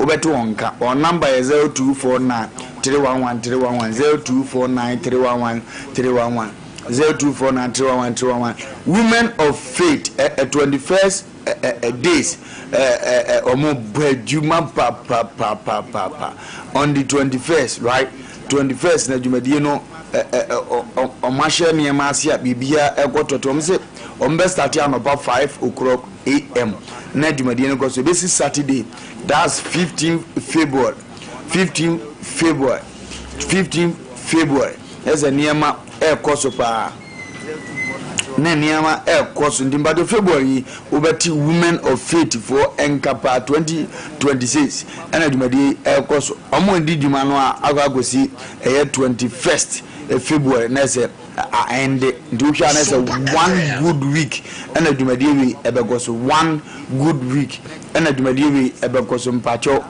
Wobɛte wɔn nka. Wɔn number yɛ 0249 311 311, 0249 311 311, 0249 311 311. Women of Faith, 21st days, wɔn bɔ adwuma papapapapa on the 21st, right? 21st na dwumadie no wɔn ahyɛ nneɛma ase a biribiara ɛkɔ tɔtɔ. Wɔn sɛ wɔn bɛ start anɔpa 5 o'clock am na dwumadie no kɔ so ebesi Saturday, that's 15 February, 15 February, 15 February. Ɛsɛ nneɛma ɛrekɔ so paa na nneɛma ɛrekɔ so. Nti mpatɔ February yi wobɛte Women of Faith foɔ nka paa. 2026 ɛna dwumadie ɛrekɔ so. Wɔn di dwuma no a akɔ akɔsi ɛyɛ 21st February na ɛsɛ ɛnde. Nti wohwɛ a na ɛsɛ one good week ɛna dwumadie wei ɛbɛkɔ so. One good week ɛna dwumadie wei ɛbɛkɔ so. Mpakyɛw,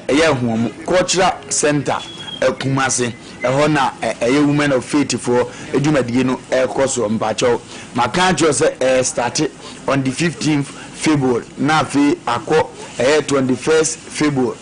ɛyɛ ɛhoɔmo Cultural Center, Ɛkumase ɛhɔ na ɛyɛ Women of Faith foɔ dwumadie no ɛrekɔ so. Mpakyɛw, maka akyerɛ sɛ ɛyɛ start on the 15th February na afei akɔ ɛyɛ 21st February.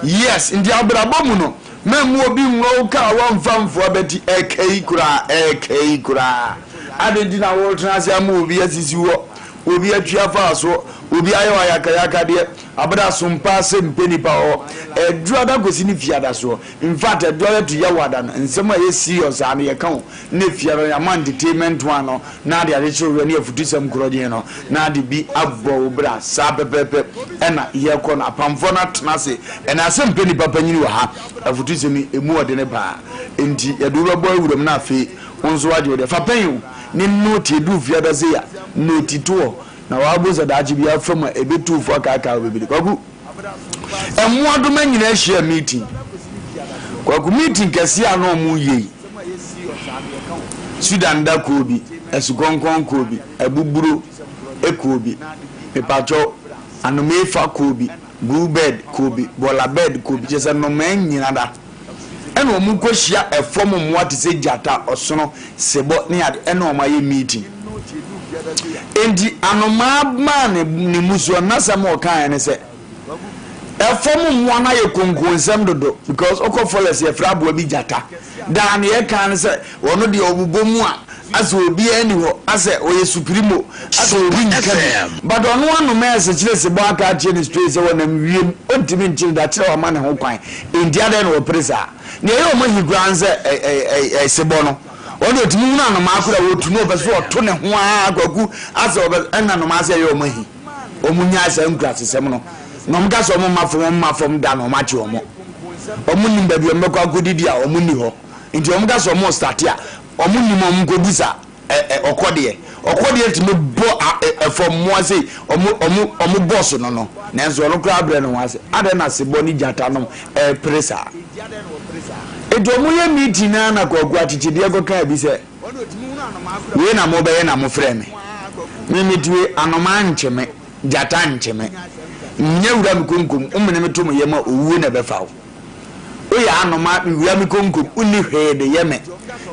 Yes, nti abrabɔ mu no, mɛmu obi nwɔ wo kaa wɔmfa mfoa bɛti. Ɛka yi koraa, ɛka yi koraa ade nti na wɔretena ase ama obi asisi wɔ obi atua fa so, obi ayɛ wɔ ayakayakadeɛ abada sompa sɛ mpɛ nipa hɔ. Ɛduru kɔsi ne fiada soɔ. In fact, ɛduru to yɛ wada no, nsɛm a ɛyɛ serious a no yɛka wo ne fiada no, yɛama entertainment one no na ade ade kyerɛ wura ne afutusɛm korɔgyen no na ade bi abɔ wo bra saa pɛpɛɛpɛ. Ɛna yɛkɔ no, apamfoɔ no atena ase ɛna asɛm mpɛ nipa panyini wɔ ha. Afutusɛm yi emu ɔde ne paa, nti yɛde wo bɛbɔ awuram na afei wo nso wagye wo deɛ fa pɛn o ne note. Edu fiada se ya note toɔ na wabo sɛ daakye bi afam a ebetu fo akaakaa wo bebree. Kwaku, mmoadoma nyinaa ahyia meeting. Kwaku, meeting kɛseɛ a na ɔmo yɛ yi, Sudan da kuo bi, asukɔnkɔn kuo bi, abuburo kuo bi, mipatwɔ anomeefa kuo bi, blue bird kuo bi, bɔla bird kuo bi, kyerɛ sɛ nnomaa nyina da ɛna ɔmo kɔ hyia ɛfɔm mmoa te sɛ gyata, ɔsono, sebɔ ne ade, ɛna ɔmo ayɛ meeting. Nti anomaa maa ne mu soɔ n'asɛm a ɔkaeɛ ne sɛ ɛfɔm mmoa no ayɛ konkonsɛm dodo, because ɔkɔ forest, yɛfrɛ aboa bi gyata daa ne yɛka ne sɛ ɔno deɛ ɔbobɔ mu a asɛ obiara ni hɔ, asɛ ɔyɛ supremo, asɛ obi nka bi, but ɔno anoma ɛsɛ kyerɛ sebɔ aka akyerɛ ne straight sɛ wɔnam wiem ɔntumi nkyere da kyerɛ wama ne ho kwan. Nti adɛn na wɔpere saa? Nea ɛyɛ ɔmo ahi koraa sɛ ɛ sebɔ no, ɔno ɔtumi hunu anomaa koraa wɔtu no, ɔpɛ so ɔto ne ho ara. Kwaku, asɛ ɔbɛ ɛna anomaa sɛ ɛyɛ ɔmo ahi. Ɔmo nyaa saa nkurasesɛm no na ɔmo ka sɛ ɔmo ma fam, ɔmo ma fam da na ɔmo akye ɔmo. Ɔmo nim baabi ɔmo bɛkɔ akɔdidi a ɔmo ni hɔ. Nti ɔmo ka sɛ ɔmo start a, ɔmo nim ɔmo nkɔbu sa ɛ ɛ ɔkɔdeɛ. Ɔkɔdeɛ tumi bɔ ɛfɔm mmoa sei, ɔmo bɔ so no, nanso ɔno koraa brɛ ne ho ase. Adɛn na sebɔ ne gyata nom ɛɛpere saa? Nti ɔmo yɛ meeting naa na Kwaku akyekyedeɛ kɔkaa bi sɛ, "Wei na mobɛyɛ na mofrɛ me? Me metue anomaa nkye me, gyata nkye me, nyɛ wura me konkom womene me to mo yɛ ma owuo na ɛbɛfa wo. Woyɛ anoma, mewura me konkom, wonni hwee de yɛ me.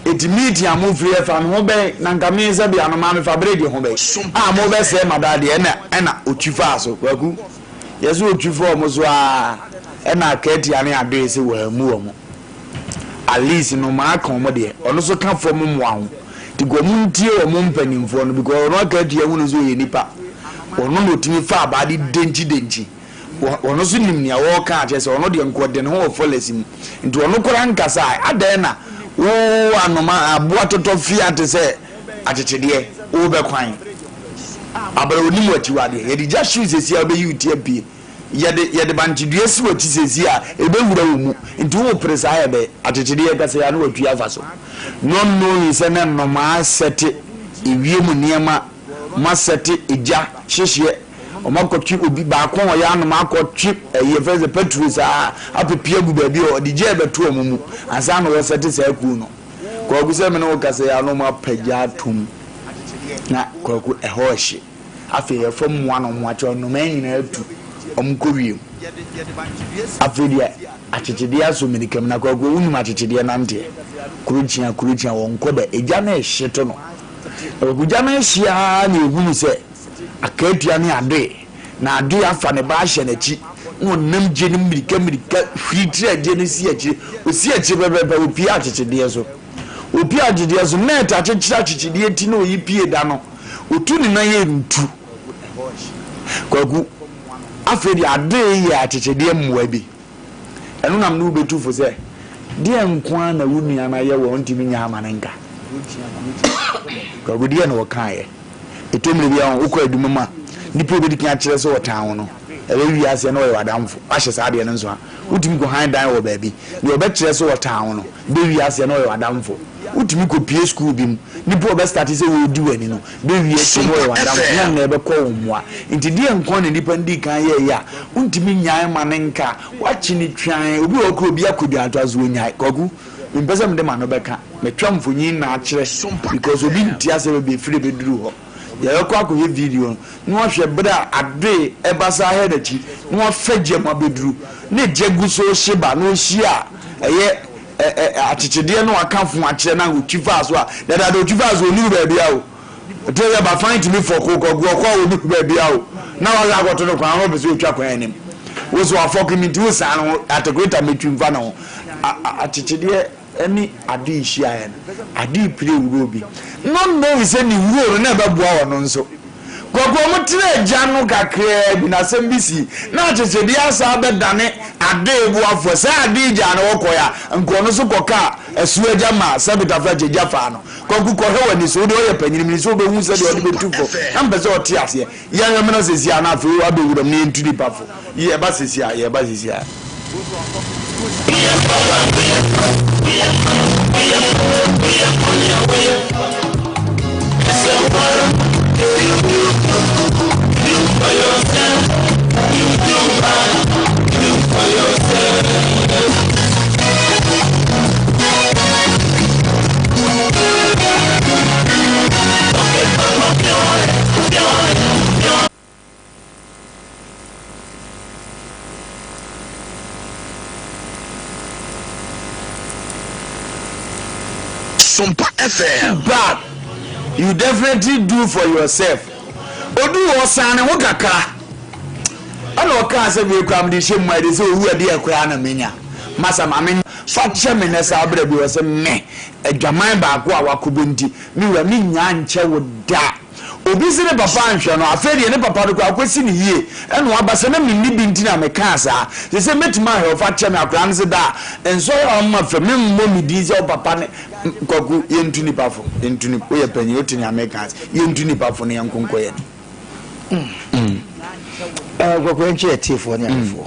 Eti meeting a mofiri ɛfa me ho bɛn? Na nka me sɛ bi anoma mefa beregye ho bɛn a mobɛsɛe madadeɛ?" Ɛna ɔtwi faa so. Kwaku, yɛsɛ ɔtwi fa ɔmo so a, ɛna akatia ne adoe sɛ wɔammu ɔmo. At least no maa ka ɔmo deɛ ɔno nso ka fam mmoa ho, nti ka ɔmo ntie ɔmo mpanimfoɔ no, because ɔno akatua hu no sɛ ɔyɛ nipa. Ɔno na ɔtumi fa abaa de denkyi denkyi. Ɔno nso nim nea wɔreka akyerɛ sɛ ɔno deɛ nkɔ de ne ho wɔ forest mu. Nti ɔno koraa nkasa a, adɛn na wo anoma aboa totɔ fia te sɛ akyekyedeɛ wobɛkwan abara onim akyiwadeɛ? Yɛde gya hyew sɛsi a, wobɛyi wo ti apue. Yɛde bankyedua si w'akyi sɛsi a, ɛbɛwura wo mu. Nti wopere saa yɛ dɛ akyekyedeɛ kasa yɛ a na watwi afa so, not knowing sɛ ne nnomaa sɛte ewiem nneɛma ma sɛte egya hyehyeɛ. Ɔmo akɔtwe obi baako a ɔyɛ anoma akɔtwe ɛyɛ fɛ sɛ petrol saa apepie agu baabi a ɔde gya ɛbɛto ɔmo mu ansa na wɔsɛte saa kuo no. Kwaku, sɛ me ne wo kasa yɛ ano, ɔmo apagya atom na Kwaku, ɛhɔ ɛhye. Afei ɛfam mmoa na ɔmo akyɛ nnomaa nyinaa atu ɔmo kɔ wiem. Afei deɛ akyekyedeɛ asɔ mirika mu. Na Kwaku, wonim akyekyedeɛ nanteɛ kurokyia kurokyia, wɔn kɔ da egya no ɛhye to no. Na Kwaku, gya no ɛhye ara na ehunu sɛ akatua ne adoe na adoe afa ne ba ahyɛ n'akyi. Na ɔnam gye no mmirika mmirika hwiri tiri agye no si akyire. Ɔsi akyire pɛpɛɛpɛ ɔpue akyekyedeɛ so. Ɔpue akyekyedeɛ so, nɛɛt akyekyere akyekyedeɛ ti na ɔyi pue da no, ɔtu ne nan yɛ ntu. Kwaku, afei deɛ adee yɛ akyekyedeɛ mmoa bi. Ɛno na mene wo bɛtu fo sɛ, deɛ nko ara na wo nua no ayɛ wɔ ɔntumi nyɛ ama no nka. Kwaku, deɛ na ɔkaeɛ. Ɛtɔ mmerɛ bi a wokɔ adwuma mu a, nipa a ɔbɛdi kan akyerɛ sɛ ɔtan wo no, ɛbɛwie aseɛ na ɔyɛ w'adamfo. Woahyɛ saa adeɛ no nso a, wotumi kɔ han dan wɔ baabi, deɛ ɔbɛkyerɛ sɛ ɔtan wo no, bɛwie aseɛ na ɔyɛ w'adamfo. Wotumi kɔpue sukuu bi mu, nipa a ɔbɛstate sɛ ɔredi w'ani no, bɛwie akyire na ɔyɛ w'adamfo, na ɔno na ɛbɛkɔ wo mmoa. Nti deɛ nko ara na nipa no dii kan yɛeɛ a, wontumi nnyae mma no nka. Woakye no twann. Obi wɔ hɔ koraa obi akɔ dwantoa so, ɔnnyae. Kwaku. Mempɛ sɛ mede m'ano bɛka. Metwa mfonyin na akyerɛ because obi nte aseɛ baabi efiri bɛduru hɔ. Yɛbɛkɔ akɔhwɛ video no na wahwɛ berɛ a Adoe ɛba saa hɛ n'akyi na wafa gya mu abɛduru na gya gu so rehye ba na ɔhyia a ɛyɛ ɛ ɛ akyekyedeɛ na waka fo akyerɛ na ɔtwi faa so a dadaada ɔtwi faa so ɔnuru baabi a o. Ɛte sɛ bafan tumi fɔko kɔgu ɔkɔ a ɔnuru baabi a o na wahwɛ akɔto no kwan ho ɔpɛ sɛ ɔtwa kwan anim. Wo so wafɔke no nti wosan no ho atekoreta mɛtwi mfa ne ho. Akyekyedeɛ ne ade hyiaeɛ no, ade repire wuro bi. Not knowing sɛ ne wuro no na ɛbɛboa ɔno nso. Kwaku wɔn tenaa gya no kakraa bi na asɛm bi sii. Na akyekyedeɛ asan abɛdane ade boafoɔ. Sɛ ade gyaa no hɔ kɔeɛ a, nka ɔno nso kɔkaa asuo agya maa Sɛbi Tafrakyɛ gya faa no. Kwaku kɔhwɛ w'ani so, wo deɛ woyɛ panyini, menim sɛ wobɛhu sɛdeɛ ɔde bɛtu fo. Na mepɛ sɛ ɔte aseɛ. Yɛnhwɛ mmra seesei a na afei wabɛwura mu na yɛntu nipa fo. Yɛba seesei a, yɛba seesei a. Sompa FM. Bad you definitely do for yourself oduu hɔ ɔsan ne ho kakra ɛna ɔkaa sɛ wei koraa mede hyɛ mu a ɛde sɛ owu ɛdeɛ koraa na menya masa ma me fa kyɛ me nɛ saa berɛ bi wɔ sɛ me adwaman baako a wakɔbɔ nti me wura mennya nkyɛ wo da Obi se ne papa anhwɛ no, afei deɛ ne papa no koraa akɔsi no yie ɛna waba sɛ na menni bi nti na mekaa saa. Seesei mɛtumi ahwɛ wo fa kyɛ me akwadaa no se daa nsɔre a ɔmma fam memmɔ me din sɛ wo papa ne Kwaku yɛntu nipa fo yɛntu nipa woyɛ panyin wote nea meka ase yɛntu nipa fo na yɛnko nkɔ yɛn mm. Eh, Kwaku yɛnkyɛ atiefoɔ ne ahwɛfoɔ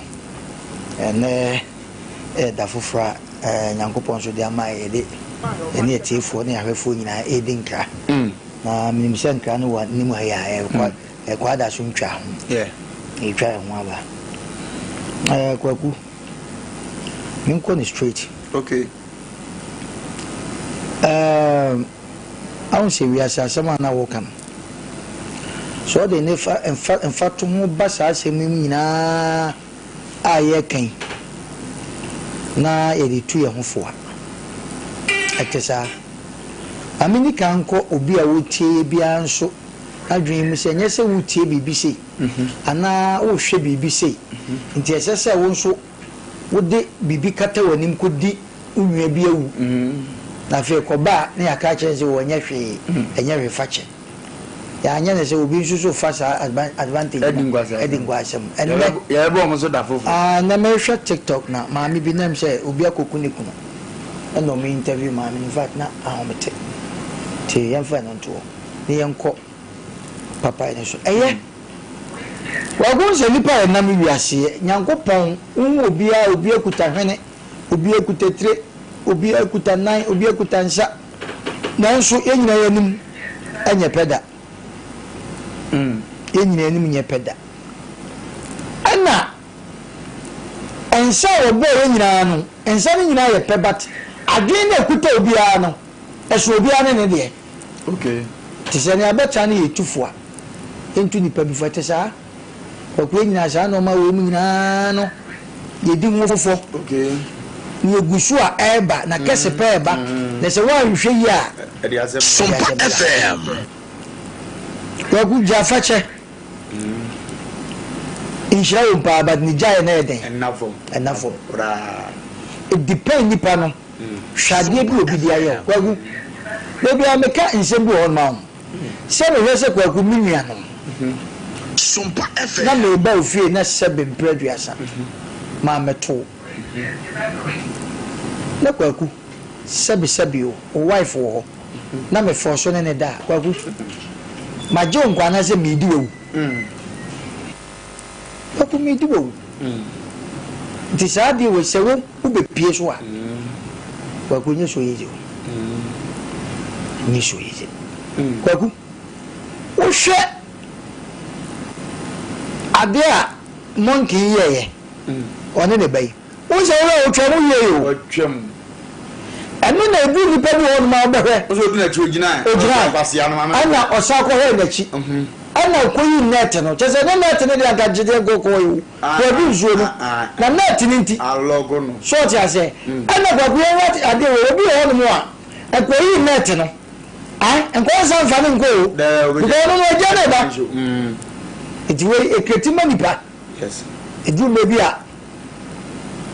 ɛnɛ ɛyɛ da foforɔ a eh, Nyankopɔn nso de ama yɛde ɛne atiefoɔ ne ahwɛfoɔ nyinaa ɛredi nkra. Mm. Na menim sɛ nkra no wɔ anim ha yi a, ɛkɔ ɛkɔ ada so ntwa ho. Ɛretwa ɛho aba. Ɛɛ Kwaku, menkɔ no straight. Okay. Ɛɛ ahu sɛ wiase asɛm a na woka no, sɛ ɔde ne fa mfa mfatoho ba saa asɛm yi mu nyinaa a yɛreka yi na yɛde tu yɛn ho fo a, ɛte saa. Ma minni kan nkɔ obi a ɔretie yɛn biara nso adwene mu sɛ ɛnyɛ sɛ woretie biribi sei anaa worehwɛ biribi sei nti ɛsɛ sɛ wo nso wode biribi kata w'anim kɔdi wo nua bi awu na afei ɛkɔba a na yɛaka akyerɛ no sɛ ɔnyɛ hwee, ɛnyɛ hwee fa kyɛ. Yɛanyɛ no sɛ obi nso so fa saa advantage no adi nkwasɛm. Ɛnnɛ, Yɛbɛbɔ wɔn so da foforɔ. Ah, nnɛ merehwɛ TikTok na maame bi nam sɛ obi akɔku ne kunu ɛna ɔmo interview maame no, in fact na ahomete. Nti yɛmfa ɛno nto hɔ na yɛnkɔ papa yi no so. Ɛyɛ, wahu sɛ nnipa a yɛnam wiase yɛ, Nyankopɔn, wohu obiara, obiara kuta hwene, obiara kuta tire, obiara kuta nan, obiara kuta nsa. Nanso yɛn nyinaa yɛn anim nyɛ pɛ da. Yɛn nyinaa anim nyɛ pɛ da. Ɛna nsa a wɔbɔɔ yɛn nyinaa no, nsa no nyinaa yɛ pɛ but adwene no a ɛkuta obiara no, ɛso obiara ne ne deɛ. Okay. Te sɛ nea bɛtra no yɛ tufo a, yɛntu nnipa bi fo. Ɛte saa? Kwaku yɛn nyinaa saa nnoɔma wei mu nyinaa no yɛdi ho fɔ. Okay. Na yɛgu so a ɛreba na kɛse pɛ ɛreba na sɛ woanhwɛ yie a Ɛde asɛm Sompa ɛde asɛm bɛba. FM. Kwaku gya fakyɛ. Nhyira wom paa but ne gyaeɛ no yɛ den. Ɛnna fam. Ɛnna fam. Koraa. It depend nipa no. Hwɛ adeɛ bi obi de ayɛ wo. Kwaku, da biara meka nsɛm bi wɔ hɔ nom a, sɛ mehwɛ sɛ Kwaku me nuanom na meba wo fie na sɛbe mprɛ aduasa maa mɛto wo. Na Kwaku, sɛbe sɛbe o, wo wife wɔ hɔ na me force ne ne da a, Kwaku, magye wo nkwa anaasɛ meredi w'awu? Kwaku meredi w'awu. Nti saa adeɛ wei sɛ wo wobɛpie so a, Kwaku nyɛ so easy o. Nyɛ so easy. Kwaku, wohwɛ adeɛ a monkey yɛeɛ, ɔne ne ba yi, wohu sɛ wohwɛ a ɔtwa mu yie o. Ɔtwa mu. Ɛno na ɛduru nnipa bi wɔ hɔnom a wobɛhwɛ. Wo sɛ ɔdu n'akyi ɔgyinae. Ɔgyinae. Ɔkwasea no maame. Ɛna ɔsan kɔhwɛɛ n'akyi. Ɛna ɔkɔyii nɛɛte no. Kyerɛ sɛ ɛnyɛ nɛɛte no deɛ anka gyedeɛ nkɔkɔɔ yi o. Wadu nsuo no. Na nɛɛte no nti. Alɔgo no. So ɔte aseɛ? Ɛna Kwaku yɛn wate adeɛ wɔ obi wɔ hɔnom a ɛkɔyii nɛɛte no. Ah, nkɔ nsa nfa no nkɔ o. Because ɔno no agya no ba. Nti wei ekreti ma nipa. Eduru mmerɛ bi a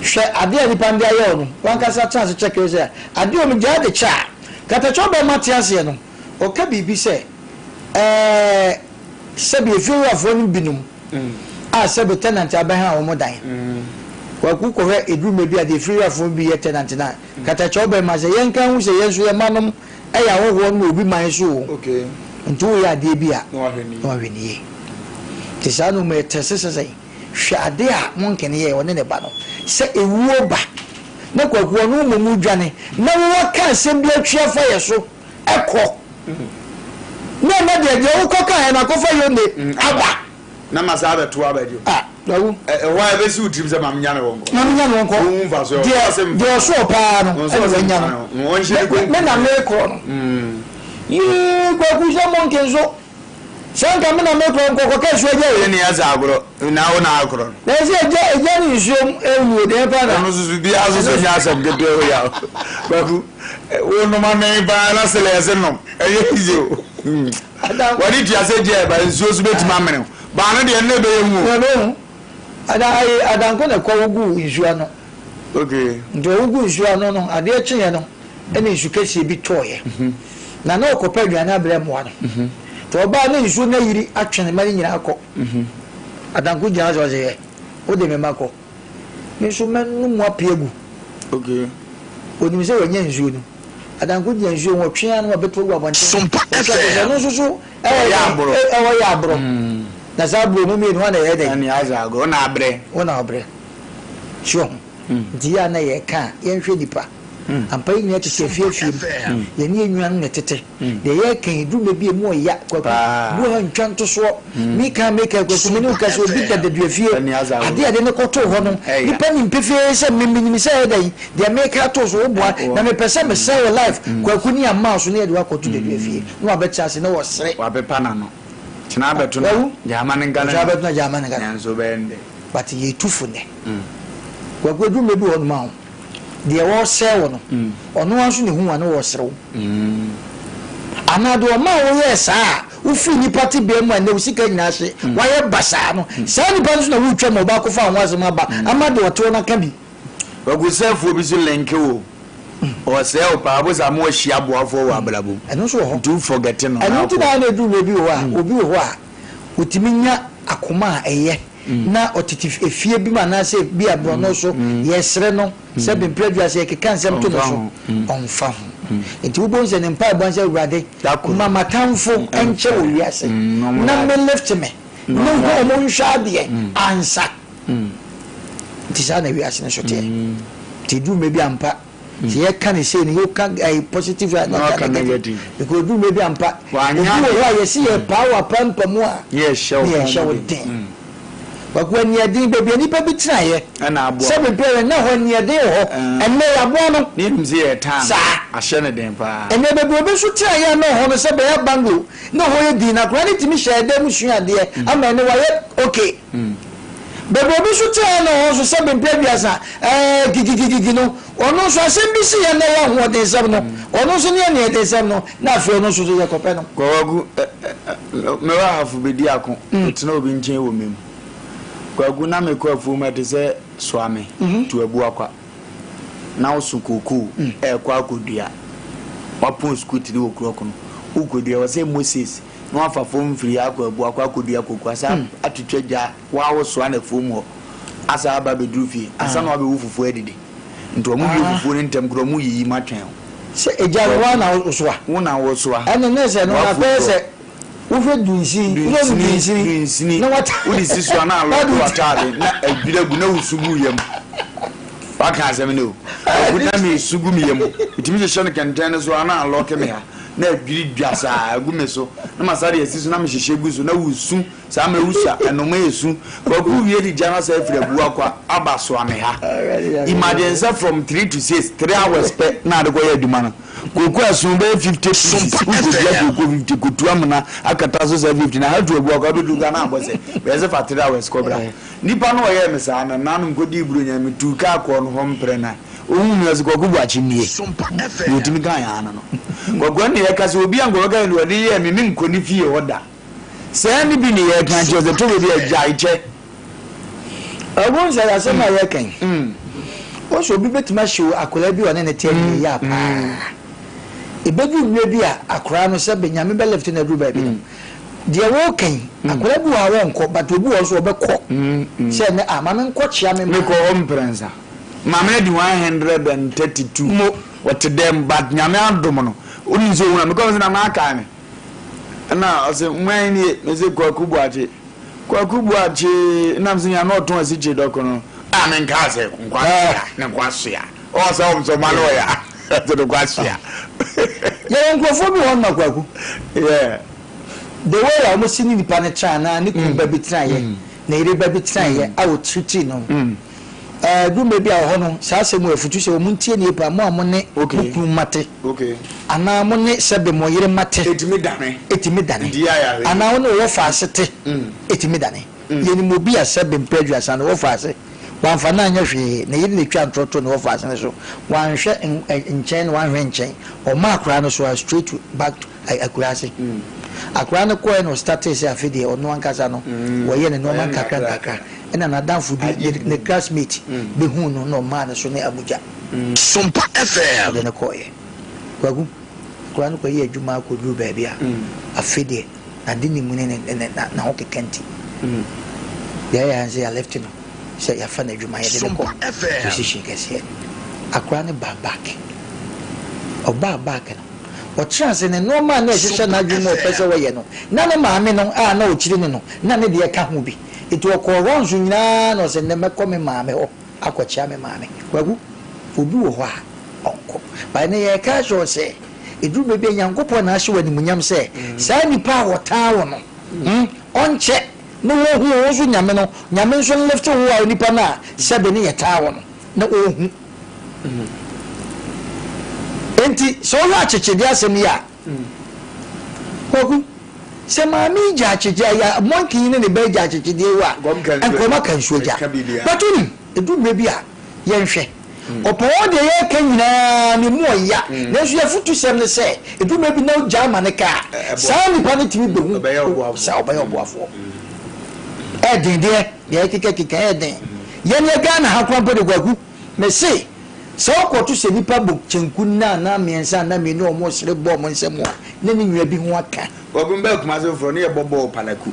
hwɛ adeɛ a nipa no de ayɛ wo no, wankasa tena ase kyɛke sɛ adeɛ a ɔmegyaa de kyɛ a, katakyɛ ɔbɛma te aseɛ no, ɔka biribi sɛ ɛɛ sɛbi efiewurafoɔ no binom a sɛbi tenant abɛha wɔn dan. Kwaku kɔhwɛ eduru mmerɛ bi a deɛ efiewurafoɔ no bi yɛ tenant no a, katakyɛ ɔbɛma sɛ yɛnka ho sɛ yɛn nso yɛn mma nom yɛ ahɔhoɔ no wɔ obi man so o, nti woyɛ adeɛ bi a na wahwɛ no yie. Nti saa nnoɔma yi ɛtɛse sɛ sɛn? Hwɛ adeɛ a monkene yɛɛ ɔne ne ba no, sɛ ɛwuo ba na Kwaku ɔno mmom redwane na wo waka asɛm bi atwi afa yɛ so kɔ na ɛnɛ deɛ deɛ wokɔ kaeɛ no akɔfa Yonde aba. Na ma saa abɛto aba bio. Ah, Kwaku. Ɛhɔ a ɛbɛsi wo tirim sɛ ma menya ne hɔ nkɔ. Ma menya ne hɔ nkɔ. Wohu mfasoɔ. Deɛ deɛ ɔsoɔ paa no ɛna wanya no. Ɔnhyɛ ne Me na mekorɔ no. Yee Kwaku sɛ monkey nso. Sɛ nka me na mekorɔ nkɔ kɔka nsuo agya o. Ɛne ɛsɛ agorɔ na wo na akorɔ no. Na ɛsɛ agya agya ne nsuo mu ɛwuo deɛ paa na. Ɛno nso so biara nso so nyɛ asɛm ketewa o yaw. Kwaku wo nom amee paa na sele ɛse nom ɛnyɛ easy o. Wɔde tua sɛ gya ɛba nsuo so bɛtumi amene wo. Baa no deɛ ɛno na ɛbɛyɛ hu o. Na ɛbɛyɛ hu. Ada ayi adanko na ɛkɔ wogu nsuo ano. Okay. Nti ɔwogu nsuo ano no adeɛ kyeeɛ no ɛna nsu kɛseɛ bi tɔɔeɛ. Na na ɔkɔpɛ aduane abrɛ mmoa no. Nti ɔbaa na nsuo no ayiri atwe ne mma no nyinaa kɔ. Adanko gyina hɔ sɛ ɔse hwɛ wode me mma kɔ. Me nso mɛnom mu ape agu. Okay. Onim sɛ wanya nsuo no. Adanko gyina nsuo ho ɔtwe ara na wabɛto agu abɔnten. Sompa Ɔtwe FM. akɔ sɛ ɔno nso so ɛyɛ Ɔyɛ dɛn? aborɔ. Ɛ ɔyɛ aborɔ. Na saa aborɔ mu mmienu hwan na ɛyɛ dɛn? Ɛne ayɛ agorɔ. Wo na abrɛ. Wo na ɔbrɛ. So ho. Nti yɛ a na yɛka a yɛnhwɛ nipa. Ampa yɛn nyinaa tete afie afie mu. Yɛne yɛn nuanom na ɛtete. Deɛ yɛreka yi, ɛduru mmerɛ bi a ɛmu ɔya, Kwaku. Bi wɔ hɔ a ntwa ntosoɔ. Meka meka Kwaku, me ne wo ka sɛ obi da daduafie. Adeɛ a yɛde no kɔtoo hɔ no, nipa nim pefee sɛ me menim sɛ ɛyɛ dɛn, deɛ meka ato so, woboa. Na mepɛ sɛ mesɛe wo life, Kwaku, ne amma wo so na yɛde wo akɔto daduafie. Na wabɛtena ase na wɔsere. Wapepa n'ano. Kyena abɛto no Kwaku, gya ama no nka Kyena abɛto no gya ama no nka no. Nanso wobɛyɛ no dɛn? But yɛtu fo nnɛ. Kwaku, ɛduru mmerɛ bi wɔ hɔnom a, deɛ ɔresɛe wo no, ɔno ara nso na ɛhu wo a na ɔresere wo. Anaa deɛ ɔmaa woyɛɛ saa a wofiri nnipa tebea mu a nnɛ wo sika nyinaa hye, woayɛ basaa no, saa nipa no nso na woretwa ma ɔbaako fa wo ho asɛm aba ama deɛ ɔte hɔ no aka bi. Kwaku sɛfoɔ bi so linke wo o, ɔsɛe wo paa, wobɛsɛ ama wahyia aboafoɔ wɔ abrabɔ mu. Ɛno nso wɔ hɔ. Nti wo forget no na Ɛno nti akɔ. na na ɛduru mmerɛ bi wɔ hɔ a, obi wɔ hɔ a, ɔtumi nya akoma a ɛyɛ na ɔtete efie bi mu anaasɛ bi a borɔno so, yɛsere no sɛ mprɛ aduasa yɛkeka nsɛm to no so, ɔmfa ho. Nti wobɛhu sɛ ne mpaebɔ ne sɛ, Awurade, ma m'atamfo nkyɛ wɔ wiase na me lift me, me hu wɔn nhwɛ adeɛ ansa. Nti saa na wiase no so teɛ. Nti ɛduru mmerɛ bi ampa, sɛ yɛka no sei no, yɛka ɛyɛ positive a na ɔka negative. Because ɛduru mmerɛ bi ampa, obi wɔ hɔ a yɛse yɛpaa wɔ apampamu a, ne yɛhyɛ wo den. Kwaku aniɛden, baabi a nnipa bi tenaeɛ, sɛ bepɛ yɛ na hɔ aniɛden wɔ hɔ, ɛnnɛ yɛaboa no. Ne yɛnim sɛ yɛretaa no, Saa. ahyɛ no den paa. Ɛnnɛ baabi a obi nso tenaeɛ a na hɔ no sɛ bɛyɛ banglo, na hɔ yɛ dinn, akwadaa no tumi hyɛɛ dan mu sua adeɛ ama ɛnnɛ wayɛ okay. Baabi a obi nso tenaeɛ na hɔ nso sɛ bempɛ 30, ɛɛ gigigigigi no, ɔno nso asɛm bi siiɛ na ɛyɛ ahoɔdensɛm no, ɔno nso ne aniɛdensɛm no, na afei ɔno nso so yɛkɔpɛ no. Kwaku, ɛ, ɛ, ɛ, mewɔ ahafo bedi ako, ɔtena obi nkyɛn wɔ me mu. Kwaku na mekɔ afuom ɛte sɛ Soame to Abuakwa na woso kookoo ɛrekɔ akɔdua wapɔn sukuu tiri wɔ kurɔko no wokɔdua wɔ sɛ Moses na wafa fam mfiri akɔ Abuakwa akɔdua kookoo asa atwitwa gya woawosoa no afuom hɔ asa aba abɛduru fie ansa na wabɛwo fufuo adidi nti wɔn wie fufuo no ntɛm koraa wɔn yiyi ma twɛn wo. Sɛ egya no woa na wosoa. Wo na wosoa. Ɛne ne sɛ no akɔyɛ sɛ wohwɛ dunsini wohwɛ no dunsini dunsini na wata wode si so a na alɔko w'ataade na adwiri agu na wosu gu yam waka asɛm no o kwaku na mesu gu me yam metumi hyehyɛ no kɛntɛn no so a na alɔke me ha na adwiri dwa saa agu me so na masa de asi so na mehyehyɛ gu so na wosu Saa mmerɛ wo sua ɛnoma esu kwaku wie de gya no asa afiri abuakwa aba soame ha imagine sɛ from 3 to 6 3 hours pɛ na ade kɔyɛ adwuma no koko ɛso bɛyɛ 50 pieces wokɔdua koko 50 kɔtu amena akata so saa 50 na ha tu abuakwa bɛduru Ghana abɔ sɛ bɛyɛ sɛ fa 3 hours kɔ bra nipa no ɔyɛɛ me saa no nanom kɔdii buronya metuu kaa kɔɔ no hɔ mprɛ nan ohuu me ɔse kwaku boakye nie deɛ ɔtumi kaa yɛn ano no kwaku ɛnna yɛka sɛ obi a nkɔbɛka yɛ deɛ ɔde yɛɛ me menkɔ ne fie hɔ da Sɛɛ ne bi ne yɛreka akyerɛ sɛ tɔ baabi a gyae kyɛ. Ɛwom sɛ asɛm a yɛreka yi, wo sɛ obi bɛtumi ahyew akwadaa bi a ɔne no te ɛyɛ ya paa. Ɛbɛduru mmerɛ bi a akwadaa no sɛ Nyame bɛ lift no aduru baabi no, deɛ woreka yi, akwadaa bi wɔ hɔ a wɔnkɔ but obi wɔ hɔ nso ɔbɛkɔ sɛ ɛnɛ ah ma menkɔ kyea me maame. Mekɔ hɔ mprɛnsa. Maame no adi 132. Mo. Ɔte dɛm but Nyame adom no, wonim sɛ ohunu a, mekɔ hɔ sɛ Nana akae me. Ɛna ɔse hwan nie? Mese Kwaku Boakye. Kwaku Boakye na mese nea na ɔtɔn asikyire dɔko no. A menkaa sɛ nkwasea ne nkwasea. Ɔwɔ sɛ ɔm sɛ ɔma no ɔya. Ɔse no kwasea. Yɛwɔ nkurɔfoɔ bi wɔ hɔ nom a Kwaku. Yeah. The way a wɔn si ne nipa no tra anaa ne kunu ba bi tenaeɛ, ne yere ba bi tenaeɛ a ɔtreatii no no. Ɛduru mmerɛ bi a wɔ hɔ no, saa asɛm wei afutu sɛ wɔn ntie nie paa, mo a mo ne mo kunu mma te, anaa mo ne sɛbe mo yere mma te, Ɛtumi dane. ɛtumi dane. Nti yɛ ayɛ ahwɛ yie. Anaa wo ne wo wɔfaase te, ɛtumi dane. Yɛnim obi a sɛbe mprɛ aduasa ne wɔfaase, wamfa no anyɛ hwee, ne yere na ɛtwaa ntorɔ too ne wɔfaase no so, wanhwɛ nkyɛn na wanhwɛ nkyɛn, ɔmaa akwadaa no so a straight to back to akuraase. Akwadaa no kɔeɛ na ɔstartee sɛ afei deɛ ɔno ankasa no wɔyɛ ne nnoɔma nkakra nkakra. Ɛna n'adamfo bi, ne classmate bɛhuu no na ɔmaa no so ne Abuja. Sompa FM. Ɔde no kɔeɛ. Kwaku, akwadaa no kɔyɛɛ adwuma kɔduruu baabi a, afei deɛ n'adenim ne ne n'ahokeka nti, deɛ ayɛ ara ne sɛ yɛalifte no sɛ yɛafa no adwuma, yɛde no kɔ position kɛseɛ. Akwadaa no baa back. Ɔbaa back no, Ɔtraa ase, ne nneɛma a na ɛhyehyɛ n'adwene mu a ɔpɛ sɛ ɔyɛ no, na ne maame no a na ɔkyiri no no, na ne deɛ ka ho bi. Enti ɔkɔɔ rounds nyinaa na ɔse, nnɛ mɛkɔ me maame hɔ akɔkyea me maame. Kwaku, obi wɔ hɔ a, ɔnkɔ. But ɛnnɛ yɛreka akyerɛ wo sɛ, ɛduru baabi a Nyankopɔn na ahyɛ wo animuonyam sɛ, saa nipa a ɔtaa wo no, hmm, ɔnkyɛ na wahu wo, wo nso Nyame no, Nyame nso nlifte wo a onipa no a sɛbe ne yɛtaa wo no, na ɔnhu. Enti sɛ wohwɛ akyekyedeɛ asɛm yi a, Kwaku, sɛ maame yi gya akyekyedeɛ a, monkey yi ne ne ba yi gya akyekyedeɛ yi a, nkɔm aka nsuo gya. But wonim, ɛduru mmerɛ bi a, yɛnhwɛ. Ɔpɔn deɛ yɛreka nyinaa ne mu ɔya, nanso yɛn afotusɛm ne sɛ, ɛduru mmerɛ bi na wogyae ma no ka a, saa nipa no tumi bɛhu sɛ ɔbɛyɛ ɔboafoɔ. Ɛyɛ den deɛ, deɛ yɛkekakeka ɛyɛ den. Yɛn yɛ Ghana ha koraa mpo de Kwaku, me se sɛ wo kɔto sɛ nipa bɔ kyenku nna anaa mmiɛnsa anaa mmienu a wɔn sere bɔ wɔn nsam a, na ne nua bi ho aka. Kwaku me baa Kumasi foforɔ ne yɛ bɔ bɔɔl palaku.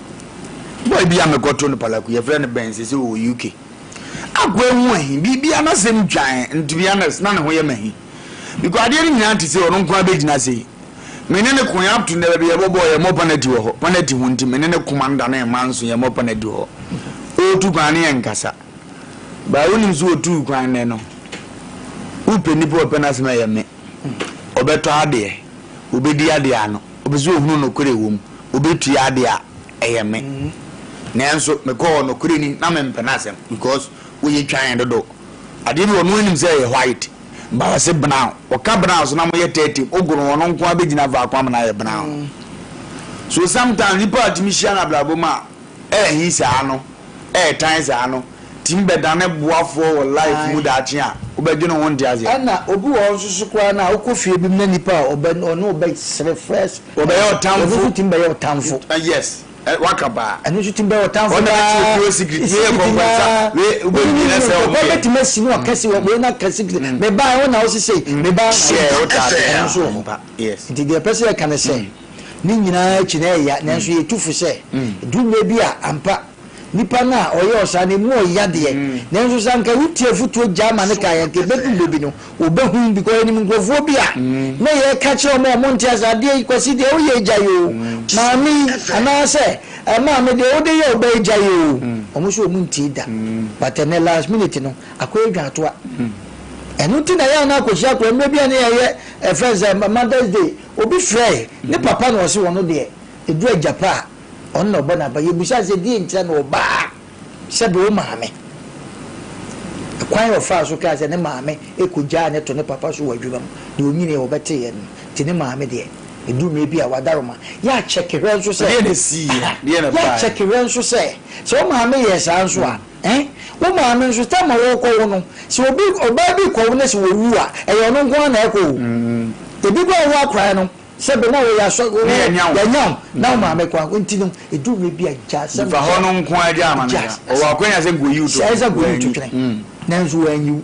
Boy bi a me kɔ to no palaku yɛ frɛ no Ben sese ɔwɔ UK. Akoa yi ho ahi, biribiara n'asɛm twan and to be honest na ne ho yɛ me ahi. Because adeɛ no nyinaa te sei ɔno nko ara bɛgyina sei. Me ne no koe up to nnɛ baabi yɛbɔ bɔɔl yɛmmɔ panati wɔ hɔ. Panati ho nti me ne no ko ma no danee manso yɛmmɔ panati wɔ hɔ. Ɔretu kwan ne yɛnkasa. But wonim sɛ ɔtuu kwan nnɛ no wopɛ nipa a ɔpɛ n'asɛm a ɛyɛ me. Ɔbɛtɔ adeɛ, ɔbɛdi adeɛ ano, ɔpɛ sɛ ɔhunu nokorɛ ɛwɔ mu, ɔbɛtua adeɛ a ɛyɛ me. Nanso mekɔɔ hɔ nokorɛ ni na mempɛ n'asɛm because woyɛ twan dodo. Adeɛ bi wɔ hɔ no wonim sɛ ɛyɛ white. But ɔse brown. Ɔka brown so na moyɛ 30 ogono ɔno nko ara bɛgyina faako ama no ayɛ brown. So sometimes nipa a ɔtumi hyia no abrabɔ mu a ɛɛhi saa no, ɛɛtan saa no, tumi bɛdane boafoɔ wɔ life mu daakye a wobɛdwene ho nte aseɛ. Ɛna obi wɔ hɔ nso so koraa no a wokɔ fie bi mu na nipa a ɔbɛ ɔne wo bɛsere first Ɔbɛyɛ ɔtamfo. ɔno nso tumi bɛyɛ ɔtamfo. Yes. Waka paa. Ɛno nso tumi bɛyɛ ɔtamfo Ɔna paa. ɛkyerɛ pure secret. Wei yɛ kɔnkɔnsa. Wei wobɛwie na sɛ Ɔkɔ ɔmo yɛ. bɛtumi asi no ɔkɛse wɔ wei na kɛse kɛse. Mebaa ɛhɔ na wosesei. Mebaa na Yeah, wota ade. ɛno nso wɔ hɔ. Ampa. Yes. Nti deɛ ɛpɛ sɛ yɛka ne sɛ, ne nyinaa akyi no ɛyɛ nanso yɛtu fo sɛ, ɛduru mmerɛ bi a ampa nipa no a ɔyɛ ɔsaa no emu ɔya deɛ, nanso sɛ anka wotie afotuo gyaa ma no kaeɛ anka ɛbɛduru mmerɛ bi no wɔbɛhu because yɛnim nkurɔfoɔ bi a na yɛka kyerɛ wɔn a wɔn nte ase adeɛ yi Kwasi deɛ woyɛ yi gyae oo maame yi anaasɛ maame deɛ wode yɛ ɔba yi gyae oo wɔn nso wɔn ntie da but ɛnɛ last minute no akɔyɛ dwaatoa ɛno nti na yɛ a na akɔhyia akora mmerɛ bi a ne yɛyɛ ɛfɛn sɛ Mother's Day obi frɛe ne papa na ɔse ɔno deɛ ɛduru agya pa a ɔno na ɔbɔ n'aba yɛbusaa sɛ deɛ ntira na ɔbaa sɛbe wo maame ɛkwan a ɔfaa so kaa sɛ ne maame ɛkɔgyaa ne to ne papa so wɔ adwuma mu deɛ ɔnyiniiɛ ɔbɛteeɛ no nti ne maame deɛ ɛduru mmerɛ bi a wadaroma yɛ akyɛke hwɛ nso sɛ Deɛ na ɛsiiɛ? Deɛ na yɛ ɛbaeɛ? akyɛke hwɛ nso sɛ sɛ wo maame yɛɛ saa nso a Eh, wo maame nso time a wɔrekɔ wo no, sɛ obi ɔbaa bi kɔ wo na sɛ wɔwu a, ɛyɛ ɔno nko ara na ɛkɔ o. Ebi koraa a ɔwɔ akwadaa no, sɛ bɛ na wɔyɛ asɔ, Ne yɛanya wo. yɛanya wo, na wo maame kɔ a, nti no, ɛduru mmerɛ bi a gya asɛm Fa hɔ no nko ara gya ama no Gya gya. Ɔwɔ akwanya sɛ nka oyi wo to. Sɛ ɛsɛ nka oyi wo to Wanyi. twene. Nanso wanyi wo.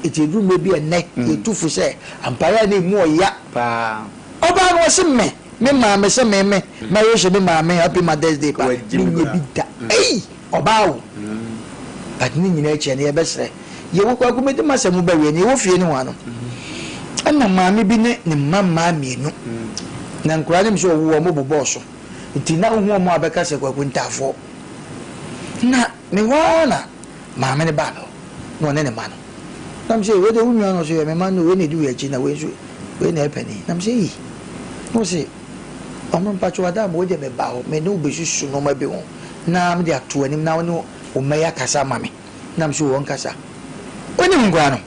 Nti ɛduru mmerɛ bi a ɛnnɛ, yɛtu fo sɛ, ampa ara na ɛmu ɔya. Paa. Ɔbaa no ɔse me, me maame sɛ me me, mɛwehye me maame happy mother's day pa, Wagye me menyɛ koraa. bi da. Ei! Ɔbaa o! But ne nyinaa akyi no yɛbɛsrɛ. Yɛwɔ Kwaku mede m'asɛm ba wie no yɛwɔ fie nohoa no ɛna maame bi ne ne mma mmaa mmienu na nkwadaa no sɛ ɔwo wɔn bobɔɔ so nti na wohu wɔn a bɛka sɛ Kwaku ntaafoɔ na me hɔ ara na maame no baa me hɔ na ɔne ne mma no na me sɛ wei de wo nua no so yɛ me mma no wei na ɛdi wei akyi na wei nso wei na ɛpɛni na me sɛ yi na ɔse ɔmo mpakyɛ wada ma wei deɛ meba hɔ me ne wo bɛsusu nneɛma bi ho na mede ato w'anim na wo ne wo mma yi akasa ama me. Na mese, Wɔnkasa. Wonim nkwadaa no,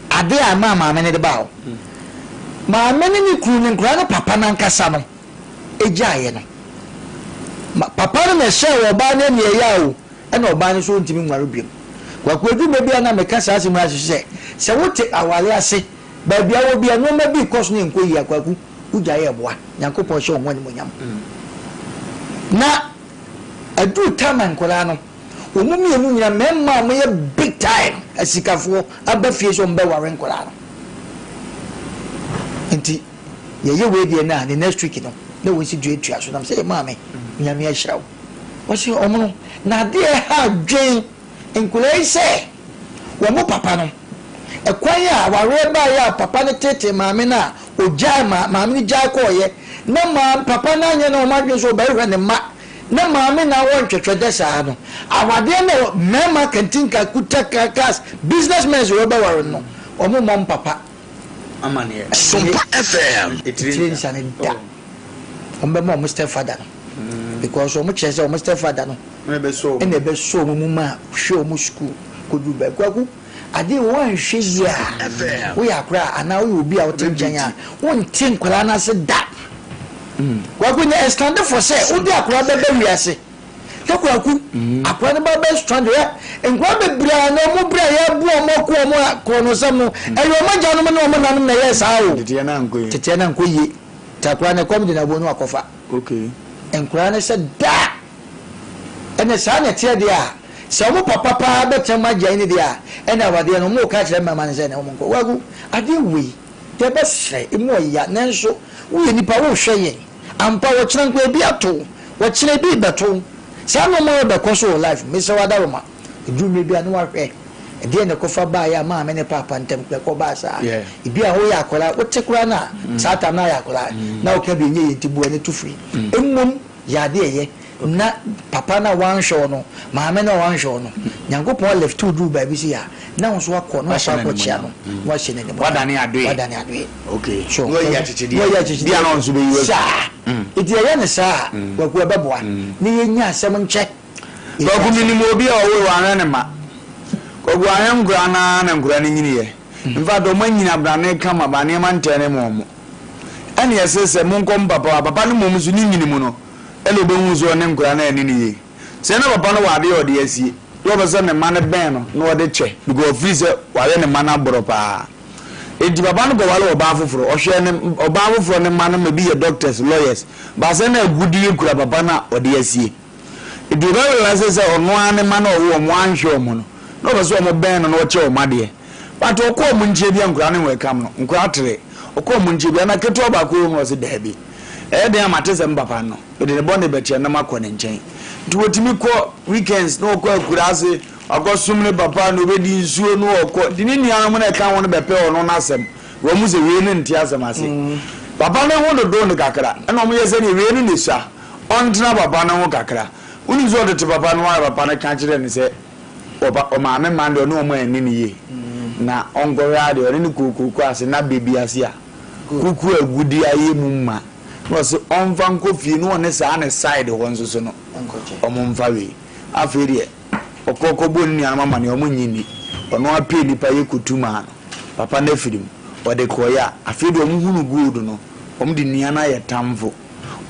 adeɛ a ɛmaa maame no de baa hɔ. Maame ne ne kunu ne nkwadaa no papa no ankasa no gyaeɛ no. Ma, papa no na ɛhyɛɛ wɔ ɔbaa no aniɛyaa o, ɛna ɔbaa no nso ɔntumi nware biom. Kwaku adwuma bi a na meka saa asɛm yi ase sɛ, sɛ wote aware ase, baabi a wɔ bi a nneɛma bi rekɔ so na ɛnkɔ yie a, Kwaku, wogyae ɛboa. Nyankopɔn hyɛ wo ho animuonyam. Na Ɛduru time a nkwadaa no, wɔn mmienu nyinaa mmarima a wɔyɛ big time asikafoɔ aba fie sɛ wɔbɛware nkwadaa no. Nti yɛyɛ wei deɛ no a ne next week no na wɔn si duatua so nam sɛ yɛ maame nyame ahyira wo. Wɔsi wɔn no na adeɛ ɛha adwen nkwadaa yi sɛ wɔn papa no ɛkwan a awareɛ baeɛ a papa no tete maame no a Ogyae ma maame no gyae kɔeɛ na maa papa no anyɛ na wɔn adwene sɛ ɔbɛhwehwɛ ne mma na maame na awɔ ntwɛtwɛdɛ saa no awadeɛ na mmarima kantinka kuta cars business men sɛ wɔbɛware no wɔn mmɔ wɔn papa Amaneɛ. Sompa FM. Etire nsane da wɔn bɛma wɔn step father no because wɔn kyerɛ sɛ wɔn step father no Ɛna ɛbɛsɔ wɔn. ɛna ɛbɛsɔ wɔn mu ma hwɛ wɔn sukuu kɔduru baabi kwaku Adeɛ wei woanhwɛ yie a, woyɛ akora anaa woyɛ obi a wote nkyɛn a, wonte nkwadaa no ase da. Kwaku nyɛ ɛstande for sɛ wode akora bɛba wiase. Sɛ kwaku, akora no ba bɛ strand hwɛ nkwadaa bebree a na wɔn bere a yɛabu wɔn ako wɔn a korɔnosɛm no, ɛyɛ wɔn agyanom ne wɔn nanom na ɛyɛɛ saa o. Teteɛ no ankɔ yie. Teteɛ no ankɔ yie. Nti akora no ɛkɔm de no aboɔ no akɔfa. Okay. Nkwadaa no sɛ da. Ɛnna saa na ɛteɛ deɛ a, sɛ wɔn papa paa bɛtena mu agyae no deɛ a, ɛnna awadeɛ no, wɔreka akyerɛ mmarima no sɛ ɛnna wɔnkɔ. Wagu adeɛ wei, yɛbɛsrɛ, emu ɔya, nanso woyɛ nipa, worehwɛ yɛn. Ampa, ɔkyena nko ebi ato wo, ɔkyena ebi rebɛto wo. Saa nnoɔma wei bɛkɔ so wɔ life mu. Mesrɛ wo adaworoma, ɛduru mmerɛ bi a na woahwɛ ɛdeɛn na ɛkɔfa baeɛ a maame ne paapa ntam ɛkɔ baa saa. Ebi a woyɛ akwadaa, wote koraa no a, saa tam no ayɛ akwadaa, na woka bi ɛnyɛ yie nti bu w'ani to firi. Mmom, Yɛ ade a ɛyɛ na papa no a wanhwɛ wo no, maame no a wanhwɛ wo no, Nyankopɔn lift wo duru baabi sei a, na wo nso wakɔ na wakɔ akɔkyea no, na wahyɛ no animuonyam. Wadane adoe. Wadane adoe. Okay. So, Na wayi akyekyedeɛ. Na wayi akyekyedeɛ. Bia na ɔno nso bɛyi wo. Saa. Nti yɛyɛ no saa a, Kwaku ɛbɛboa. Na yɛnya asɛm nkyɛ. Kwaku menim obi a ɔwoe wanhwɛ ne mma. Kwaku anhwɛ nkoraa no ara na nkoraa no nyiniiɛ. In fact ɔmo anyini abrane kama but nneɛma ntɛɛ ne ma ɔmo. Ɛna yɛse sɛ monkɔ mo papa hɔ a, papa no mmom nso ne nyini mu no ɛna ɔbɛhuu sɛ ɔne nkwadaa no anni no yie. Sɛ na papa no wɔ adeɛ a ɔde asie na ɔpɛ sɛ ne mma no bɛn no na ɔde kyɛ because ɔfiri sɛ wayɛ ne mma no aborɔ paa. Enti papa no kɔware ɔbaa foforɔ, ɔhwɛɛ ne ɔbaa foforɔ no mma no ma bi yɛ doctors, lawyers, but sɛ na agudeɛ kura papa no a ɔde asie. Nti ɔbɛ realise sɛ ɔno ara ne mma no a ɔwo wɔn anhwɛ wɔn no, na ɔpɛ sɛ wɔn bɛn no na ɔkyɛ wɔn adeɛ. But ɔkɔ wɔn nkyɛn bi a nkwadaa no welcome no, nkwadaa tere. Ɔkɔ wɔn nkyɛn bi a na ketewa baako wɔ mu na ɔse daabi, ɛyɛ den a mate sɛ me papa no, mede ne bɔne bɛkyɛ no na makɔ ne nkyɛn. Nti wɔtumi kɔ weekends na ɔkɔ akuraase, wakɔsom ne papa na ɔbɛdi nsuo na ɔkɔ. Nti ne nuanom no a ɛka ho no bɛpɛ ɔno n'asɛm. Wɔn mu sɛ wei no nte asɛm ase. Papa no ho dodoo no kakra ɛna wɔn yɛ sɛdeɛ wei no na esua. Ɔntena papa no ho kakra. Wonim sɛ ɔtete papa no ara papa no ka kyerɛɛ no sɛ ɔba ɔmaame mma no deɛ ɔne wɔn anni no yie. Na ɔnkɔhwɛ ara deɛ ɔne no kɔɔ kooko ase na bɛ bi ase a kuku agudeɛ ayɛ mu ma. Na ɔse ɔmfa nkɔ fie na ɔne saa ne side hɔ nso so no wɔn mfa wei. Afei deɛ ɔkɔ kɔbɔɔ ne nuanom amaneɛ wɔn nnye nni. Ɔno ara pɛɛ nipa yɛ kɔtu maa no. Papa no afiri mu. Ɔde kɔeɛ a, afei deɛ wɔhunu gold no, wɔde nua no ayɛ tamfo.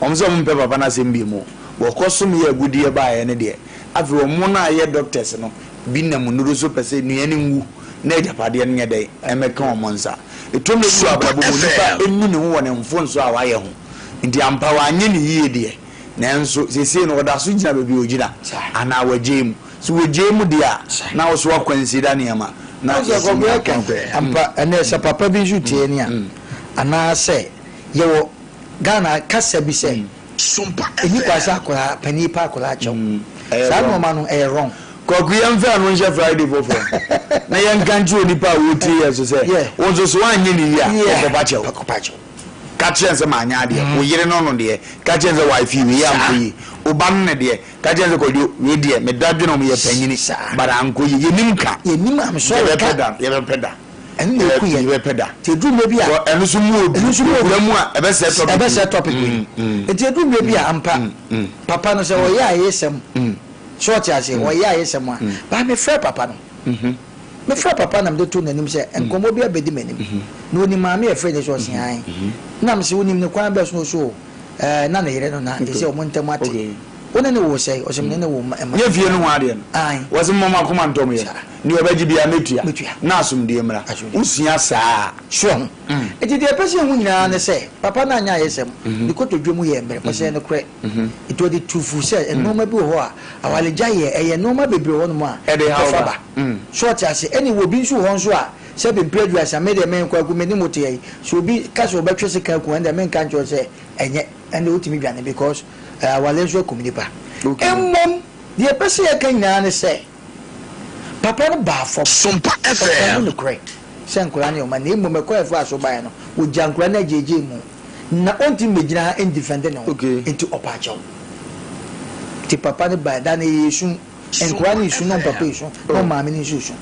Wɔn sɛ wɔmpɛ papa no asɛm biom o. Wɔkɔsom yɛ agudeɛ baeɛ no deɛ, afei wɔn a yɛ doctors no bi nam nnuro so pɛ sɛ nua no nwu na agyapadeɛ no nyɛ dɛn? Ɛmmɛka wɔn nsa. Ɛtɔ mmerɛ bi wɔ abrabɔ mu, onipa nnu ne ho wɔ ne mfomsoɔ a wayɛ ho. Nti ampa wanyɛ no yie deɛ, nanso seesei no ɔda so gyina baabi a ɔgyina anaa wagyae mu. Sɛ wogyae mu deɛ a, na wo so woakwansida nneɛma na Wohu sɛ yɛatumi kɔkɔɛ aka ka nokorɛ. ampa ɛnɛ sɛ papa bi nso tie ni a anaasɛ yɛwɔ Ghana kasa bi sɛ Sompa ɛni kwa sɛ FM. akwadaa panin pa akwadaa kyɛw Ɛyɛ saa wrong. nnoɔma no ɛyɛ wrong. Kwaku yɛmfa ɛno nhyɛ Friday foforɔ na yɛnka nkyerɛ onipa a ɔretie yɛn so sɛ Yeah. wo nso so woanyɛ no yie a Yeah. ɔnkɔpa kyɛw. Kɔpa kyɛw. Ka kyerɛ no sɛ manyɛ adeɛ. Wo yere no no deɛ ka kyerɛ no sɛ wife wei ankɔ yie. Wo ba no no deɛ Ka kyerɛ no sɛ Kwadwo, wei deɛ me dadwene ho meyɛ panyini but ankɔ yie. Yɛnim ka. Yɛnim I'm sorry ka. Yɛbɛpɛ da, yɛbɛpɛ da. Ɛno na ɛku yɛn. Yɛbɛpɛ da. Nti ɛduru mmerɛ bi a. Wɔ ɛno nso mu odu. Ɛno nso mu odu. Wura mu a ɛbɛsɛe topic yi. Ɛbɛsɛe topic yi. Nti ɛduru mmerɛ bi a ampa papa no sɛ ɔyɛ ayesɛm so ɔte aseɛ ɔyɛ ayesɛm a but mefrɛ papa no. Mefrɛ papa na mede to n'anim sɛ nkɔmmɔ bi abɛdi m'anim na ɔnim maame a ɛfrɛ no sɛ ɔse ae. Na mese wonim no kwan bɛn so na ɔse oo. Ɛɛ, na ne yere no na ɛsɛ wɔn ntam ate. Wo ne no woo sɛn? Ɔse, me ne no woo mma. Nyɛ fie no ho adeɛ no. Ae. Wɔse momma mo akoma ntɔ mo yam. Saa. Nea ɔbɛgye biara mɛtua. Mɛtua. Na asomdwoeɛ mmra. Asomdwoeɛ. Wosua saa a. So ho. Enti deɛ yɛpɛ sɛ yɛhu nyinaa ne sɛ, papa no anyɛ ayɛsɛm. Ne kotodwe mu yɛɛ mmerɛ. Ɔse ɛyɛ nokorɛ. Enti ɔde tuu fo sɛ nnoɔma bi wɔ hɔ a, awaregyaeɛ, ɛyɛ nnoɔma bebree wɔ hɔnom a, Ɛde haw ɛkɔfa ba. ba. So ɔte aseɛ? Ɛne wɔ bi nso wɔ hɔ nso a, Sɛbi mprɛ aduasa, me deɛ me Kwaku me ne mo te ha yi, sɛ obi ka sɛ ɔbɛtwe sekan aku wo a, ɛndeɛ menka nkyerɛ wo sɛ ɛnyɛ, ɛndeɛ wotumi dwane because awale nso akum nipa. Mmom deɛ yɛpɛ sɛ yɛka nyinaa ne sɛ, papa no baa fam, Sompa ɔkaa FM. mu nokorɛ sɛ nkwadaa no yɛ ɔma, na mmom ɛkwan a ɛfaa so baeɛ no, wɔgyaa nkwadaa no agyeegyee mu, na ɔntumi mmɛgyina ha ndifɛnde ne ho, nti ɔpaa kyɛw. Nti papa no baeɛ, da no ɛyɛɛ sum. Nkwadaa no resu na wɔn papa resu na wɔn maame no nso resu.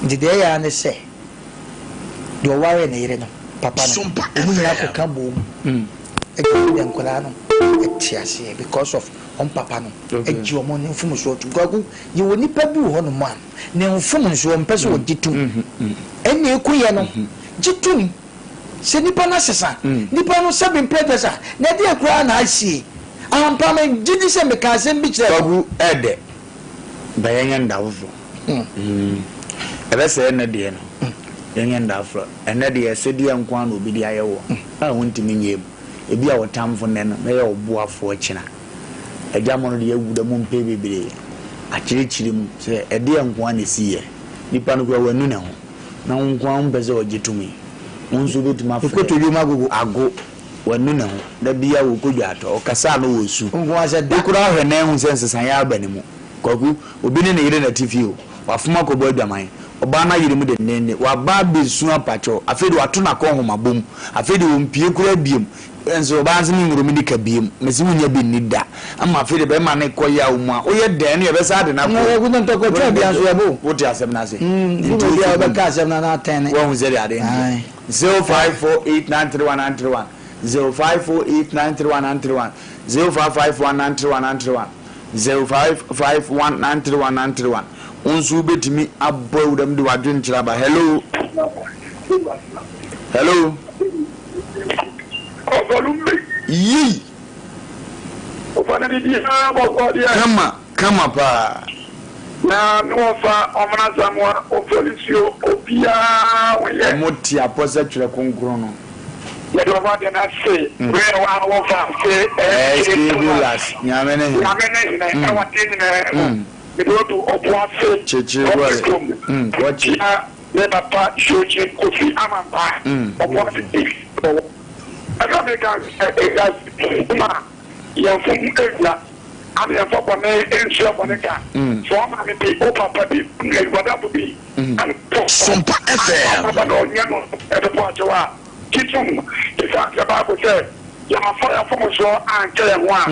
Nti deɛ ɛyɛ ara ne sɛ deɛ ɔwaree ne yere no papa no, wɔn nyinaa kɔka boom gye deɛ nkwadaa no te aseɛ because of wɔn papa no gye wɔn ne mfomsoɔ tom. Kwaku, yɛwɔ nipa bi wɔ hɔnom a ne mfomsoɔ ɔmpɛ sɛ ɔgye tom. Ɛnna ɛkuyɛ no, gye tom. Sɛ nipa no asesa nipa no sɛbi mprɛ aduasa na ɛdeɛn koraa na asie? Ampa me gye di sɛ mekaa asɛm bi kyerɛɛ no. Kwaku ɛɛdɛ ba yɛnyɛ nda foforɔ ɛbɛsɛe ɛnɛ deɛ no yɛnyɛ nda foforɔ ɛnɛ deɛ ɛsɛdeɛ nko ara na obi de ayɛ woɔ a wontumi nyɛ mu ebi a wo tamfo nnɛ no bɛyɛ wo boafoɔ kyena agya mono deɛ awura mu mpɛ bebree akyerɛkyerɛ mu sɛ ɛdeɛ nko ara na ɛsiiɛ nipa no koraa wanu ne ho. Na wo nko ara wompɛ sɛ ɔgye tom yi, wo nso wobɛtumi afrɛ. Mekɔtɔ dwom agogo. Ago, wanu ne ho. Da biara wɔkɔ dwaatɔ, ɔkasa a na ɔresu. Wo nko ara sɛ da. Wo koraa hwɛ na ahu sɛ nsesaeɛ aba ne mu. Kwaku, obi ne ne yere na ɛte fie o, wafom akɔbɔ adwaman. Ɔbaa no ayere mu dendeenden, waba abɛsu apakyɛw. Afei deɛ wato n'akɔnhoma bom. Afei deɛ ɔmpue koraa biom. Nso ɔbaa nso menworo me nika biom. Mese wonnya bi nni da. Ama afei deɛ bɛrima no kɔ yaw mu a, woyɛ dɛn ne yɛbɛsan de no akɔ Na yɛgu no ntɔkwa bia nso yɛbo. Wote asɛm no ase? Nti Nti obi a wosi wobɛka asɛm no na atɛne. Woahu sɛdeɛ adeɛ no teɛ? 0548931931, 0548931931, 0551931931, 0551931931. Wo nso wobɛtumi abɔ awuram de w'adwenkyerɛ aba. Hello? Hello? Yei! Kama, kama paa. Na me wɔfa ɔmena Samoa ofolisuo obiara ho yɛ. Ɔmo te apɔ sɛ twerɛ kronkron no. Yɛde ɔbɔ adeɛ no ase. Wei wɔ a wɔfa ase SK Bolas. Nyame ne hene. Nyame ne hene ɛwɔ adeɛ nyinaa mu. Mede wo to ɔbo ase. Kyekyere bɔre. Wɔkye. Tia me papa Eugene Kofi Amampa. Ɔbo ase. Ɛsɛ meka sɛ ewiase ma yɛmfom ewia ana yɛmfa bɔne nsua bɔne ka. Sɛ ɔma me bi, wo papa bi, wadafo bi, ana Sompa FM. Papa na ɔnyɛ no ɛbɛbɔ akyɛw a titum ɛsiane sɛ Bible sɛ yɛamfa yɛn mfomsoɔ ankyɛ yɛn ho a,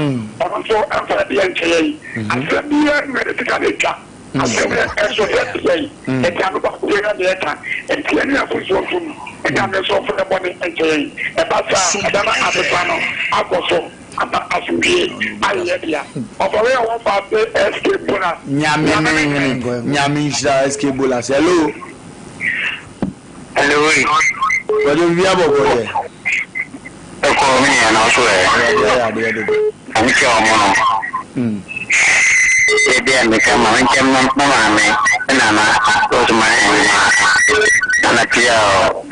ɔno nso ɛmfa yɛn deɛ nkyɛ yɛn. Asɛm biara nni hɔ a yɛde sika na ɛtwa. Asɛm no ɛso yɛ yɛn. Ɛnti ano baako biara na yɛka. Ɛnti yɛne yɛn mfomsoɔ ntom na Nyame nso mfa yɛn bɔne nkyɛ yɛn. Ɛba saa a, ɛbɛma asetena no akɔ so ama asomdwie ayɛ yɛn dea. Ɔfɔre a wɔfa ase SK Bolas. Nyame ne hene. Nyame nhyira SK Bolas. Hello. Hello oi. Kwadwo biribi abɔkɔ deɛ. Ɛkɔ me nua na ɔso ɛ. Awurade ayɛ adeɛ dodo. Na me kyɛ ɔmo no. Yɛ deɛ me ka ma me nkyɛm no ma maame me nana ɔso ma ɛnɛ. Nana pia ɔ.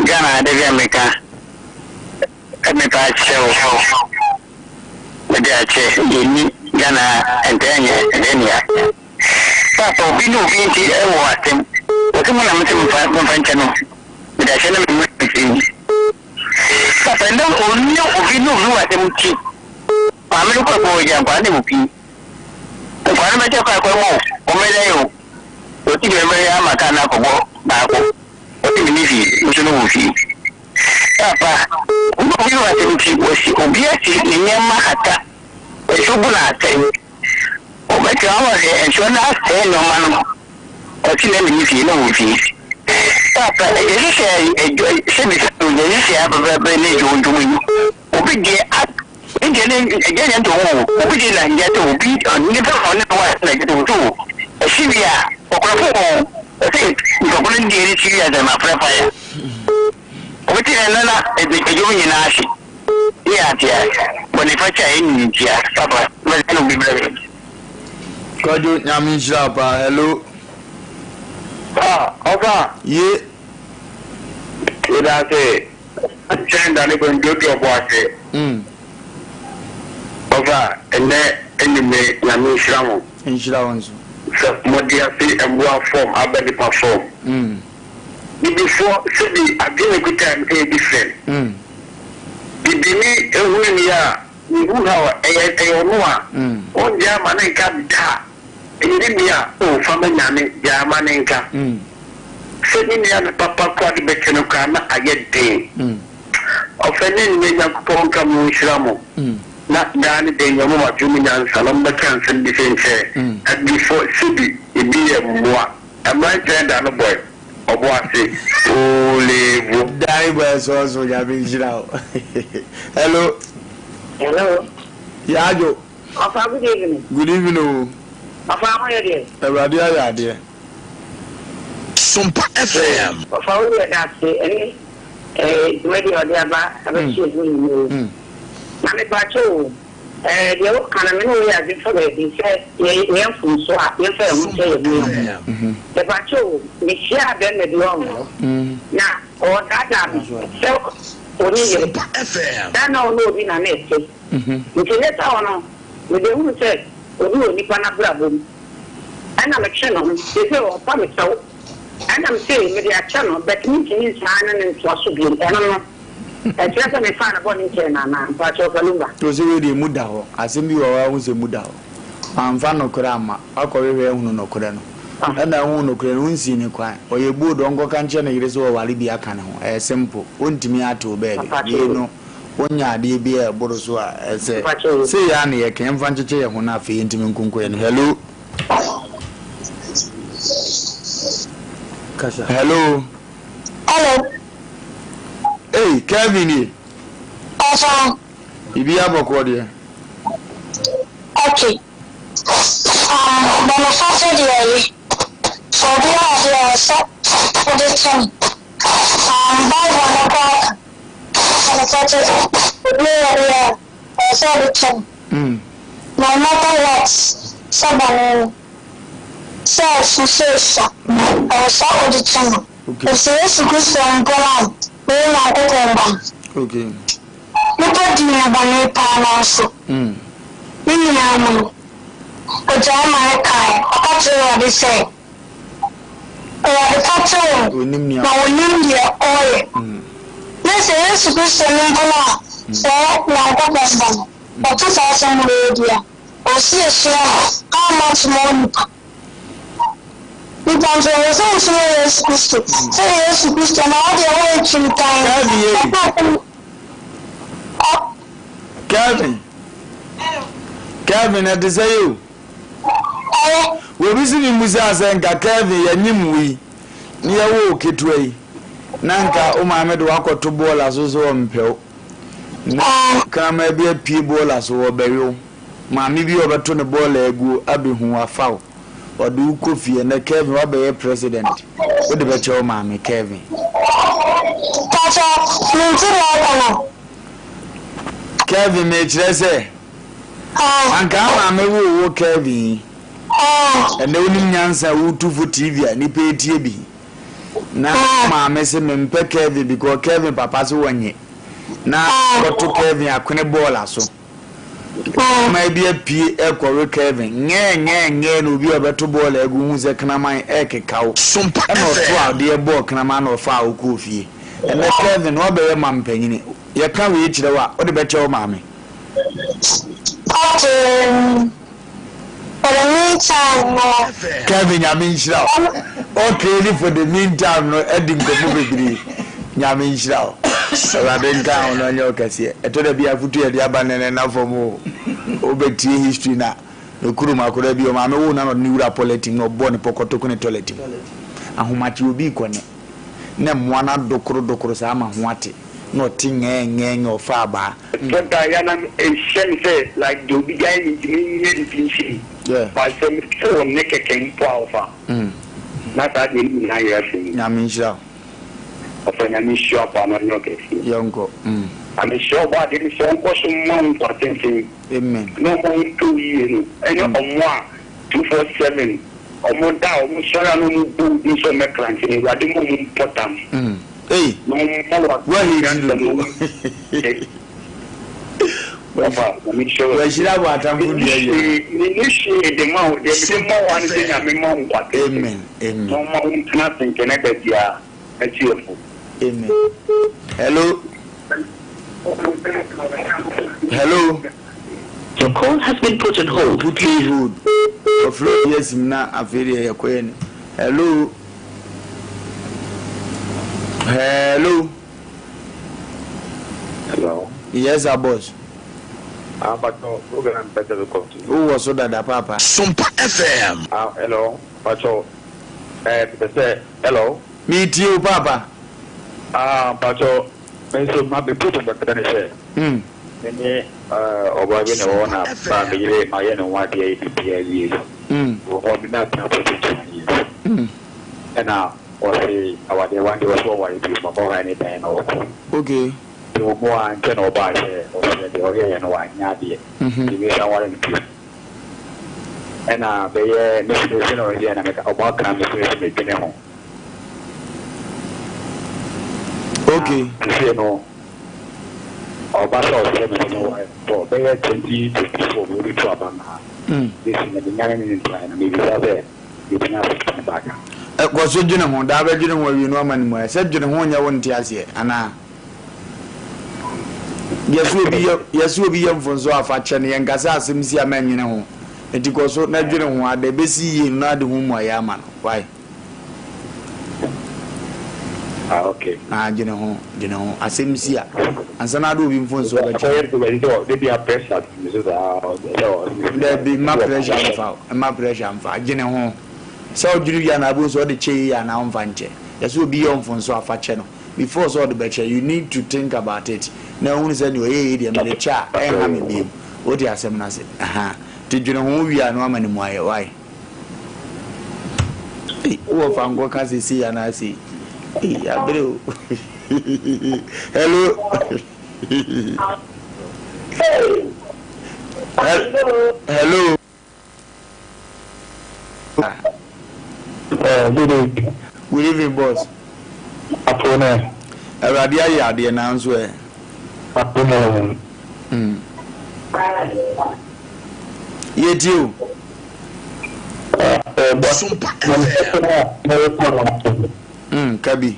Ghana ade bi a me ka me pa akyɛ wo. Me de akyɛ yɛ ni Ghana ɛntɛ nyɛ ɛntɛ nia. Paapa obi ne obi nti wɔ asɛm. Wɔse mo na mese momfa momfa nkyɛ no. Mede ahyɛ na me mu mfiri. Paapa ɛnɛ ɔne obi ne obi wɔ asɛm nti. Maame no kɔ kɔ gya nkwadaa no wɔ fie. Nkwadaa no bɛkyɛ kɔ akɔ mu o, wɔn bɛyɛ o. Wɔsi deɛ bɛyɛ ama kaa no akɔbɔ baako. Wɔsi me ne fie, nso no wɔ fie. Paapa obi ne obi wɔ asɛm nti wɔsi obi asi ne nneɛma hata. Nsuo bu na asɛe. Ɔbɛtena hɔ ahwɛ nsuo no asɛe nneɛma no. Ɔte na menni fie na ɔwɔ fie. Paapa, yɛhyehyɛ adwa sɛbi sɛ yɛhyehyɛ abɛbɛbɛ ne dwodwom yi. Obi deɛ a ne deɛ ne ɛgya nyɛ ntɔ ho o. Obi deɛ na gya tɔ obi nipa na ɔne wa na gya tɔ so o. Ɛsi wie a ɔkorɔfo wɔ ɔsɛ nipa ko no deɛ ne si wie a sɛ ma frɛ fire. Obi te na na ɛdwom nyinaa ahye. Yɛ atea, bɔnefakyɛ a ɛnni ntia, papa, mɛsɛ no bi brɛ me. Kwadwo Nyame nhyira wo paa hello. Ah ɔfa. Ye. Medase nkyɛn da ne kwan duodua ɔbo ase. Mm. Ɔfa ɛnɛ anwummere Nyame nhyira mo. Nhyira wo nso. Sɛ mode afi mmoa fam aba nipa fam. Mm. Bibifoɔ sɛbi adwene ekuta no ɛyɛ different. Bibini ehunu ni a ne hu haw ɛyɛ ɛyɛ ɔno a ɔngyaa ma ne nka da ɛyɛ ne nua oh fa ma Nyame gyaa ma ne nka sɛ ne nua no papa koraa de bɛkyɛ no koraa na ayɛ den ɔfɛ ne nnɛ Nyankopɔn nka mo nhyira mo na daa ne dɛn nyɛ mo ma dwene mu nyansa na mo bɛka nsɛm bi sɛ nkyɛ abibifoɔ sɛbi ebi yɛ mmoa. Mmeranteɛ da no bɔe ɔbo ase ooleevo. Danny boy sɔɔso nyame nhyira wo. Hello. Hello. Yaajo. Ɔfa good evening. Good evening o. Ɔfa ho yɛ deɛ. Awurade ayɛ adeɛ. Sompa FM. Ɔfa wo deɛ da ase ɛne ɛɛ dwumadi a ɔde aba abɛto yɛn ho nyinaa yi. Na mepakyɛ o. Ɛɛ, deɛ woka no, me ne wo yɛ adwene fa baabi sɛ yɛyɛ mfomsoɔ a, yɛmfa yɛn ho nkyɛ yɛn ho yɛn ho. Mepakyɛ o, mehyiaa bɛrima bi ɔho, na ɔredaadaa me sɛ ɔne yere. Saa na ɔne obi na na ɛte. Nti later on no, mebɛhunu sɛ obi wɔ nipa no abrabɔ mu. Ɛna metwe ne ho, seesei ɔrepa me kyɛw. Ɛna mese mede akyɛ no, but mentumi nsan ne no ntoa so bio. Ɛno no. Ɛkyerɛ sɛ mefaa no bɔne kyɛɛ no anaa? Mpakyɛw fa lumba. To sɛ wei deɛ emu da hɔ. Asɛm bi wɔ hɔ a wohu sɛ emu da hɔ. Wamfa nokorɛ amma. Wakɔhwehwɛ ahunu nokorɛ no. Ɛna ahuu nokorɛ no, wonsii no kwan. Ɔyɛ bold, ɔnkɔka nkyerɛ ne yere sɛ ɔware bi aka ne ho. Ɛyɛ simple. Wontumi ate wo baabi. Wei no, wonya adeɛ bi a ɛboro so a, ɛsɛ. Sei ara na yɛka, yɛmfa nkyekyɛ yɛn ho na afei yɛntumi nkonko yɛn ho. Hello? Hello? Hello. Ei, Kelvin nie. Ɔfa. Biribi abɔkɔɔ deɛ. Ok. Ah, bɔnefakyɛ deɛ ɛye. Sɛ obi yɛ adeɛ a, ɛsɛ wode kyɛ no. Ah, Bible no koraa ka bɔnefakyɛ sɛ obi yɛ adeɛ a, ɛwɔ sɛ wode kyɛ no. No matter what, sɛ bɔne no, sɛ ɛso sɛ esua, ɛwɔ sɛ wode kyɛ no. Efisɛ Yesu Kristo mpo no a. Ɔyɛ Nyankopɔn Ba no. Okay. Nnipa dii no bɔne paa nanso ne nyinaa mu no, ɔgyae ma no kae. Ɔka kyerɛɛ Awurade sɛ, Awurade fa kyɛ wɔn, na wɔnnim deɛ wɔreyɛ. Ne sɛ Yesu Kristo no mpo no a sɛ Nyankopɔn Ba no, ɔte saa asɛm wei adi a, ɔsi yɛsua no, how much more nnipa? Nnipa nso, ɛwɔ sɛ wosua Yesu Kristo sɛ Yesu Kristo na ɔdeɛ woyɛ twintan. Kelvin ye. Kelvin. Kelvin ɛte sɛ yi o. Obi si mi musa sɛ nka Kelvin yɛ nyim wo yi ne yɛ wo ketewa yi na nka wo maame de wakɔto bɔɔla so sɛ ɔmpɛ wo na kraman bi apue bɔɔla so ɔbɛwe wo. Maame bi a ɔbɛto ne bɔɔla aguo abɛhu wo afa wo ɔde wo kɔ fie ɛnɛ Kevin wabɛyɛ president wode bɛkyɛ wo maame Kevin. Pakyɛ mente deɛ ɔka no. Kevin mekyerɛ sɛ anka maame woo wo Kevin yi ɛnɛ wonim nyansa a wotu fo TV a nipa etie bi na maame se mempɛ Kevin because Kevin papa se wɔnyɛ na kɔto Kevin akwene bɔɔla so. Kraman bi apue rekɔwe Kevin. Ngɛɛ-ngɛɛ-ngɛɛ na obi a ɔbɛto bɔɔl agu hu sɛ kraman rekeka wo. Ɛna ɔto adeɛ bɔɔ kraman na ɔfaa wo kɔɔ fie. Ɛnnɛ Kevin, woabɛyɛ mampanyini. Yɛka wei kyerɛ wo a, wode bɛkyɛ wo maame? Okay, for the meantime no. Kevin Nyame nhyira wo. Okay ni for the meantime no adi nkɔmmɔ bebree. Nyame nhyira wo. Awurade nka ho na ɔnyɛ wo kɛseɛ. Ɛtɔ da bi a afutu yɛde aba nnɛ no ɛna fam o. Wobɛtie history na me kurom akwadaa bi ɔmaame woo no na ɔde ne wura pɔlɛtin na ɔbɔɔ ne pɔkɔtoko ne tɔlɛt mu. Ahomakye obi rekɔ ne na mmoa no adokoro dokoro saa ma ho ate na ɔte ngɛɛ ngɛɛ ngɛɛ ɔfa abaa. Ɛtɔ da a yɛ a na ɛhyɛ me sɛ like deɛ obi de ayɛ me nti menyɛ biribi nhyɛ mu but sɛ mete wo nne kɛkɛ mpo a ɔfa na saa deɛ ne nyinaa yera firi mu. Nyame nhyira wo. Ɔfa Nyame nhyira wo paa na ɔnyɛ wo kɛseɛ. Yɛnkɔ. Na mesrɛ ɔbɔ adeɛ no sɛ ɔnkɔ so mma wo nkwa tenten. Amen. Na ɔma wo ntɔ wo yie no ɛne ɔmo a 247 ɔmo da a ɔmo sɔre a na ɔmo bɔ wo din sɛ ɔmo bɛkrankye no Awurade ma ɔmo mpɔ tam. Ei Na ɔmma wo woahiti nyansa dodo. na ɔmo Papa Nyame nhyira wo. Wahyira wo atamfo Menni dua yie. hwee menni hwee de ma wo deɛ mede ma wo ara ne sɛ Nyame mma wo nkwa tenten Amen amen. na ɔmma wo ntena ase nkɛnɛ da biara mɛtu yɛ fo. Amen. Hello. Hello. Your call has been put on hold. Put on hold. Ɔfrɛ obi asim na afei deɛ yɛkɔ yɛ ni. Hello. Hello. Hello. Yes, sir, boss. Ah, Pacho, program better be come to. Who was so dada papa? Sompa FM. Ah, hello, Pacho. Eh, pese, hello. Me tie o papa. Ah, Pacho, me so ma be put on the ne say. Me ne eh oba bi ne wo na ba me yire ma ye ne ho ade yi bibia wie. Wo ho me na tena for 21 years. Ɛna ɔse awadeɛ one day ɔse ɔware bio ma ɔhae ne dan na ɔkɔ. Okay. Nti ɔmo a nkyɛ na ɔbaa sɛ ɔsɛ deɛ ɔyɛeɛ no wanyɛ adeɛ nti me san ware no bio. Ɛna bɛyɛ me sɛ sɛ na ɔyɛ na meka ɔmo aka me sɛ sɛ medwene ho. Okay. Na sesei no ɔba sɛ ɔsrɛ me sɛ meware no bɔ bɛyɛ 2024 bi obetu aba no a besi na menya ne ne ntrae no mebisa sɛ Yɛtumi asesa ne back a. Kɔ so dwene ho, daa bɛdwene ho awie no ama no mmuaeɛ. Sɛ dwene ho nyɛ wo nte aseɛ anaa? Yɛse obi yɛ yɛse obi yɛ mfonsoɔ a fa kyɛ no, yɛnka sɛ asɛm si a mɛnnwene ho. Nti kɔ so na dwene ho, ada ɛbɛsi yie no na ade ho mmuaeɛ ama no. Wai? Ah okay. Ah dwene ho, dwene ho. Asɛm si a, ansa na ade obi mfonsoɔ bɛkyɛ no. Dabi, mma pressure mfa wo, mma pressure mfa. Dwene ho. Sɛ wodwene wie a na wobɛhu sɛ wode kyɛ yie anaa womfa nkyɛ. Yɛsɛ obi yɛ wo mfonsoɔ a, fa kyɛ no. Before sɛ ɔde bɛkyɛ, you need to think about it na wohunu sɛ nea ɔyɛeɛ yi deɛ mede kyɛ a, ɛnha me bio. Wote asɛm no ase? Ahaa. Nti dwene ho wie a na woama no mmuaeɛ. Wai? Ei, wowɔ fa nkɔka sɛ sei anaa sei. Ei, abrɛ o. Hello. Hello. Good evening. Good evening, boss. Apone. Awurade ayɛ adeɛ nanso ɛ. Mm. Yɛtie o. Sompa FM. Ka bi.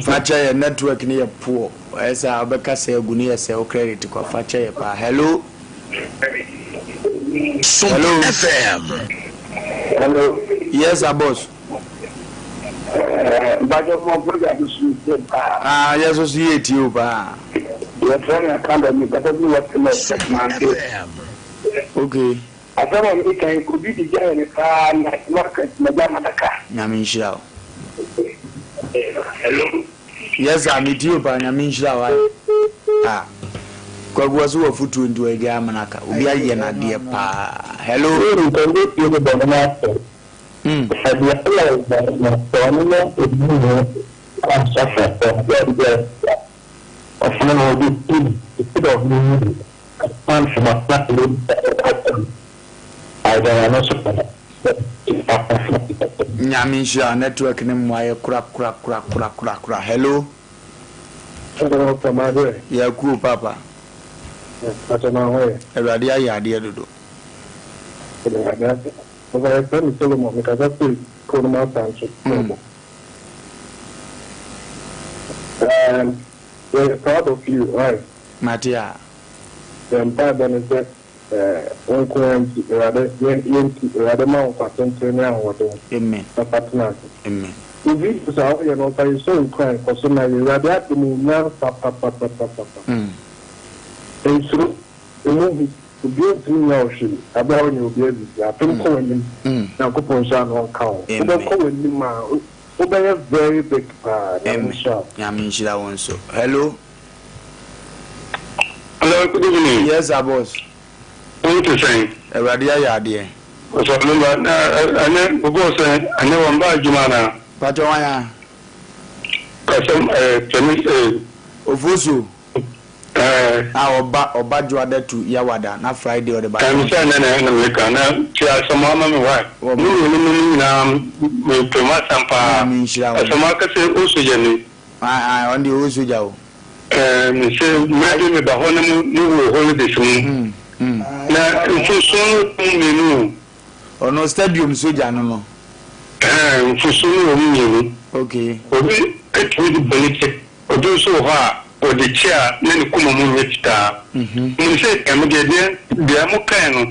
Fa kyɛ yɛ network no yɛ poor ɛyɛ sɛ a wobɛka sɛ agu no yɛ sɛ wo credit kɔ fa kyɛ yɛ paa hello. Sompa Hello. FM. Hello. Yes sir boss. Mpakyɛ mo program no so metie paa. Ah yɛ so so yɛ tie o paa. Yɛfrɛ me Akanda me kasa fi West North Sompa Kumasi. FM. Okay. Asɛm a meka yi obi de gyae me paa na maka magya madaka. Nyame nhyira wo. Hello. Yes sir me tie o paa Nyame nhyira wo ae ah Kwaku ɔse wɔ futuo nti wagyae amena aka obi ayɛ no adeɛ paa hello. Mm. Nyame nhyira wo network no mmoa yɛ kora kora kora kora kora kora hello. Yɛkuo papa. Awurade ayɛ adeɛ dodo. We're proud of you, right? Mate a. Yɛn mpaebɔ ne sɛ wo nko ara nti, Awurade, yɛn nti, Awurade ma wo nkwa tenten ne ahoɔden. Amen. Na fa tena ase. Amen. Wo videos a woyɛ no, ɔfa yɛhyɛ wo nkuran, kɔ so na yɛ. Awurade adom wo nyansa papapapapa. Nsuro, mmɔ hu, obiara ntumi nyɛ wo hwee, aberɛ a wonyɛ obiara biribi. Apem kɔ w'anim, Nyankopɔn nhyira na ɔnka wo ho. Amen. Wobɛkɔ w'anim a, wobɛyɛ very big paa. Nyame Amen. nhyira wo. Nyame nhyira wo nso. Hello. Hello, good evening. Yes sir boss. Wo te sɛn? Awurade ayɛ adeɛ. Ɔsɔ no ba na ɛnɛ bɔbɔ sɛ ɛnɛ wɔn ba adwuma na. Patro wan a? Kasɛm ɛɛ tɛni ɛɛ. Ofosu. Ɛɛ. A ɔba ɔba Dwoada to Yawada na Friday ɔde ba. Ɛm sɛ ɛnɛ na ɛna meka na ti asɛm ama me wa. Wɔ Ne mmienu mu no nyinaa mepɛ mu asɛm paa. Nyame nhyira wo. Asɛm akɛse osogya ni. Ae ae ɔno deɛ ɔwɔ sogya o. Ɛɛ mese mmerɛ bi meba hɔ na mo mo wɔ holidays mu. Na mfuso no wɔ mu mmienu o. Ɔno stadium sogya no no. Ɛɛ mfuso no wɔ mu mmienu. Okay. Obi tumi de bɔne kyɛ, obi nso wɔ hɔ a ɔde kyɛ a na ne koma mu nyɛ fitaa. Menim sɛ deɛ mo deɛ deɛ deɛ mo kae no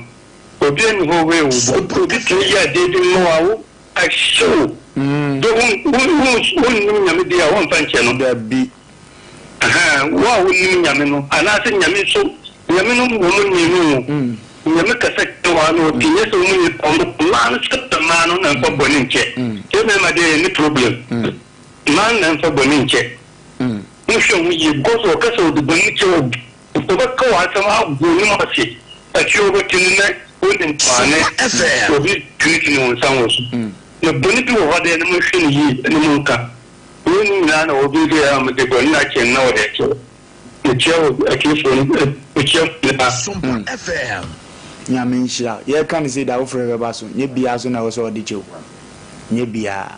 obi ani hɔ wei wo bo. Obi tumi yɛ adeɛ bi ma wo a wo ahye wo. De wo wo wo wonnim Nyame deɛ a womfa nkyɛ no. Dabi. Ahaa, wo a wonnim Nyame no, anaasɛ Nyame nso, Nyame no wɔ mo mmienu o, Nyame kasa kyerɛ wo a na ɔte, nyɛ sɛ wɔn nyinaa, wɔn mmaa no sɛ mmaa no na mfa bɔne nkyɛ, yɛ mmarima deɛ yɛnni problem, mmaa no na mfa bɔne nkyɛ, monhwɛ ho yie, because ɔka sɛ ɔde bɔne kyɛ wo, ɔbɛka w'asɛm agu ne mu ase, afei wobɛte no na wonim maane, obi tinitini wo nsa wɔ so, na bɔne bi wɔ hɔ deɛ na monhwɛ no yie na monka. Wei mu nyinaa na wɔbɛdi a mede bɔne akyɛ no na wɔde akyɛ wo. Mekyia wo atiefoɔ no, mekyia mo nyinaa. Sompa FM. Nyame nhyira wo. Yɛka no sei da foforɔ ɛbɛba so. Nyɛ biaa so na ɛwɔ sɛ ɔde kyɛ o. Nyɛ biaa.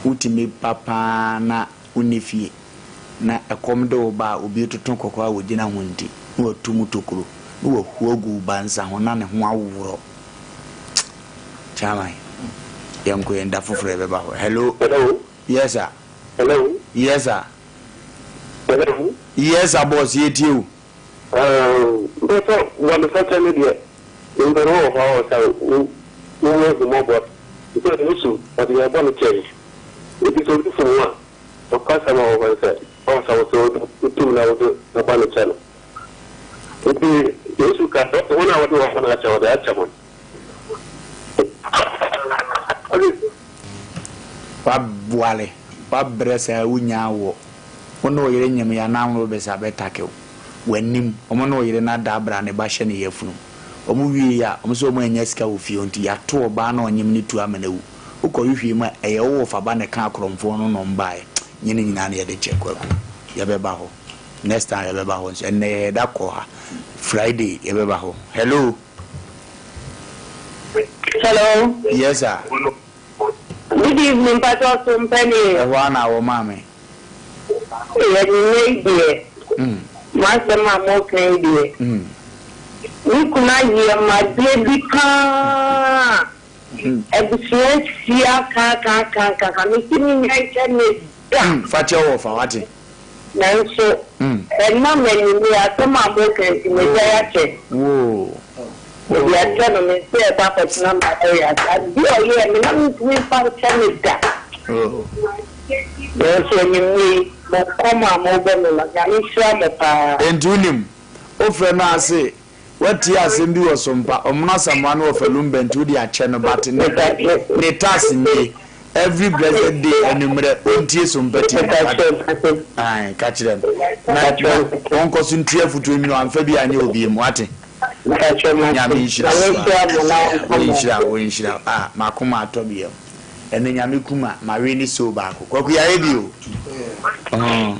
Wotumi ba paa na wonni fie na ɛkɔm de wo ba a obi retoto kɔkɔɔ a wogyina ho nti na watu mu tokuro na wahu agu wo ba nsa ho na ne ho aworɔ. Chairman, yɛnkɔ yɛn da foforɔ yɛbɛba hɔ. Hello. Hello. Yes sir. Hello. Yes sir. Hello. Yes sir boss yɛtie o. Mpɛsɛ bɔnefakyɛ no deɛ nipa no wɔ hɔ a ɔsɛ wo wo ahummɔbɔ sɛ Yesu ɔde yɛn bɔne kyɛ yɛn nti sɛ obi fom wo a nokwasɛm a ɛwɔ hɔ ne sɛ ɔsɛ wo sɛ wotum na wode ne bɔne kyɛ no nti Yesu ka sɛ wɔn a wɔde wɔn bɔne akyɛ wɔde akyɛ wɔn. W'aboare, w'abrɛ saa wonyaa wɔ wo ne wo yere nyem ya na anworo bɛsa bɛ take wo w'anim ɔmo ne wo yere no ada abra ne ba hyɛ ne yafunu ɔmo wie ya ɔmo sɛ ɔmo annya sika wɔ fie hɔ nti yato ɔbaa na ɔnyem no tuo ama no awu. Wokɔhwehwɛ mu a, ɛyɛ wo wɔfa ba na ɛka akorɔmfoɔ no na wɔbaeɛ. Nyɛ ne nyinaa na yɛde kyɛ Kwaku. Yɛbɛba hɔ. Next time yɛbɛba hɔ nso. Ɛnnɛ yɛda kɔ ha. Friday yɛbɛba hɔ. Hello. Hello. Yes sir. Good evening mpakyɛ ɔso mpɛnie. Ɛhɔ ara na wɔ maame. Ei anwummerɛ yi deɛ mo asɛm a moka yi deɛ me kunu ayɛ me adeɛ bi paa abusua ahyia kaakaakaaka mese menya nkyɛ ne da. Fa kyɛ wɔ fa wate. Nanso ɛnam anwummerɛ asɛm a moka nti magyae akyɛ. Mede akyɛ no me nsa ɛkɔ akɔtena m'aware ase. Adeɛ a ɔyɛɛ me na mentumi mfa nkyɛ no da. Nanso anwummerɛ yi, mo nkɔmmɔ a mobɔ me no, Nyame nhyira mo paa. Enti wonim, wofrɛ no a se watie asɛm bi wɔ Sompa, Ɔmono Asamoah ne Wɔfa Lumba nti wode akyɛ no but ne ne task nie, every blessed day anwummerɛ ɔntie Sompa TV wate? Ae, ka kyerɛ no na na ɔnkɔ so ntie afutuo nwunu amfa bi anyɛ obiem wate? Nyame nhyira wo paa, ɔnhyira wo, ɔnhyira wo, ah makoma atɔ me yam. Ɛnɛ nyame kum a mawe ne soul baako. Kwaku yare bi o. Oh.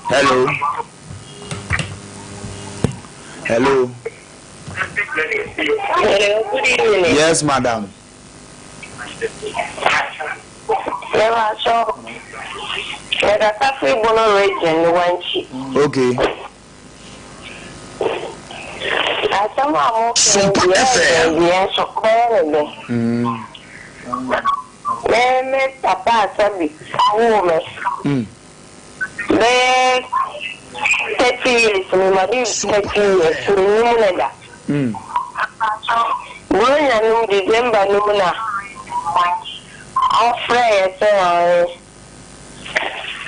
Hello. Hello. Hello, good evening. Yes, madam. Mewatɔ. Mekasa firi Bono region ne Wankyi. Okay. Asɛm a moka yi deɛ ɛyɛ den deɛ nso bɛyɛ ne den. Me me papa Asabi woo me bɛyɛ 30 years ni madi 30 years mennim no da. Buronya no mu December no mu na ɔfrɛeɛ sɛ ɔre.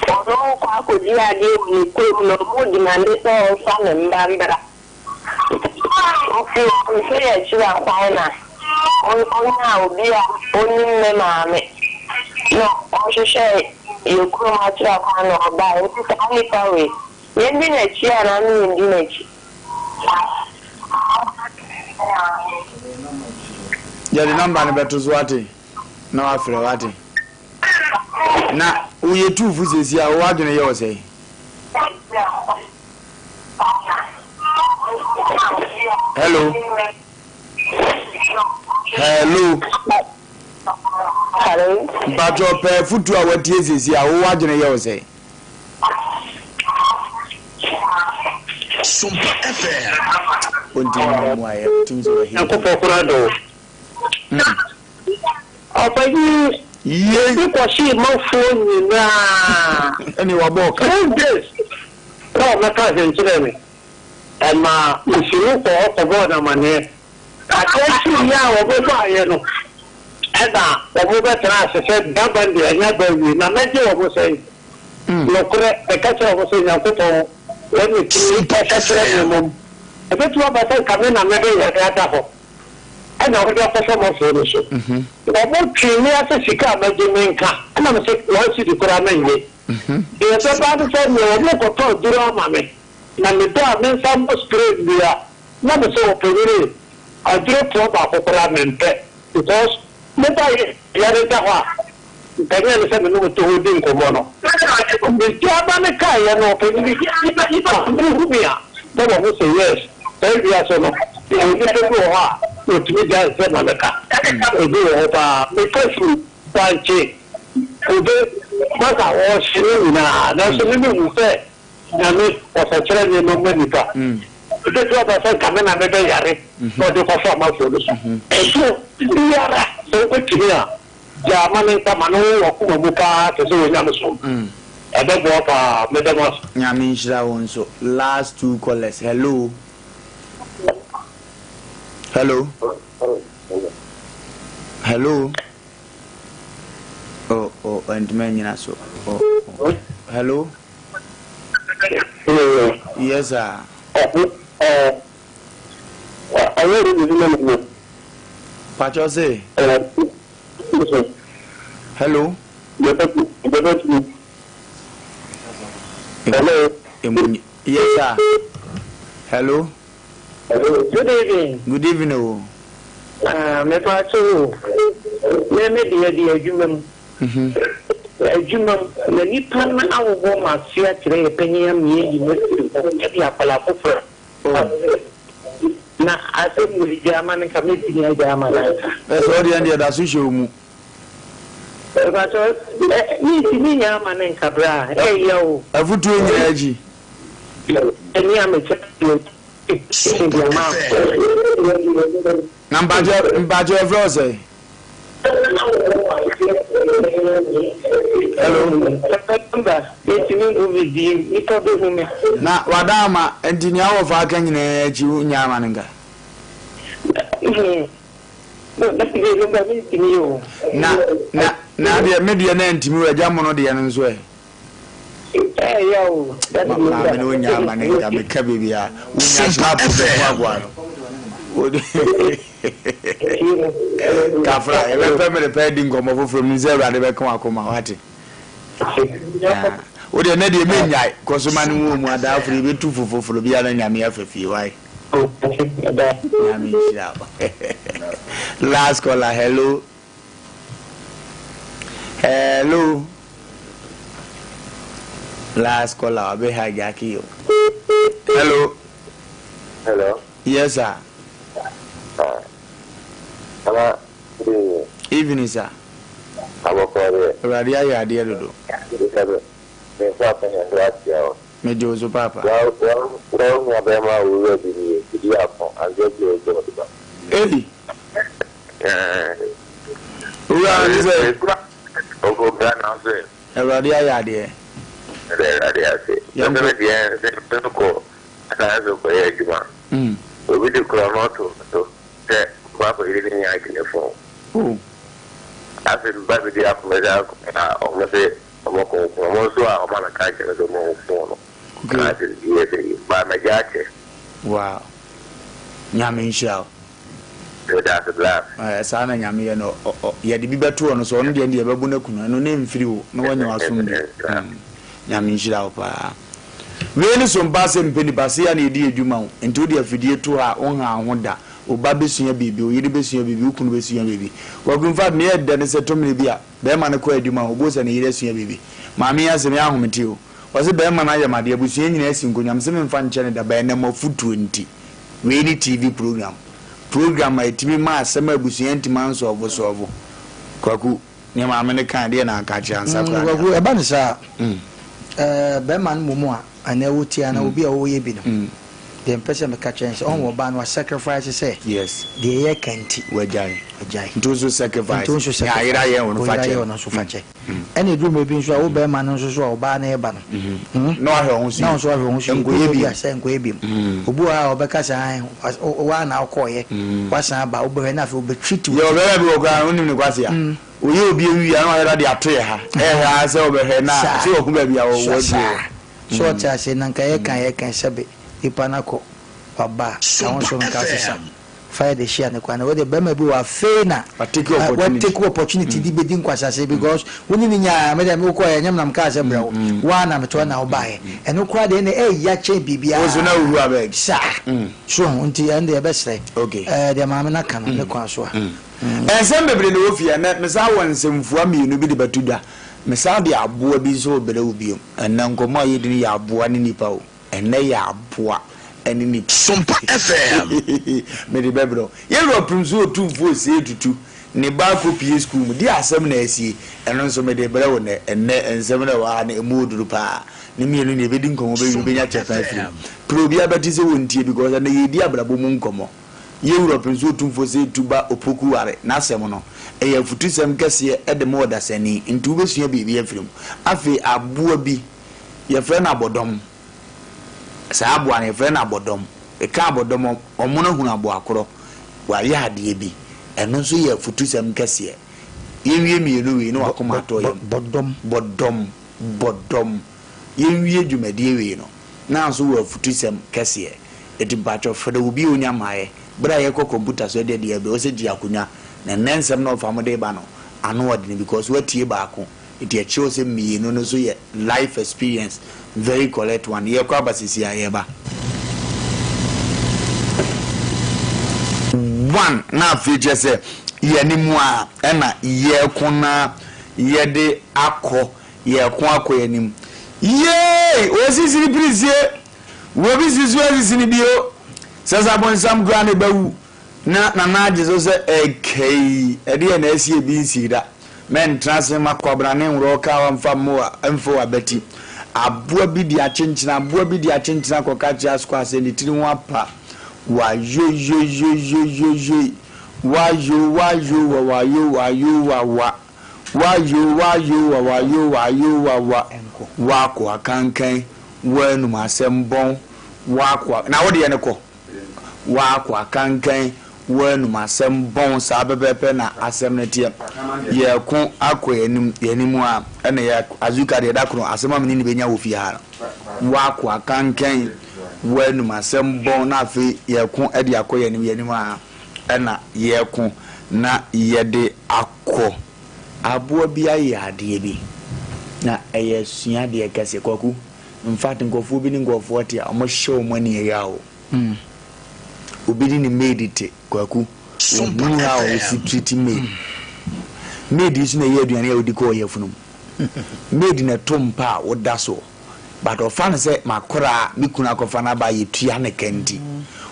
Ɔno rekɔ akɔdi adeɛ wɔ ne kurom na ɔmo demande sɛ ɔmfa ne mma mbra. Nti ɔnhwɛ akyiri akwan na ɔnyaa obi a onim me maame na ɔhwehwɛɛ yɛ kurom akyiri akwan na ɔbaeɛ. Nti saa nipa wei, yɛndi n'akyi anaa ne yɛndi n'akyi? Yɛde nɔmba no bɛto so wate na wafrɛ wate. Na woyɛ tuufo seesei a, wo adwene yɛ wo sɛn? Hello. Hello. Hello. Mpatsɔ pɛ afutuo a watie seesei a, wo adwene yɛ wo sɛn? Sompa FM. Ontumi mmɔ mu ayɛ, tumi sɛ wɔhɛ. Nyankopɔn koraa dɔ wo. Ɔpanyin Yei. bi kɔhyee mafoɔ nyinaa. Ɛne wabɔ ɔka. 3 days na ɔbɛka asɛm kyerɛɛ me. Ɛmaa mesii mu kɔɔ hɔ kɔbɔɔ no amaneɛ. Adeɛ kyeeɛ a wɔbɛbaeɛ no, ɛna wɔbɛtenaa ase sɛ Daban deɛ ɛnyɛ aba awie, na mɛgye wɔn sɛn? Nokorɛ, meka kyerɛ wɔn sɛ Nyankopɔn ne tumi kasa kyerɛ me mmom. Ɛbɛtumi aba sɛ nka me na mɛbɛyare ada hɔ. Ɛna wode akɔfa m'afuo no so. Wɔtwee me ase sika a magye me nka, ɛna mese one cedi koraa mennye. Deɛ ɛbɛba ne sɛ neɛ wɔrekɔtɔ aduro ama me, na medɔ a mensa mmɔ spray nnua, na mese ɔpanyini aduro toa baako koraa mempɛ because meba yare da hɔ a, mpanyini ne sɛ me ne wo te hɔ di nkɔmmɔ no. Mede aba no kaeɛ no ɔpanyini hu me a na wahu sɛ yes saa wiase no yɛwɔ nnipa bi wɔ hɔ a wɔtumi gyae nsɛm ma no ka. Ebi wɔ hɔ paa meka firi bankye kube masa ɔhye no nyinaa nanso me mehu sɛ Nyame ɔsɛkyerɛ nneɛma ma nnipa. Ɛbɛtumi aba sɛ nka me na mebɛyare na ɔde kɔfa amafoɔ no so. Ɛso biara sɛ wobɛtumi a Gyaa ma ne nsa ma no wo wakoma mu paa te sɛ wɔ nyamesom. Ɛbɛboa paa. Meda mo ase. Nyame nhyira wo nso. Last two callers hello hello hello oh oh ɛntumi anyina so oh oh hello yes sir. Pacho se. Hello. Hello. Yes, sir. Hello. Good evening. Good evening. Oh. Me pacho. Me me deɛ deɛ adwuma mu. Adwuma mu na nipa no awowɔ m'aso akyerɛ yɛ panyin ama yɛayi me afiri hɔ de akwadaa foforɔ Na asɛm wei gyaa ma no nka mɛtumi agyaa ma no anka. Ɛsɛ wo deɛ deɛ da so hyɛ wo mu. Mpakyɛw ɛ mentumi nyaa ma no nka bra ɛyɛ o. Afutuo nyinaa akyi. Ɛni a mekyɛ deɛ Super deɛ ma. FM. Na mpakyɛw mpakyɛw yɛfrɛ wo sɛn? Hello. Na wada ama nti nea wɔfa aka nyinaa akyi wonya ama no nka. Na na na deɛ me deɛ na ntumi wɔ agya mono deɛ no nso ɛ. Maame no wonya ama no nka meka biribi a wonya snap bɛmu aboa no. Kafra yɛbɛpɛ mmerɛ pɛ di nkɔmmɔ foforɔ mu sɛ Awurade bɛka wakoma wate. Wo deɛ nɛ deɛ mennyae kɔ so ma no wɔ mu adaaforo yɛbɛtu fo foforɔ biara na Nyame afa fie wae. Nyame nhyira wo. Last caller, hello. Hello. Last caller, wabe hijack you. Hello. Hello. Yes, sir. Ana, good evening. Evening, sir. Abɔkɔ deɛ. Awurade ayɛ adeɛ dodo. Sɛbe, memfa apɛnyɛ so akyea wo. Megye wo so paapa. Wo nua bɛrima a owura bi nie, Didi Ako, adeɛ bi a ɔgye ɔde ba. Ei! Owura no te sɛ. Ɔkɔ Ghana ɔsɛ. Awurade ayɛ adeɛ. Ɛdɛ Awurade ase. Yɛnkɔ. Ɛsɛ deɛ sɛ ɛsɛ kɔ asase so kɔyɛ adwuma. Obi de korɔ no ɔto so sɛ ɔkɔ akɔyere ne nua agye ne fon. Oh. Afei meba bɛdi akɔmɛdze akɔ a ɔmo se ɔmo konko ɔmo nso a ɔmo anaka akyerɛ no sɛ ɔmo fon no. Okay. Anaasɛ yɛ sɛ ba mɛgye akyɛ. Wow. Nyame nhyira wo. Meda ase bla. Ɛɛ saa na Nyame yɛ no ɔ ɔ yɛde bi bɛto ɔno so ɔno deɛ ɛnde yɛbɛbo no aku no ɛno ne mfiri wo na wanya w'asomdwe mm Nyame nhyira wo paa. Wei ne so mpa sɛ mpɛ nipa sei a na yɛdi yɛ dwuma o nti wode afidie to hɔ a wonhaa wo ho da wo ba bɛsua biribi wo yere bɛsua biribi wo kunu bɛsua biribi Kwaku infact nea ɛdɛ ne sɛ tɔmire bi a bɛɛma no kɔ adwuma o wobɛhu sɛ ne yere asua biribi maame yi asɛm yi ahomete o ɔse bɛɛma no ayɛ me adeɛ abusua nyinaa asi nkonnwa mese memfa nkyɛ no da but ɛnam afutuo nti Wei ne TV program. Program a ɛtumi ma asɛm a abusua ntumi ansɔɔvo sɔɔvo. Kwaku, nea maame no kae, deɛ na aka akyerɛ ansa koraa ne Kwaku, ɛba no saa a, ɛɛ, bɛrima no mmom a, anaa wotie anaa obi a ɔreyɛ bi no, deɛ mpɛ sɛ meka kyerɛ no sɛ, ɔhu ɔbaa no, wasacrifice sɛ deɛ yɛreka nti, Wagyae. wagyae. Nti wo nso sacrifice. Nti wo nso Nea ayera sacrifice. yɛn wo no, fa Wo yera kyɛ yɛ wo no. no nso fa kyɛ. Ɛna ɛduru mmerɛ bi nso a, wo barima no nso so a ɔbaa no reba no, Na wahwɛ wo ho so na wo yie. nso wahwɛ wo ho so yie. Nkɔyɛ Ɛduru bio. baabi a sɛ nkɔyɛ bio. Obi wɔ hɔ a ɔbɛka sɛ ae, wo ara na wokɔeɛ, woasan aba, wobɛhwɛ na afei ɔbɛtreat wo. Yɛwɔ barima bi wɔ koraa no, wonim no Kwasi a, ɔyɛ obi awie a na wahwɛ na ɔde ato yɛ ha. Ɛhwɛ ara sɛ ɔbɛhwɛ na sɛ wahu baabi a waduru Saa. hɔ. So ɔte aseɛ? Na nka yɛka yɛka sɛbe nipa no akɔ, waba a, ka wo nso nka sesa. Fa yɛ de hyia ne kwan no. Wo de bɛrima bi wɔ afei na Wa take opportunity de bedi nkwasase because wo ne ne nyaa me de me wokɔ yɛ nyɛ me na me kaa sɛ brɛ wo. Wo ara na metoa na wo baeɛ. Ɛno koraa deɛ ɛnna ɛya kyɛn biribiara. Wo nso na wohu abeg. Saa. So ho nti ɛno deɛ yɛbɛsrɛ. Okay. Ɛɛ deɛ maame no aka no ne kwan so a. Nsɛm bebree na ɛwɔ fie ha. Nnɛ mesan wɔ nsɛmfua mmienu bi de bɛto dwa. Mesan de aboa bi nso rebrɛ wo bio. Ɛnnɛ nkɔmmɔ a yɛredi no yɛ aboa ne nipa o. Ɛnnɛ yɛ aboa ne nipa. Sompa FM. Mede bɛbrɛ wo. Yɛn wura Prim so Otumfoɔ Osei Tutu ne ba akɔpue sukuu mu. Deɛ asɛm na asie? Ɛno nso mede rebrɛ wo nnɛ. Ɛnnɛ nsɛm no a ɛwɔ ha no, ɛmu ɔduru pa ara. Ne mmienu no yɛbɛdi nkɔmmɔ bɛwie, Sompa wobɛnya kyɛfa afiri mu. FM. Pere obiara bɛte sɛ wɔntie because ɛnnɛ yɛredi abrabɔ mu nkɔmmɔ. Yɛn wura Prim so Otumfoɔ Osei Tutu ba Opoku Ware n'asɛm no, ɛyɛ afutusɛm kɛseɛ de ma ɔdasani, nti wobɛsua biribi afiri mu. Afei aboa bi. Yɛfrɛ no abɔdɔm. Saa aboa no, yɛfrɛ no abɔdɔm. Yɛka abɔdɔm a, wɔn ahunu aboa korɔ. Wayɛ adeɛ bi. Ɛno nso yɛ afutusɛm kɛseɛ. Yɛnwie mmienu wei na wakoma atɔ yam. Bɔdɔm. Bɔdɔm. Bɔdɔm. Yɛnwie dwumadie wei no, na nso wɔ afutusɛm kɛseɛ. Enti mpakyɛw frɛ obi a ɔnya mmaeɛ. Berɛ a yɛkɔ kɔmputa so de adeɛ brɛ wo sɛ gye akonnwa. Na nnɛ nsɛm no a ɔfa mo de reba no, ano ɔdene because woatie baako. Nti ɛkyerɛw sɛ mienu no nso yɛ life experience very correct one yɛkɔ aba sisi a yɛba. One na afei kyerɛ sɛ. Yɛn anim a ɛna yɛreko na yɛde akɔ, yɛreko akɔ yɛn anim. Yiei! Osisiri pirisie, wobi si so asisini bio, sɛ sɛ abonsam koraa na ɛbɛwu na Nana agye so sɛ ɛkɛi, ɛdeɛn na asi ebi nsii da. Mɛntena ase mma kwabena ne nworɔ kawa mfa mmoa mfa w'abati. Aboa bi de akyenkyena, aboa bi de akyenkyena kɔka kyerɛ Asukwa sɛ ne tiri ho apa. Wayoyoyoyoyoyoi, wayo wayo wa wayo wayo wa wa, wayo wayo wa wayo wayo wa wa, w'akoa kankan, w'anum asɛm bɔn, w'akoa, na wo deɛ no kɔ. W'akoa kankan w'anum asɛm bɔn saa pɛpɛɛpɛ na asɛm no teɛ. Yɛko akɔ yɛn anim, yɛn anim a ɛna yɛ Azuka deɛ da koro asɛm a me ne no bɛnya wɔ fie ha no. W'akoa kankan w'anum asɛm bɔn na afei yɛko de akɔ yɛn anim, yɛn anim a ɛna yɛko na yɛde akɔ. Aboa bi ayɛ adeɛ bi na ɛyɛ asuadeɛ kɛse. Kwaku. Infact nkurɔfoɔ bi ne nkurɔfoɔ te a wɔn hyɛ wɔn ani ɛya o. Obi ne ne maid te Kwaku. Ohunu how a osi treat maid. Maid yi so na ɛyɛ aduane a odi kɔ ɔyafunu mu. Maid na ɛto mpa a woda soɔ. But ɔfa no sɛ makora a me kunu akɔfa no aba a yɛtua ne ka nti.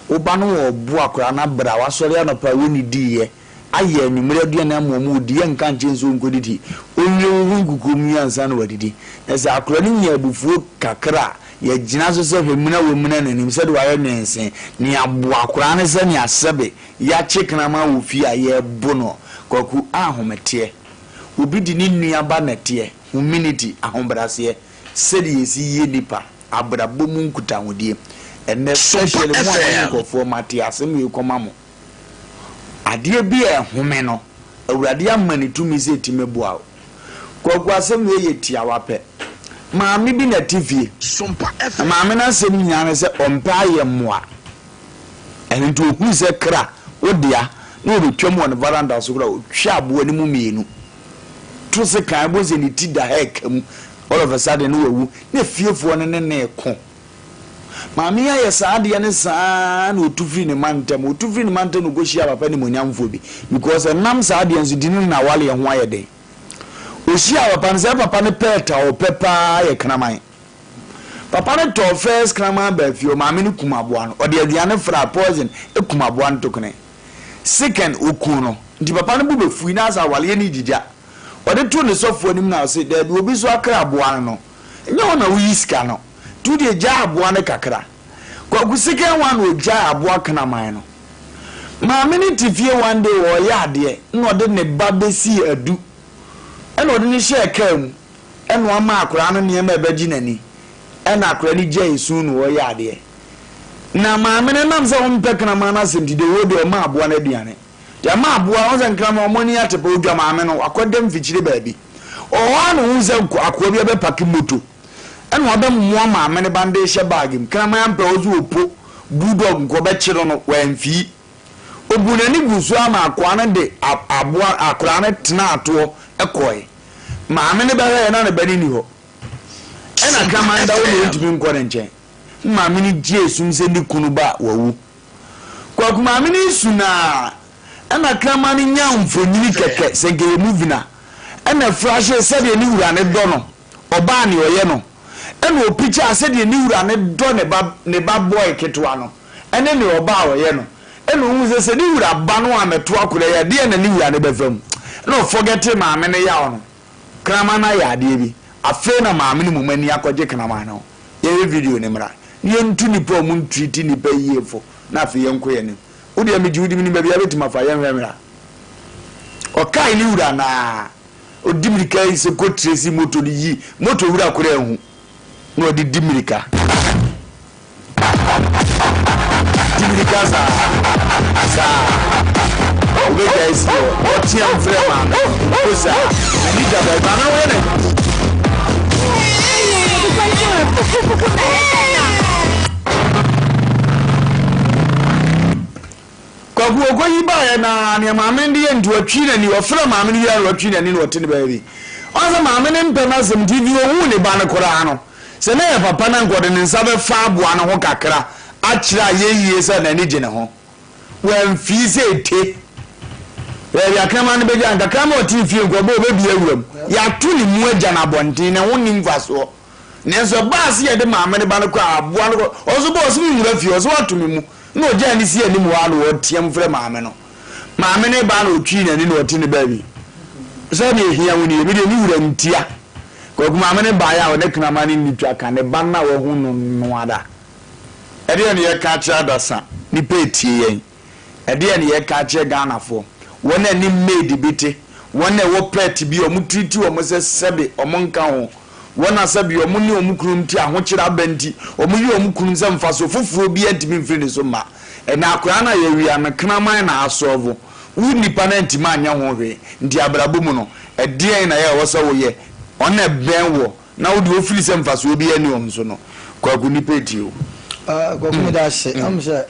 Wo ba no wɔ ɔbo akora no abrɛ a wasɔre anɔpa a wonnidiiɛ ayɛ anwummere aduane ama wɔn ɔdi, yɛnka nkyerɛ no sɛ ɔnkɔdidi, ɔnwie wo ho nkukuo mu wie ansa na wadidi. Na sɛ akwadaa no nya abufuo kakra a, yɛgyina so sɛ hwɛ muna wamuna n'anim sɛdeɛ wayɛ nwensee, na yɛabo akwadaa no sɛnea sɛbe yɛakye kraman wɔ fie a yɛrebo no. Kwaku, ahometeɛ. Obi de ne nua ba nɛteɛ, humility, ahobraseɛ, sɛdeɛ yɛsi yɛ nnipa, abrabɔ mu nkutahodie. Ɛnnɛ, especially mo a moyɛ nkurɔfoɔ, mate asɛm wei kɔma mo. Adeɛ bi a ɛhome no, Awurade ama no tumi sɛ ɛtumi boa wo. Kwaku asɛm wei yɛ tiawa pɛ. Maame bi na ɛte fie. Na maame no asɛm nyinaa ne sɛ ɔmpɛ ayɛmmoa. Ɛno nti ɔhunu sɛ kra wo dea na ɔbɛtwam wɔ ne varanda so koraa ɔtwa aboa no mu mmienu to sekan wobɛhu sɛ ne ti da ha ɛka mu all of a sudden na wawu na fiefoɔ no ne no reko. Maame yi ayɛ saa adeɛ no saa na ɔtu firi ne mantam. Ɔtu firi ne mantam na ɔkɔhyia papa nimonyamfoɔ bi because ɛnam saa adeɛ nso di no na awaleɛ ho ayɛ den. Ɔhyiaa papa no, sɛ papa no pɛɛ ta ɔpɛ paa yɛ kraman. Papa no tɔɔ first kraman baa fie hɔ, maame no kum aboa no. Ɔde aduane fraa poison kum aboa no tokene. Second, ɔkuu no. Nti papa no bo bɛfui na asɛ awaleɛ no regyigya. Ɔde too ne sɔfoɔ anim na ɔse, daabi obi nso akra aboa no no, Nyɛ wo na woyi sika no nti wo deɛ gyae aboa no kakra. Kwaku second one na ɔgyae aboa kraman no. Maame no te fie one day ɔreyɛ adeɛ na ɔde ne ba bɛsii adu ɛna ɔde no hyɛɛ kaa mu ɛna ɔma akwadaa no nneɛma a ɛbɛgye n'ani ɛna akwadaa no gyae su na ɔreyɛ adeɛ. Na maame no ɛnam sɛ ɔmpɛ kraman no asɛm nti the whole day ɔma aboa no aduane. Yɛma aboa, wohu sɛ nkraman wɔn ani ate paa, odwa maame no, wakɔda mfikyire baabi. Ɔwɔ hɔ ara na ohuu sɛ akoa bi abɛpake moto, ɛna wabɛmoa maame no ba no de rehyɛ baage mu. Kraman ampɛ, ɔse ɔpo, bulldog nka ɔbɛkye no no, wamfii. Obuu n'ani guu so ara ma akoa no de aboa, akoraa no tenaa toɔ kɔe. Maame no bɛhwɛeɛ na ne ba no nni hɔ. Ɛna kraman da hɔ na ɔntumi nkɔ ne nkyɛn. Maame no gyee sum sɛ ne kunu ba a wawu. Kwaku maame no resu no ara ɛna kraman no nyaa mfonini kɛkɛ sɛ nka ɛyɛ movie no a ɛna flashee sɛdeɛ ne wura no dɔ no ɔbaa nea ɔyɛ no ɛna ɔpikyaa sɛdeɛ ne wura no dɔ ne ba ne ba boy ketewa no ɛne nea ɔbaa a ɔyɛ no ɛna ɔhuu sɛ sɛ ne wura ba no ammɛto akwadaa yi a deɛn na ne wura no bɛfa mu ɛna ɔfɔgɛtee maame no yaw no kraman no ayɛ adeɛ bi afei na maame no mmom ani akɔgye kraman no ho. Yɛnhwɛ video no mmra na yɛntu nnipa a wɔntreati nnipa yie fo na afei yɛnkɔ yɛn anim. Wo deɛ megye wo di menim baabi a wobɛtumi afa yɛnhwɛ mmra. Ɔkae ne wura no ara ɔdi mirika yi sɛ kɔ tracy moto no yi moto wura koraa ahu na ɔde di mirika. Di mirika saa saa wobɛgyae si hɔ ɔteam frɛ maame no mpo saa n'ani da baabi maame woyɛ ne. Kwaku okoyi baeɛ na nea maame no de yɛ nti watwi n'ani ɔfrɛ maame no wie a na watwi n'ani na ɔte ne baabi ɔn sɛ maame no mpɛ n'asɛm nti bi ohuu ne ba no koraa no Sɛ na ɛyɛ papa no a, anka ɔde ne nsa bɛfa aboa no ho kakra akyerɛ ayɛyie sɛ n'ani gye ne ho. Wamfii sɛ ete. Baabi a kraman no bɛgya nka kraman a ɔte fie nka ɔbɛ ɔbɛbie awura mu. Yɛato ne mu agya no abɔnten na ɛho nni mfasoɔ. Nanso ɛbaa sɛ yɛde maame no ba no kɔ a aboa no kɔ ɔso bɔ ɔso menwura fie ɔso wato me mu na ɔgyaa ne si anim hɔ a na ɔteam frɛ maame no. Maame no ba na ɔtwii n'ani na ɔte ne baabi. Sɛdeɛ ɛhia wo nie, me deɛ me wura ntia. Kwaku maame no baeɛ a ɔne kraman no nni twa ka ne ba no a wahu no no ara. Ɛdeɛn na yɛka akyerɛ adasa nnipa ɛtie yɛn? Ɛdeɛn na yɛka akyerɛ Ghanafoɔ? Wɔn a ɛne maid bi te, wɔn a ɛwɔ pet bi a wɔn treat wɔn sɛ sɛbe wɔn nka ho, wɔn a sɛbe wɔn ne wɔn kununom te ahokyere aba nti wɔn yi wɔn kununom sɛ mfasoɔ foforɔ biara ntumi mfiri ne so mma. Ɛnɛ akwadaa no a yɛawia no kraman na asɔɔvo. Wo nipa no antumi anyɛ ho hwee. Nti abrabɔ mu no, ɛdeɛn na ɛwɔ sɛ woyɛ? Wɔn a ɛbɛn woɔ na wo deɛ wofili sɛ mfasoɔ biara nni wɔn so no, Kwaku nnipa retie wo. Ah, Kwaku meda ase. Ɔm sɛ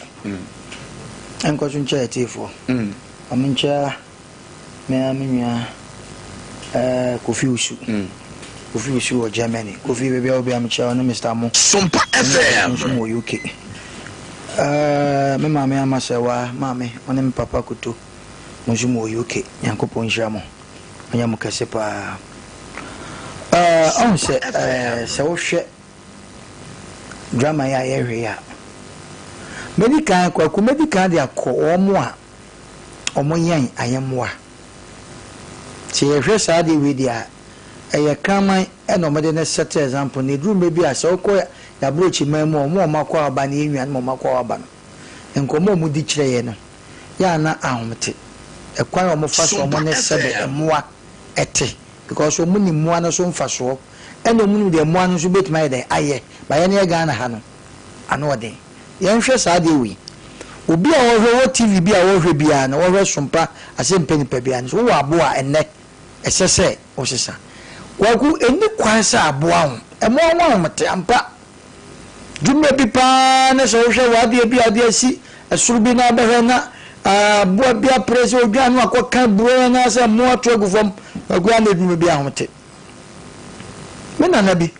nkɔ so nkyɛ atiefoɔ. Ma menkyɛ me ara me nua eh, Kofi Usu. Kofi Usu wɔ Germany. Kofi baabi a wobia mekyɛ wo ne Mr. Mo. Sompa FM. Nso wɔ UK. Eh, me maame ama sɛ wa maame ɔne me papa Koto. Mo nso mo wɔ UK. Nyankopɔn nhyira mo. Ɔnyɛ mo kɛse paa. Eh, ɔhu sɛ eh, sɛ wohwɛ drama yi a yɛhwɛ yi a, mɛdi kan Kwaku mɛdi kan de akɔ wɔn a wɔyɛn ayɛmmoa. Sɛ yɛhwɛ saa adeɛ wei deɛ a, ɛyɛ kraman na wɔde no set example. Na ɛduru mmerɛ bi a, sɛ wokɔ yɛaborɔkyiman mu a, wɔn a wɔakɔ aba ne yɛn nuanom a wɔakɔ aba no, nkɔmmɔ a wɔdi kyerɛ yɛn no, yɛ a na ahomete. Ɛkwan a wɔfa so a wɔne sɛbe mmoa te because wɔn nim mmoa no so mfasoɔ ɛna wɔn nim deɛ mmoa no nso bɛtumi ayɛ dɛn ayɛ but yɛn yɛ Ghana ha no ano ɔden. Yɛn hwɛ saa adeɛ wei obi a ɔhwɛ wɔ TV bi a ɔhwɛ biara no ɔhwɛ sompa asɛmpɛ nipa biara no so wowɔ aboa a ɛnnɛ ɛsɛ sɛ wosesa. Kwaku ɛnni kwan sɛ aboa ho mmoa ho ahomete ampa. Dwuma bi paa ne sɛ wohwɛ w'adeɛ bi a wode asi soro bi na wobɛhwɛ na aboa bi apere sɛ odwan no akɔka aburo anaasɛ mmoa ato agu fam. Akua na adwuma bi ahomete. Me nana bi,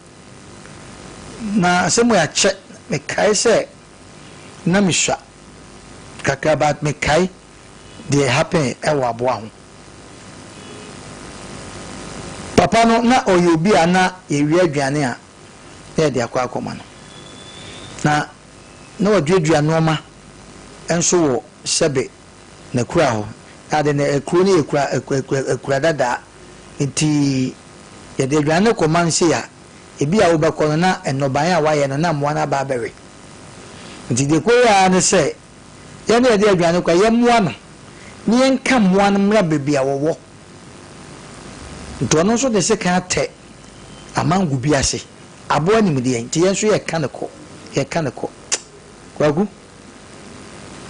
na asɛm wei akyɛ, mekae sɛ na mesua kakra but mekae deɛ happen ɛwɔ aboa ho. Papa no na ɔyɛ obi a na yɛwia aduane a na yɛde akɔ akɔma no. Na na waduadua nnoɔma nso wɔ sɛbe n'akura hɔ. Na ade no akuro no yɛ kura akura dadaa nti yɛde aduane no kɔma no sei a, ebi a wobɛkɔ no na nnɔbaeɛ a wayɛ no na mmoa no aba abɛwe. Nti deɛ ɛkɔyɛ ara ne sɛ yɛn a yɛde aduane kɔ a yɛmmoa no na yɛnka mmoa no mmra baabi a wɔwɔ. Nti ɔno nso de sekan atɛ amango bi ase. Aboa nim deɛ nti yɛn nso yɛka no kɔ, yɛka no kɔ. Kwaku,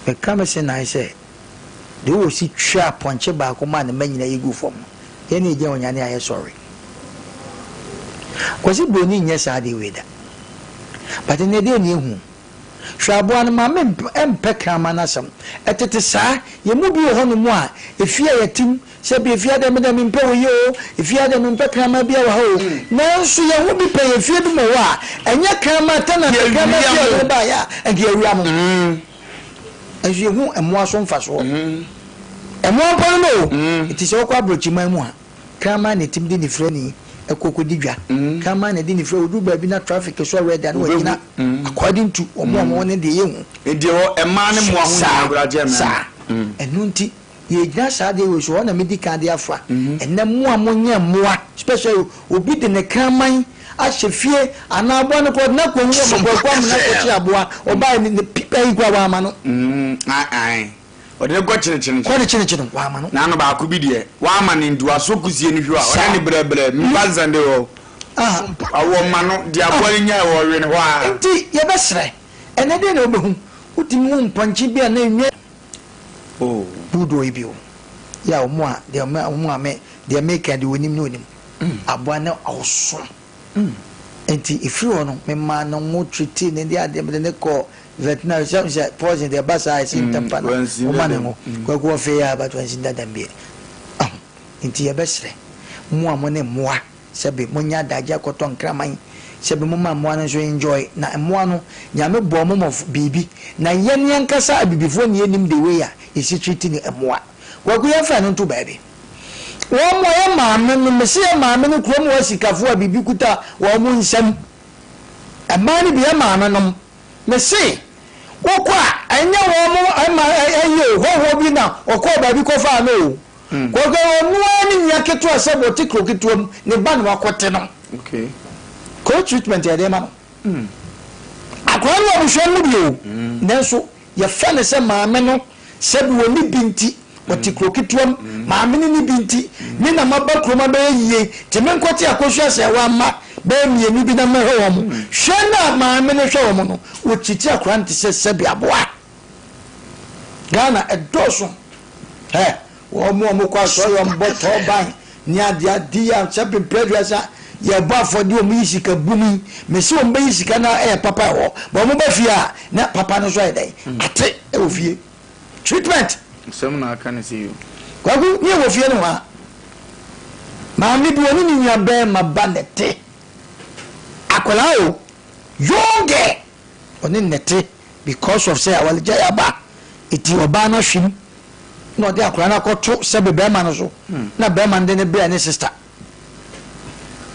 meka me se nan sɛ, deɛ wowɔ si twaa pɔnkye baako maa ne mma nyinaa yi guu fam no, yɛn ne yɛgyina onyane a yɛsɔre. Kwasi Broni nyɛ saa adeɛ wei da. But nnɛ deɛ ne yɛhu. Hwɛ aboa no ma me mpɛ kraman no asɛm. Ɛtete saa, yɛn mu bi wɔ hɔnom a, efie a yɛte mu, sɛ ebia efie ha deɛ me deɛ mempɛ wei o, efie ha deɛ mempɛ kraman biara wɔ ha o. Nanso yɛn ho bi pɛ yɛn fie bi mu wɔ hɔ a, ɛnyɛ kraman tenant, kraman bi a ɔde baeɛ a, ɛnka yɛawia mo. Nanso yɛhu mmoa so mfasoɔ. Mmoa mpo no no o. Nti sɛ wokɔ aborɔkyiman mu a, Kraman na ɛtumi de nifirani kɔ kɔdi dwa. Kraman na ɛde nifira, ɔduru baabi na traffic so already a na wagyina according to wɔn a wɔn ne deɛ yɛhu. Nti ɛwɔ mmaa ne mmoa ho nyinaa koraa kyɛn mmarima. Saa. Ɛno nti yɛgyina saa adeɛ wei so, hɔ na medi kan de afa. Ɛnnɛ mo a monyɛ mmoa, especially obi de ne kraman ahyɛ fie anaa aboa no koraa ɔde no akɔ nwura mu, ɔkɔ amena kɔkye aboa, ɔbaeɛ ne pipa yi koraa wamma no. Ae. Ɔde no kɔ kyenekyene. Kɔ ne kyenekyene, wamma no. N'ano baako bi deɛ, wamma no nti wasɔ kusie no hwɛ a, ɔne no brɛbrɛ, mpa nsɛnde hɔ. Awɔ ma no, deɛ aboa no nyae wɔwe no hɔ ara. Nti yɛbɛsrɛ, ɛnnɛ deɛn na wobɛhu? Wotumi hu mpɔnkye bi a na enwa. Bulldog yi bi o, yɛ a wɔn a, deɛ wɔn a me, deɛ meka deɛ wɔnim ne wɔnim. Aboa no ɔso. Nti ɛfiri hɔ no, memaa no ngo treatee no de adeɛ, mede no kɔɔ veterinary, sɛ sɛ poison deɛ ɛba saa a ɛsɛ ntɛm pa na wɔma no ngo. Kwaku ɔfee a but wansi dada mbie. Ahu, nti yɛbɛsrɛ mo a mo ne mmoa sɛbe monyɛ adagye akɔtɔ nkraman, sɛbe momma mmoa no nso enjoy, na mmoa no Nyame bɔɔ mo mɔ biribi, na yɛn ankasa abibifoɔ na yɛnnim the way a yɛsi treat ne mmoa. Kwaku yɛmfa ɛno nto baabi. Wɔn a yɛ maame no, mese yɛ maame no kurom hɔ asikafoɔ a biribi kuta wɔn nsam. Mmaa no bi yɛ maame nom. Mese wokɔ a ɛnyɛ wɔn ma ɛyɛ o, hɔhoɔ bi na ɔkɔɔ baabi kɔfaa no o. Kwaku ɔno ara ne nua ketewa sɛ ɔte kuro ketewa mu, ne ba na wakɔte no. Co-treatment yɛde ma no. Akwadaa no wɔ abusua no mu bi o, nanso Yɛfrɛ no sɛ maame no, sɛbi ɔnni bi nti, ɔte kuro ketewa mu, maame no nni bi nti, me na maba kurom abɛyɛ yie, nti menkɔte Akosua Asɛɛwa mma bɛyɛ mmienu bi na mɛhwɛ wɔn. Hwɛ no a maame no hwɛ wɔn no, ɔkyikyi akwadaa no te sɛ sɛbi aboa. Ghana ɛdɔɔso. Hɛ! Wɔn a wɔkɔ asɔre a wɔbɔ tɔɔban ne ade ade yi a sɛ mpere aduasa yɛbɔ afɔdeɛ wɔn yi sika bum yi mese wɔn bɛyi sika no ɛyɛ papa ɛwɔ bɔ wɔn ba fie a na papa no nso ayɛ dɛn ate ɛwɔ fie treatment. Nsɛm na aka ne sɛ yi o. Kwaku ne ɛwɔ fie no hɔ a maame bi ɔne ne nua bɛɛma ba na ɛte akwadaa o young girl ɔne ne te because of sɛ awaregyae aba eti ɔbaa no ahwim na ɔde akwadaa no akɔto sɛbe bɛrima no so na bɛrima no de no brɛ ne sista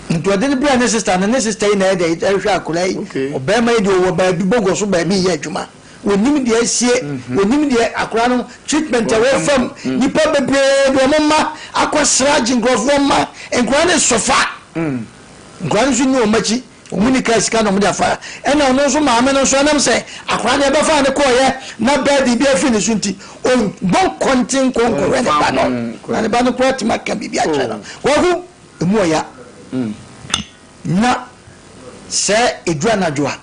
nti ɔde no brɛ ne sista no ne sista yi na ɛde ɛhwɛ akwadaa yi ɔbɛrima yi deɛ ɔwɔ baabi bɔgɔ so baabi yɛ adwuma onim deɛ asie onim deɛ akwadaa no treatment ɛwɔ fam nipa bebree de wɔn mma akɔsra agye nkurɔfoɔ mma nkwadaa no sɔfa nkwadaa no nso ni wɔn akyi. Wɔn ni kaa sika na wɔn de afa ɛna ɔno nso maame no nso ɛnam sɛ akwadaa no yɛbɛfa ne kɔɔyɛ na bɛɛdi bi afiri ne so nti ɔnbɔ nkɔnten nkɔ nkɔhwɛ ne ba no na ne ba no koraa tumi aka biribi akyerɛ no. Kwaku emu ɔya na sɛ ɛduru anadwo a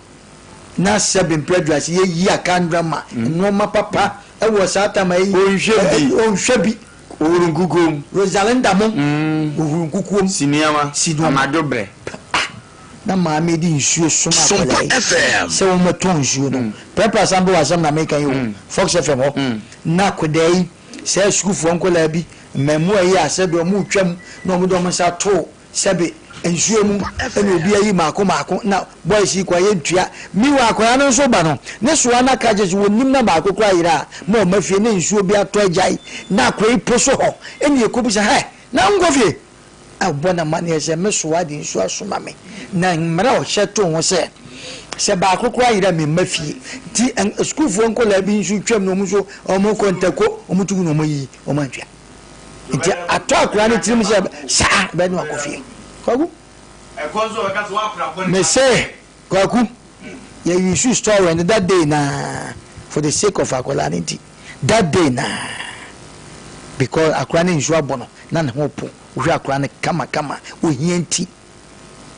na sɛ bempere aduru ase yɛyi akandra ma nneɛma papa ɛwɔ saa tam a ɛyi ɔnhwɛ bi. Ohuru nkukuom. Rosalinda mo. Ohuru nkukuom. Si nneɛma. Si nneɛma. Anadwo brɛ. Ah! Na maame de nsuo soma akwadaa yi sɛ wɔmmɛtɔn nsuo no. Prɛprɛ asan bɛ wɔ asɛm na meka yi o. Fox FM hɔ. Na akwadaa yi, saa asukuufoɔ nkwadaa bi, mmaamua yi a sɛdeɛ wɔretwam na wɔde wɔn nsa to Sɛbe nsuo mu na obi ayi maako maako na boys yi kɔ a yɛntua. Meanwhile akwadaa no nso ba no ne soa na ka kyerɛ sɛ wɔnnim na baako koraa yera a ma ɔma fie na nsuo bi atɔ agyae na akwadaa yi po so hɔ ɛna yɛkɔbisa hɛ na wonkɔ fie? A ɔbɔ no amaneɛ sɛ me soa de nsuo asoma me na mmara a ɔhyɛ too ho sɛ sɛ baako koraa yera a memma fie nti sukuufoɔ nkwadaa bi nso twam na wɔn nso wɔkɔ ntako wɔn tu gu na wɔayi wɔn antua. Nti atɔ akwadaa no tirim sɛ saa bɛyɛ ne wakɔ fie. Kwaku. Mese Kwaku yɛ use story no that day naa for the sake of akwadaa no nti that day naa because akwadaa no nsuo abɔ no na ne ho po wohwɛ akwadaa no kama kama ohia nti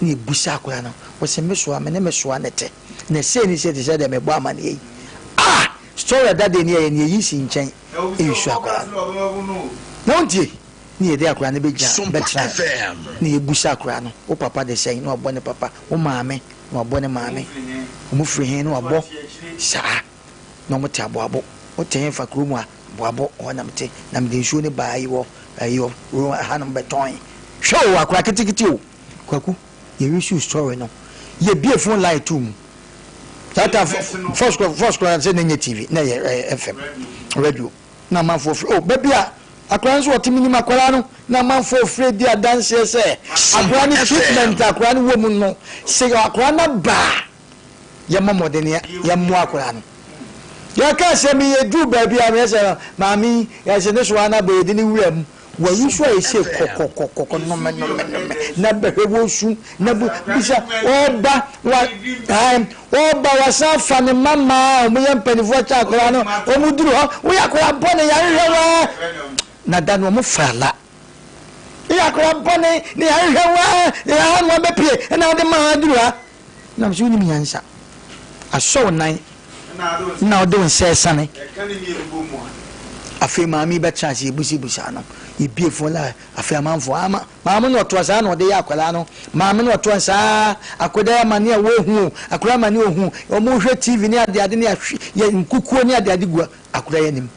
na ebusa akwadaa no wɔsɛ mesoa me ne mesoa ne te na sei ne sei te sɛ deɛ mebɔ amaneɛ yi ah story that day ne yɛyɛ ne yɛyi si nkyɛn. Nsu akwadaa no. Na wontie? Ne yɛde akwadaa no bɛgyina bɛtena ne yɛbusa akwadaa no, wo papa de sɛn? Na wabɔ ne papa, wo maame? Na wabɔ ne maame. Wɔn firi he? Na wabɔ saa. Na wɔn te aboabo. Wote he fa kurom a? Aboabo hɔ na mete. Na mede nsuo no baa yi wɔ ayi hɔ, hanom bɛtɔn. Hwɛ o, akwadaa ketekete o. Kwaku, yɛresu story no, yɛbie phone line too mu. That time first first koraa sɛ na nyɛ TV na ɛyɛ FM radio na amanfoɔ frɛ oh baabi a akwadaa nso ɔte minim akwadaa no na amanfoɔ frɛ di adanseɛ sɛ akwadaa no treatment akwadaa no wɔ mu no sɛ akwadaa no aba a yɛmmɔ mmɔden yɛmmoa akwadaa no yɛka sɛ meyɛ duru baabi a meyɛ sɛ maame yi yɛsɛ ne so ana bɛyɛ de ne wura mu W'ayi so ayɛ sei kɔkɔkɔkɔkɔ nome nome nome na bɛhwɛ w'osu na bu bisa ɔba wa ɛɛ ɔba wasan afa ne mma mmaa a wɔn yɛ mpanimfoɔ kyɛ akwadaa no wɔn duru hɔ woyɛ akwadaa bɔne yɛahwehwɛ waa na da no wɔn fa la woyɛ akwadaa bɔne na yɛahwehwɛ waa na yɛha no abɛpie ɛna wɔde maa duru ha. Nam sɛ wonim nyansa. Asɔ wo nan na wode wo nsa asiane. Afei maame yi bɛtena ase yɛbusabusa no. Yɛbie fon la afei amanfoɔ ama maame no ɔtoa saa na ɔde yɛ akwadaa no. Maame no ɔtoa saa akwadaa yi amane a wɔhu o akwadaa amane a ɔhu wɔn hwɛ TV ne adeade ne ahwe yɛ nkukuo ne adeade gu akwadaa yi anim.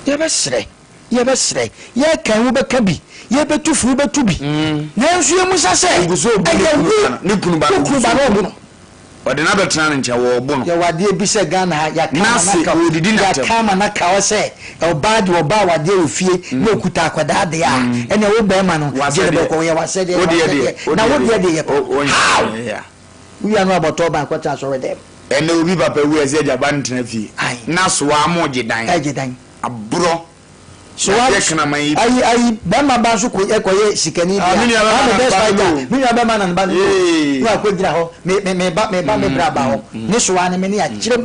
Yɛbɛsrɛ. Yɛbɛsrɛ, yɛreka yi wobɛka bi, yɛrebɛtu fo wobɛtu bi, nanso yɛmmisa sɛ, Ogu so obu ne ɛyɛ kunu wo ba no, ne kunu ba no wo ogu kunu so ba no obu ɔbu no. no? Ɔde no abɛtena ne nkyɛn, wɔɔbo no. Yɛwɔ adeɛ bi sɛ Ghana ha, yɛaka ama N'ase, no aka ɔredidi n'atɛm. yɛaka ama no aka hɔ sɛ ɔbaa deɛ ɔba awadeɛ wɔ fie na ɔkuta akwadaa deɛ a, ɛnneɛ wo barima no, gye no W'asɛdeɛ. bɔkɔɔ, yɛ w'asɛdeɛ, Wo yɛ deɛ deɛ, w'asɛdeɛ. wo Na wo deɛ deɛ deɛ, deɛ yɛ wo, wo How? yeah. Wo wia no abɔtɔ ban kɔtena asɔre dɛm. Ɛnɛ obi papa wu a ɛsɛ agya ba no tena fie. Ae. Na soa mo gye dan. Ɛgye dan. Aborɔ. So wa ayi ayi bɛrima ba nso kɔ ɛkɔ yɛ sikani bi a maame best fighter me nua bɛrima na ne ba no kɔ na wakɔ gyina hɔ me me me ba me ba me bra ba hɔ ne so wa ne me ne akyerɛ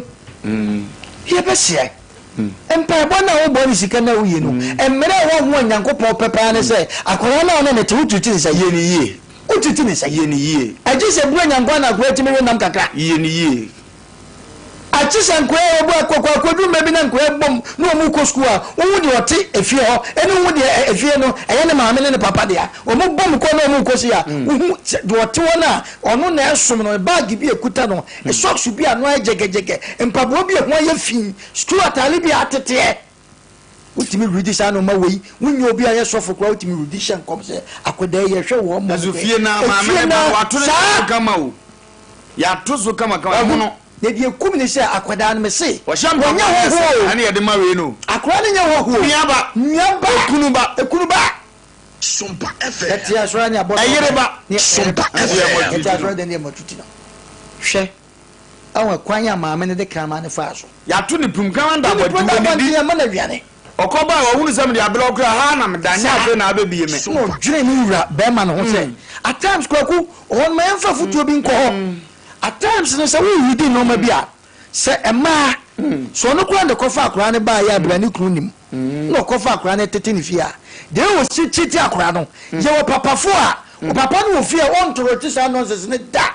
mu yɛ bɛ seɛ mpaebɔ na wobɔ ne sika na woyɛ no mmerɛ a wɔho a Nyankopɔn pɛ paa ne sɛ akwadaa no a ɔne ne te wotutu ne sɛ yɛ ne yie wotutu ne sɛ yɛ ne yie agye sɛ buro Nyankopɔn na akwadaa tumi we nam kakra yɛ ne yie. Agye sɛ nkoa a wɔbɔ akoko akodu mmerɛ bi na nkoa bom na wɔn rekɔ sukuu a, wohu deɛ ɔte efie hɔ ɛne wohu deɛ efie no ɛyɛ ne maame ne ne papa dea. Wɔn bom kɔ na wɔn rekɔ sei a, wohu sɛ deɛ ɔte hɔ no a ɔno na ɛsom no, baage bi a ɛkuta no, socks bi a ano ayɛ gyɛgɛgyɛgɛ, mpaboa bi a ɛho ayɛ fi, sukuu ataade bi a ateteɛ. Wotumi redi saa nnoɔma wei, wonyɛ obi a ɔyɛ sɔfo koraa wotumi redi hyɛ nkɔm sɛ akwadaa yi yɛhwɛ wɔ mmɔ Nanso fie no ara maame efie ne no ba no ara wɔato ne saa. so kama o. Yɛato so kamakama, Wahu. ɛmono. Na deɛ ɛkum ne sɛ akwadaa no mese Wɔhyɛ mpaboa wɔnyɛ no hɔhoɔ sɛ o. ɛne yɛde ma wei no. Akwadaa no nyɛ hɔhoɔ o. Nua ba. Nua ba. Ekunu ba. Ekunu ba. Sompa FM. Yɛte asɔre ne abɔ Ɛyere ba. Ne Sompa ɛyere ba. FM. Yɛte asɔre dɛn ne yɛ matuti no. Hwɛ. Ɛwɔ kwan a maame no de kraman no faa so. Yɛato ne pum, kraman da Ne pum abɔnten, da wɔnnidi. abɔnten, yɛmma no aduane. Ɔkɔ bae, ɔhunu sɛ mede abrɛ wo koraa, ha ara na meda, nyɛ afei na abɛbie me. Na ɔdwene ne wura barima no ho sɛ, At times, Kwaku, ɔhɔ no ma yɛmfa afotuo bi nkɔ hɔ. At times no, sɛ woredi nnoɔma bi a, sɛ mmaa, sɛ ɔno koraa na ɛkɔfa akwadaa no baeɛ a berɛ a ne kunu nnim, na ɔkɔfa akwadaa no tete ne fie a, deɛ ɔsi tete akwadaa no, yɛwɔ papafoɔ a, ɔpapa no wɔ fie a ɔntorote saa nonsense no da.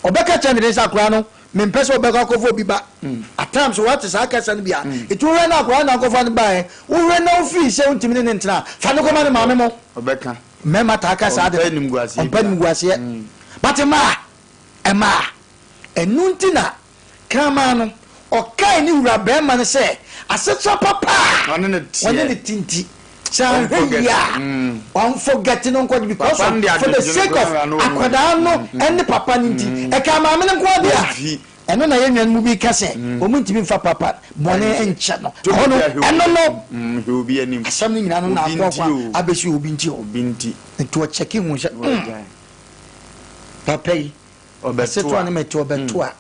Ɔbɛka kyerɛ ne yere sɛ akwadaa no, mempɛ sɛ ɔbɛkɔ akɔfa obi ba. At times woate saa kasa no bi a, nti wohwɛ na akwadaa no na akɔfa no baeɛ, wohwɛ na wofii sɛ wontumi ne no ntena a, fa no kɔma ne maame mo. Ɔbɛka. Mmarima taa ka saa ade Ɔmpɛ no. animguaseɛ Ɔmpɛ biara. animguaseɛ. But mmaa, mmaa, ɛno nti na Kraman no, ɔkae ne wura barima no sɛ asetra papa a Ɔne no teɛ. ɔne no te nti, sɛ anhwɛ yie a, ɔnfɔgɛte no nkɔgye because Papa no of de for the adwendwene sake of koraa na ɔnwu. akwadaa no ne papa no nti. Ɛkaa maame no nko ara deɛ Ɔmfi. a, ɛno na yɛn nuanom bi ka sɛ wɔn ntumi mfa papa bɔne nkyɛ no. Tumi Ɛhɔ no, bi ahwɛ obi ɛno no, anim. Hwɛ obi anim. asɛm no nyinaa no na Obi akɔ nti akɔ o. abɛsi obi nti o. Obi nti. Nti ɔkyɛke hu sɛ, Na wagyae. papa yi, Ɔbɛto asetra a. ne mete ɔbɛto a.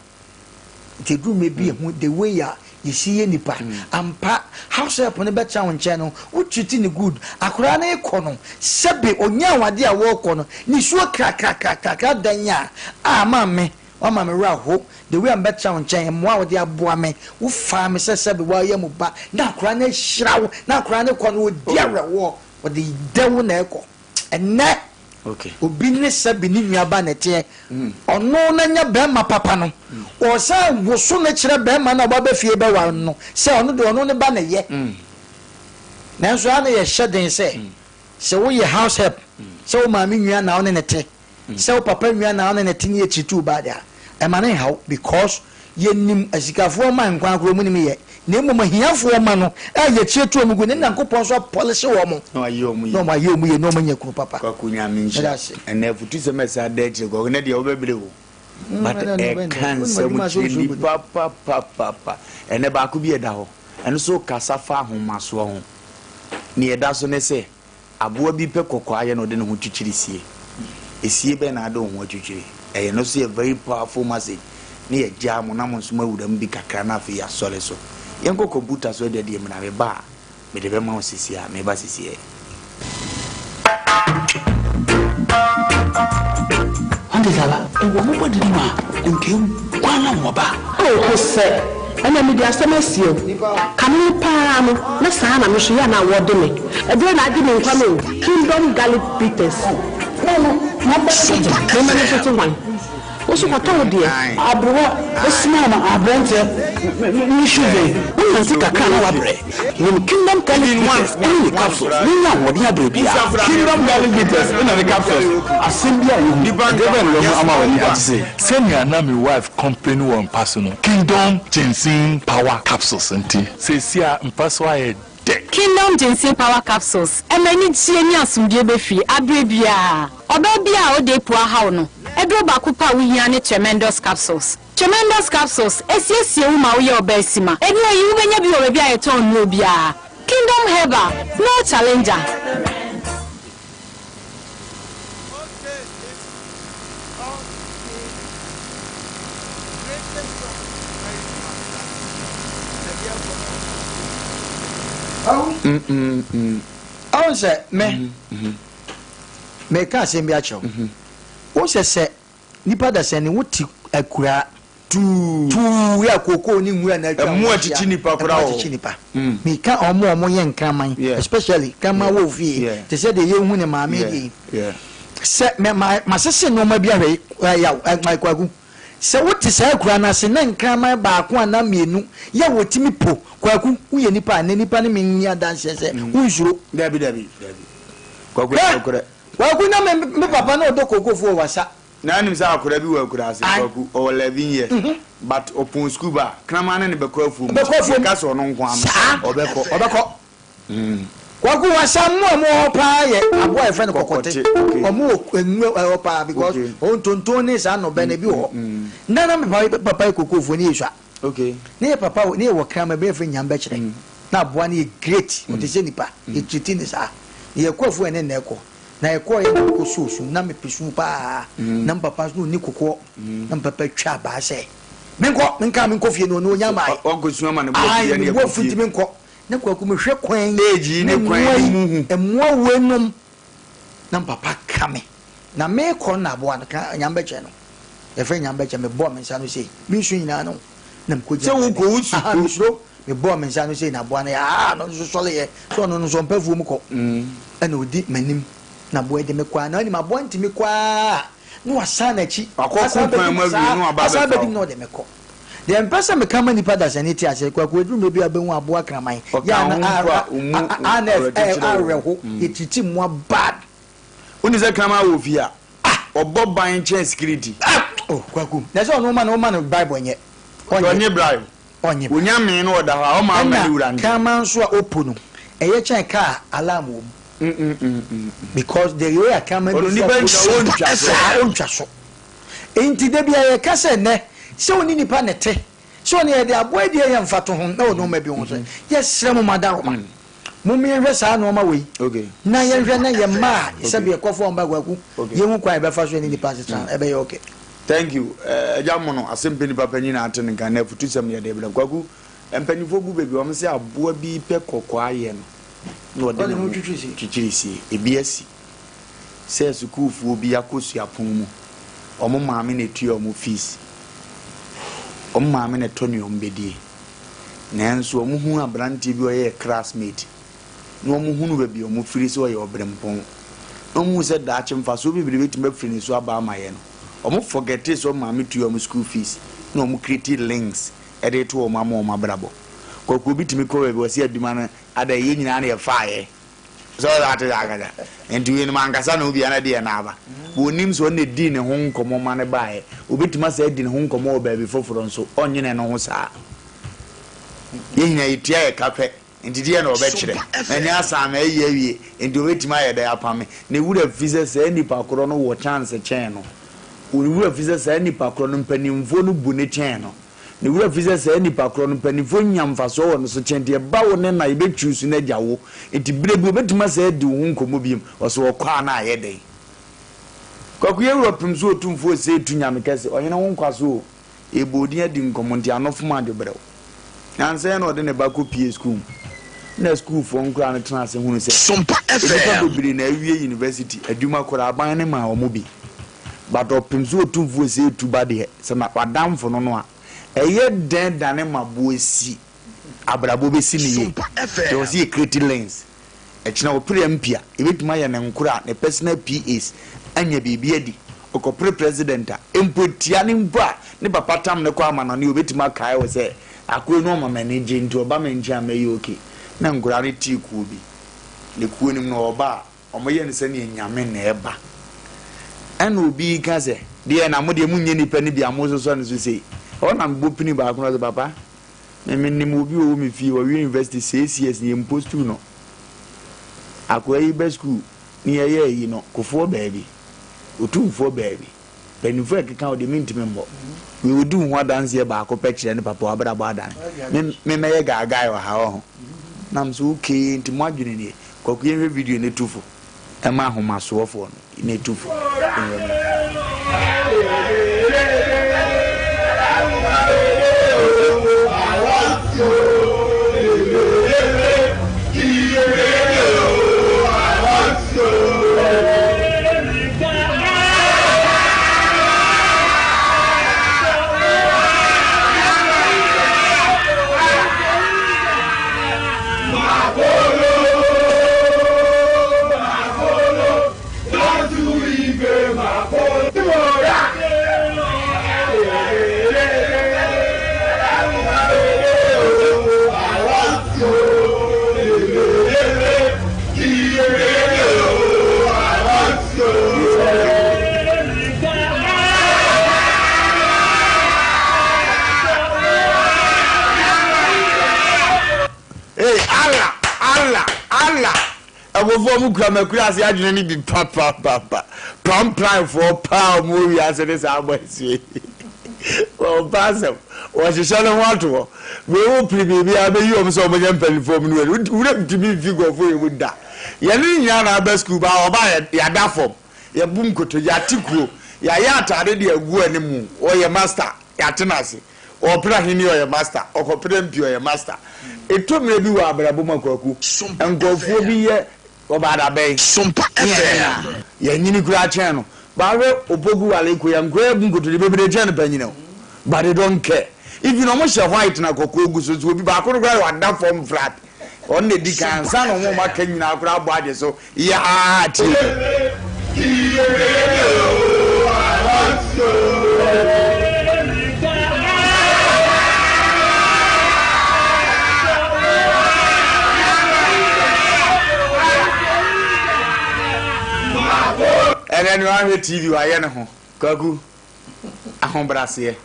Nti ɛduru mmerɛ bi yɛhu the way a yɛsi yɛ nipa. Ampa house help no bɛtena wo nkyɛn no wo treat no good. Akwadaa no rekɔ no sɛbe ɔnya awadeɛ a wɔrekɔ no nisuo krakrakrakrakra dan a ah maame wama me werɛ aho the way a mebɛtena wo nkyɛn mmoa a wode aboa me wo faa me sɛ sɛbe woayɛ mu ba na akwadaa no ahyira wo na akwadaa no rekɔ no ɔdi awerɛhoɔ ɔde dɛw na ɛkɔ. Ɛnnɛ obi ne sɛbe ne nua ba na ɛteɛ, ɔno na nya bɛrima papa no, ɔsan woso no kyerɛ bɛrima no a waba fie bɛware no no sɛ ɔno deɛ ɔno ne ba na ɛyɛ. Nanso ɛa na yɛhyɛ den sɛ, sɛ woyɛ house help, sɛ wo maame nua na wo ne no te, Sɛ wo papa nua na wo ne no te ne yɛ tirituu baa de a, ɛma no nhaw because yɛnim asikafoɔ mma nkwa koraa wɔn nim yɛ na mmom ahiafoɔ mma no a yɛkyie to wɔn gu no Nyankopɔn nso apɔlehye wɔn Na wayɛ wɔn yie. na wɔn ayɛ wɔn yie na wɔn anya kunu papa. Kwaku Nyame Meda nhyira. ase. Ɛnɛ afutusɛm a ɛsan da akyire Kwaku ɛnɛ deɛ wobɛbrɛ o but ɛnɛ deɛ ɛka wobɛbrɛ. Wonim nsɛm adwuma a sɛ kyerɛ wosuro nnipa papapapa. Ɛnɛ baako bi ɛda hɔ ɛno nso kasa fa ahomasoɔ ho. Nea ɛda so ne sɛ Aboa bi pɛ kɔkɔɔ ayɛ na ɔde ne ho twitwiri sie. Esie bɛn na ade wo ho atwitwiri? Ɛyɛ no nso yɛ very powerful message ne yɛ gyaa mo na mo nso mo awura mu bi kakra na afei yɛasɔre so. Yɛnkɔ computer so adwadeɛ mu na me ba a mede bɛma wo sisi a meba sisi ɛ. Ɔnte saa ba? Ewɔ mo bɔdin mu a, nka eguan na wɔba. Oh, Hosɛ, ɛnna mede asɛm asie wo. Kane no pa ara no, na saa na me nso yɛ a na wɔde me. Ɛdeɛn na agye me nkwa no o? Kingdom Garlic Bitters. Me mma no nso te hwan? Wo nso kɔtɔ wo deɛ. Aberewa smile ma aberanteɛ ne shoe bɛn? Wo nante kakra na wabrɛ. Nom Kingdom Garlic Bitters ne ne capsules na nya ahoɔden abrɛ biara. Kingdom Garlic Bitters na ne capsules, asɛm bi a yɛhu, ɛdeɛ bɛn na wahu ama w'ani agye sei? Sɛnea na me wife complaini wɔ mpa so no, Kingdom Ginseng Power Capsules nti, seesei a mpa so ayɛ dɛ. Kingdom Ginseng Power Capsules ɛma anigyeɛ ne asomdwoeɛ ba fie aberɛ biara. Ɔbaa biara a ɔda apu ahaw no, Aduro baako pɛ a wohia ne Tremendous Capsules. Tremendous Capsules, ɛsiesie wo ma woyɛ ɔbaa sima. Aduro yi, wobɛnya bi wɔ baabi a yɛtɔn nnuro biara. Kingdom Herbal, no challenger. Ɔn sɛ me meka asɛm bi akyerɛ wo. Wo sɛ sɛ nipa da sɛ ne wo te akuraa Tuu. Tuu yɛ kookoo ne nwura na atwa Ɛmo akyikyi nipa koraa wɔ hɔ. Ɛmo akyikyi nipa. Meka ɔmo a ɔmo yɛ nkraman especially kraman wɔ ofie te sɛ deɛ yɛhu ne maame deɛ yi. Sɛ mɛ ma masese nneɛma bi ahwɛ yaw ɛ Kwaku. Sɛ wote saa akuraa no ase na nkraman baako anaa mmienu yɛ wɔtumi po Kwaku woyɛ nipa a nnɛ nipa ne me nni adanseɛ sɛ wonsuro. Dabi dabi dabi Kwaku ɛyɛ nokorɛ. Kwaku na me me papa na ɔdɔ kookoo wɔ wasa. Na anim sɛ akwadaa bi wɔ akuraase Kwaku ɔwɔ 11 years but ɔpɔn sukuu ba a kraman ne no bɛkɔ afuom Ɔbɛkɔ afuom. Yɛka sɛ ɔno nko ara no ɔbɛkɔ. Ɔbɛkɔ. Kwaku wasa mmoa a wɔwɔ hɔ paa yɛ aboa a yɛfrɛ no kɔkɔte. Kɔkɔte, Wɔn wɔ nwura hɔ paa because wɔn ntonton ne saa nnɔbɛ no ebi wɔ hɔ. Na na me papa papa yɛ kokofoɔ ne yɛ sua. Ne yɛ papa ne yɛ wɔ kraman bi yɛfrɛ nyambɛkyerɛ. Na aboa no yɛ great ɔte sɛ nipa yɛ treat no saa. Na yɛkɔ afuo ɛne na ɛkɔ. Na yɛkɔɔ yɛ na mekɔ soo sum na mepɛ sum paa na me papa nso na ɔni kokoɔ na me papa twa abaa sɛ menkɔ menka menkɔ fie no ɔno ɔnya maae. Wankɔ ama ne bo afu Ae yɛ ne me bo yɛkɔ afu fie. nti menkɔ. Na Kwaku mehwɛ kwan Age yi ne ne kwan mmoa no yi mu hu. mmoa wei nom na me papa ka me na mekɔ no na aboa no ka Nyame bɛkyɛ no yɛfrɛ Nyame bɛkyɛ mebɔɔ me nsa no sei me nsu nyinaa no na mekɔ Sɛ gyina wokɔ baabi wo su aha kuro. mesuro mebɔɔ me nsa no sei na aboa no yɛ aa no nso sɔleyɛ sɛ ɔno no nso ɔmpɛ afuo mu kɔ ɛna ɔdi m'anim na aboa yi de me kɔ a na ɔnim aboa ntumi kɔ a na wasan n'akyi Wakɔ ko asan kwan bɛdi mu awie saa na waba asan abɛfa bɛdi wo. na ɔde me kɔ deɛ mpɛ sɛ meka ma nipa dasani te aseɛ Kwaku ɛduru mmerɛ bi a wobɛhu aboa kraman Ɔka yɛ a ho na mpo a ɔmu a na awerɛkyekyerɛ wɔ hɔ. awerɛho yɛtiriti mmoa bad. Woni sɛ kraman wɔ fie a ɔbɔ ban kyɛn security. Oh Kwaku na sɛ ɔno woma no woma no bible nyɛ ɔnyɛ Ɔnye bribe. Ɔnye bribe. Onya mee no ɔda hɔ a ɔma ama ne wura Ɛna nkyɛn. kraman nso a ɔpo no ɛyɛ kyɛn car alarm wɔ mu because the way a kraman Ɔno bɛsi nipa akɔ ntwa ɔntwa so. Saa ɔntwa so. Nti da biara yɛka sɛ nnɛ sɛ wo ne nipa na ɛte sɛ ɔne yɛde aboa yi deɛ yɛ mfatoho na wɔ nneɛma bi ho sɛ yɛsrɛ mo madaroma mom yɛnhwɛ saa nneɛma wei na yɛnhwɛ na yɛn mma a sɛbi ɛkɔfo wɔn ba Kwaku yɛhu kwan a yɛbɛfa so ne nipa asetena ɛbɛyɛ okay. Thank you agya mono asɛm pɛ nipa panyin na ate ne nka na afutusɛm yɛde brɛ Kwaku mpanyinfoɔ bu baabi wɔn sɛ aboa bi pɛ kɔkɔɔ ayɛ no na ɔde ne ho twitwiri sie ebi asi sɛ sukuufoɔ bi akɔ suapɔn mu wɔn maame na etua wɔn fees wɔn maame na ɛtɔ nea wɔn bɛdie nanso wɔn hu aberanteɛ bi ɔyɛ classmate na wɔn hunu baabi a wɔn firi sɛ ɔyɛ ɔbrempɔn na wɔn hu sɛ daakye mfasoɔ bebree bɛtumi afiri ne so aba ama yɛ no wɔn forget sɛ wɔn maame tua wɔn school fees na wɔn create links ɛde to wɔn ama wɔn abrabɔ. Kwaku obi tumi kɔ baabi ɔsi adwuma no ada yɛ nyinaa na yɛfaeɛ sɛ ɔsɛ ate sɛ akasa nti wei no mankasa na obi ana deɛ na aba wɔnim sɛ ɔna di ne ho nkɔmmɔ ma no baeɛ obɛtumi asɛ adi ne ho nkɔmmɔ wɔ baabi foforɔ nso ɔnyene ne ho saa yɛn nyinaa yɛtua yɛ ka pɛ nti deɛ na ɔbɛkyerɛ ɛnyɛ asan ma ayi awie nti obɛtumi ayɛ dɛ apame ne wura fi sɛ saa nipa korɔ no wɔ chance kyɛn no ne wura fi sɛ saa nipa korɔ no mpanimfoɔ no bu ne kyɛn no ne wura fi sɛ saa nipa korɔ no mpanimfoɔ nya mfasoɔ wɔ no so kyɛn nti ɛba wo ne na yɛbɛtwiw so no agya wo nti berɛ bi obɛtumi asɛ adi wo ho nkɔmmɔ biom ɔsɛ ɔkɔ a na ayɛ dɛn Kwaku yɛ wura pem so otumfoɔ sɛ etu nyame kɛse ɔhene ho nkwa so o ɛbɔ odin adi nkɔmmɔ nti ano fom adwobrɛw nansa na ɔde ne ba kɔ pie sukuu mu na sukuufoɔ nkoraa no tena ase hunu sɛ Sompa nnipa FM. bebree na awie university adwuma koraa aban ne maa wɔn bi but ɔpem so otumfoɔ sɛ etu ba deɛ sɛ na wadamfo no no a ɛyɛ dɛn dane ma boɔ si abrabɔ bɛsi ne yie Sompa nti FM. ɔsɛ yɛ create lanes ɛkyina ɔpere MP a ebɛtumi ayɛ ne nkora ne personal PAs anya biribi adi ɔkɔpere president a mpo tia ne mpo a ne papa tam ne kɔ ama no ne obɛtumi akae wɔ sɛ akoe no ɔma m'ani gye nti ɔba me nkyɛn a mɛyɛ okay na nkora no tii kuo bi ne kuo nim no ɔba a ɔmoyɛ no sɛneɛ nyame na ɛba ɛna obi ka sɛ deɛ na mo deɛ monyɛ nipa no bi a mososɔ no so sei ɛhɔ na mebɔ pini baako no sɛ papa me menim obi wɔ me fie wɔwie university 6 years ne yɛmpo school no akoa yi bɛ school ne yɛyɛ ayi no kofoɔ baabi otumfoɔ baabi. Mpanyinfoɔ a ɛkeka wo deɛ mentumi mmɔ. Wei ɔdi wo ho adanseɛ baako pɛ kyerɛ ne papa w'abrabɔ adane. Me me mɛyɛ gaagae wɔ ha ɔho. Nam so okay nti mo adwene nie. Kwaku yɛnhwɛ video no tu fo ɛma ahomasoɔfoɔ no na ɛtu fo. Yɛnhwɛ mmra. Hey, Allah, Allah, Allah. Ɛbɔfoɔ mu kura makura ase adwene no bi papapapa. Prampranfoɔ paa ɔmo wɔ wiase ne saa abɔ asie. Wɔn pa asɛm. Wɔhyehyɛ ne ho ato hɔ. Wei wo pere biribi a bɛyi wɔn sɛ wɔn nyɛ mpanimfoɔ mu no wura wura ntumi mfi nkurɔfoɔ yɛ mu da. Yɛne ne nyinaa na aba sukuu ba ɔba yɛ yɛada fam. Yɛbu nkotodwe, yɛate kuro, yɛayɛ ataade de agu anim. Ɔyɛ master, yɛate no ase. Ɔpere ahenni ɔyɛ master, ɔkɔpere MP ɔyɛ master. Ɛtɔ mmerɛ bi wɔ abrabɔ mu a Kwaku, nkurɔfoɔ bi yɛ ɔbaadabɛn. Sompa Ne yɛne FM. no a, yɛanyini koraa kyɛn no. But hwɛ Opoku Wale Koya, nkoraa abu nkotodwe bebree kyɛn no panyini o. But they don't care. Even wɔn hyɛ white na kɔkɔɔ gu so nso obi baako no koraa yɛ wada fam flat. Ɔno na edi kan ansa na wɔn a wɔaka nyinaa koraa abɔ agye so yaa tie bi. Ɛnɛ no ahwɛ TV wayɛ ne ho Kwaku. Ahobraseɛ.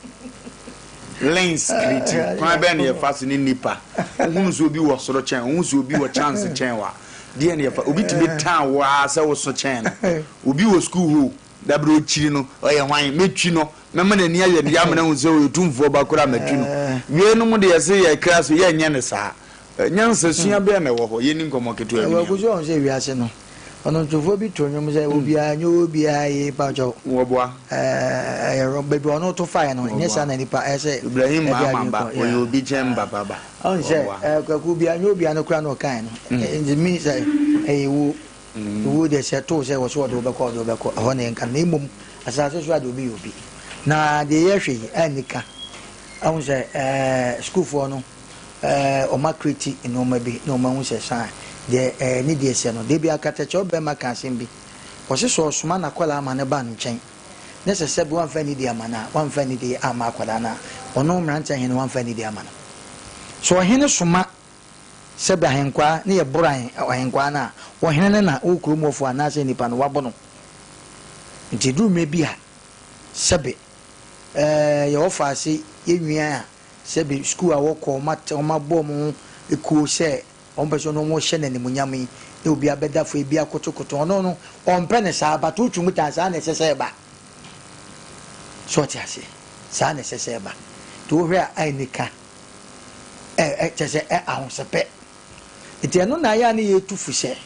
Lens kriti. Kwan bɛn na yɛfa so ne nnipa? Wohunu sɛ obi wɔ soro kyɛn wo, wohu sɛ obi wɔ chance kyɛn wo a, deɛn na yɛfa? Obi tumi tan wo ara sɛ woso kyɛn no. Obi wɔ sukuu hɔ o, dabrɛ ɔkyiri no, ɔyɛ hwan? Mɛtwi no, mɛma n'ani ayɛ no ya ama no ahu sɛ ɔyɛ tumfoɔ ba koraa matwi no. Weinom deɛ yɛse yɛkra so, yɛnyɛ no saa. Nyansasua bɛn na ɛwɔ hɔ? Yɛnni nkɔmmɔ ketewa bi Ɛwɔ ni. so ɔhu sɛ wiase no ɔnomtofoɔ bi to nnwom sɛ obiara nyɛ obiara yie pakyɛw. Wɔboa. Ɛyɛ wrong baabi a ɔno to faeɛ no nyɛ saa na nipa ɛyɛ sɛ Ibrahim ɛde Mahama adwene ba kɔ ɔyɛ yeah. obi kyɛn papa ba. Ɔhu sɛ Wɔboa. ɛɛ Kwaku obiara nyɛ obiara no koraa na ɔkaeɛ no nti mi sɛ ɛyɛ wuo owuo deɛ sɛ ɛtoo sɛ wɔ so ɔde wobɛkɔ ɔde wobɛkɔ ɛhɔ na yɛnka no na mmom asase so a deɛ obi yɛ obi na deɛ yɛhwɛ yi ɛnnika ɔhu sɛ ɛɛ sukuufoɔ no ɛɛ wɔn akreti nneɛma bi na wɔn ahu sɛ saa deɛ ɛɛ ne deɛ sɛ no deɛ bi akatakyɛ ɔbɛrima ka asɛm bi wɔsi sɛ ɔsoma n'akwadaa ama ne ba no nkyɛn ne sɛ sɛbi wamfa nidi ama no a wamfa nidi ama akwadaa no a ɔno mmeranteɛ hene wamfa nidi ama no so ɔhene soma sɛbi ahenkwaa ne yɛ boro ahen ɔhenkwaa no a ɔhene no na ɔwɔ kurom hɔfoɔ anaasɛ nipa no wabo no nti duru mmerɛ bi a sɛbi ɛɛ yɛwɔ faase yɛnwia a Sɛbe sukuu a wɔkɔ, wɔate, wɔabɔ wɔn ho kuo sɛ wɔpɛ sɛ wɔne wɔn hyɛ no animuonyam yi, na obi abɛda fam, ebi akotokoto. Ɔno no, ɔmpɛ no saa, but wotwe mu taa, saa na ɛsɛ sɛ ɛba. So ɔte aseɛ? Saa na ɛsɛ sɛ ɛba. Nti wohwɛ a, anika, ɛ, ɛ, kyerɛ sɛ, ɛ, ahosɛpɛ. Nti ɛno na ayɛ a ne yɛtu fo sɛ,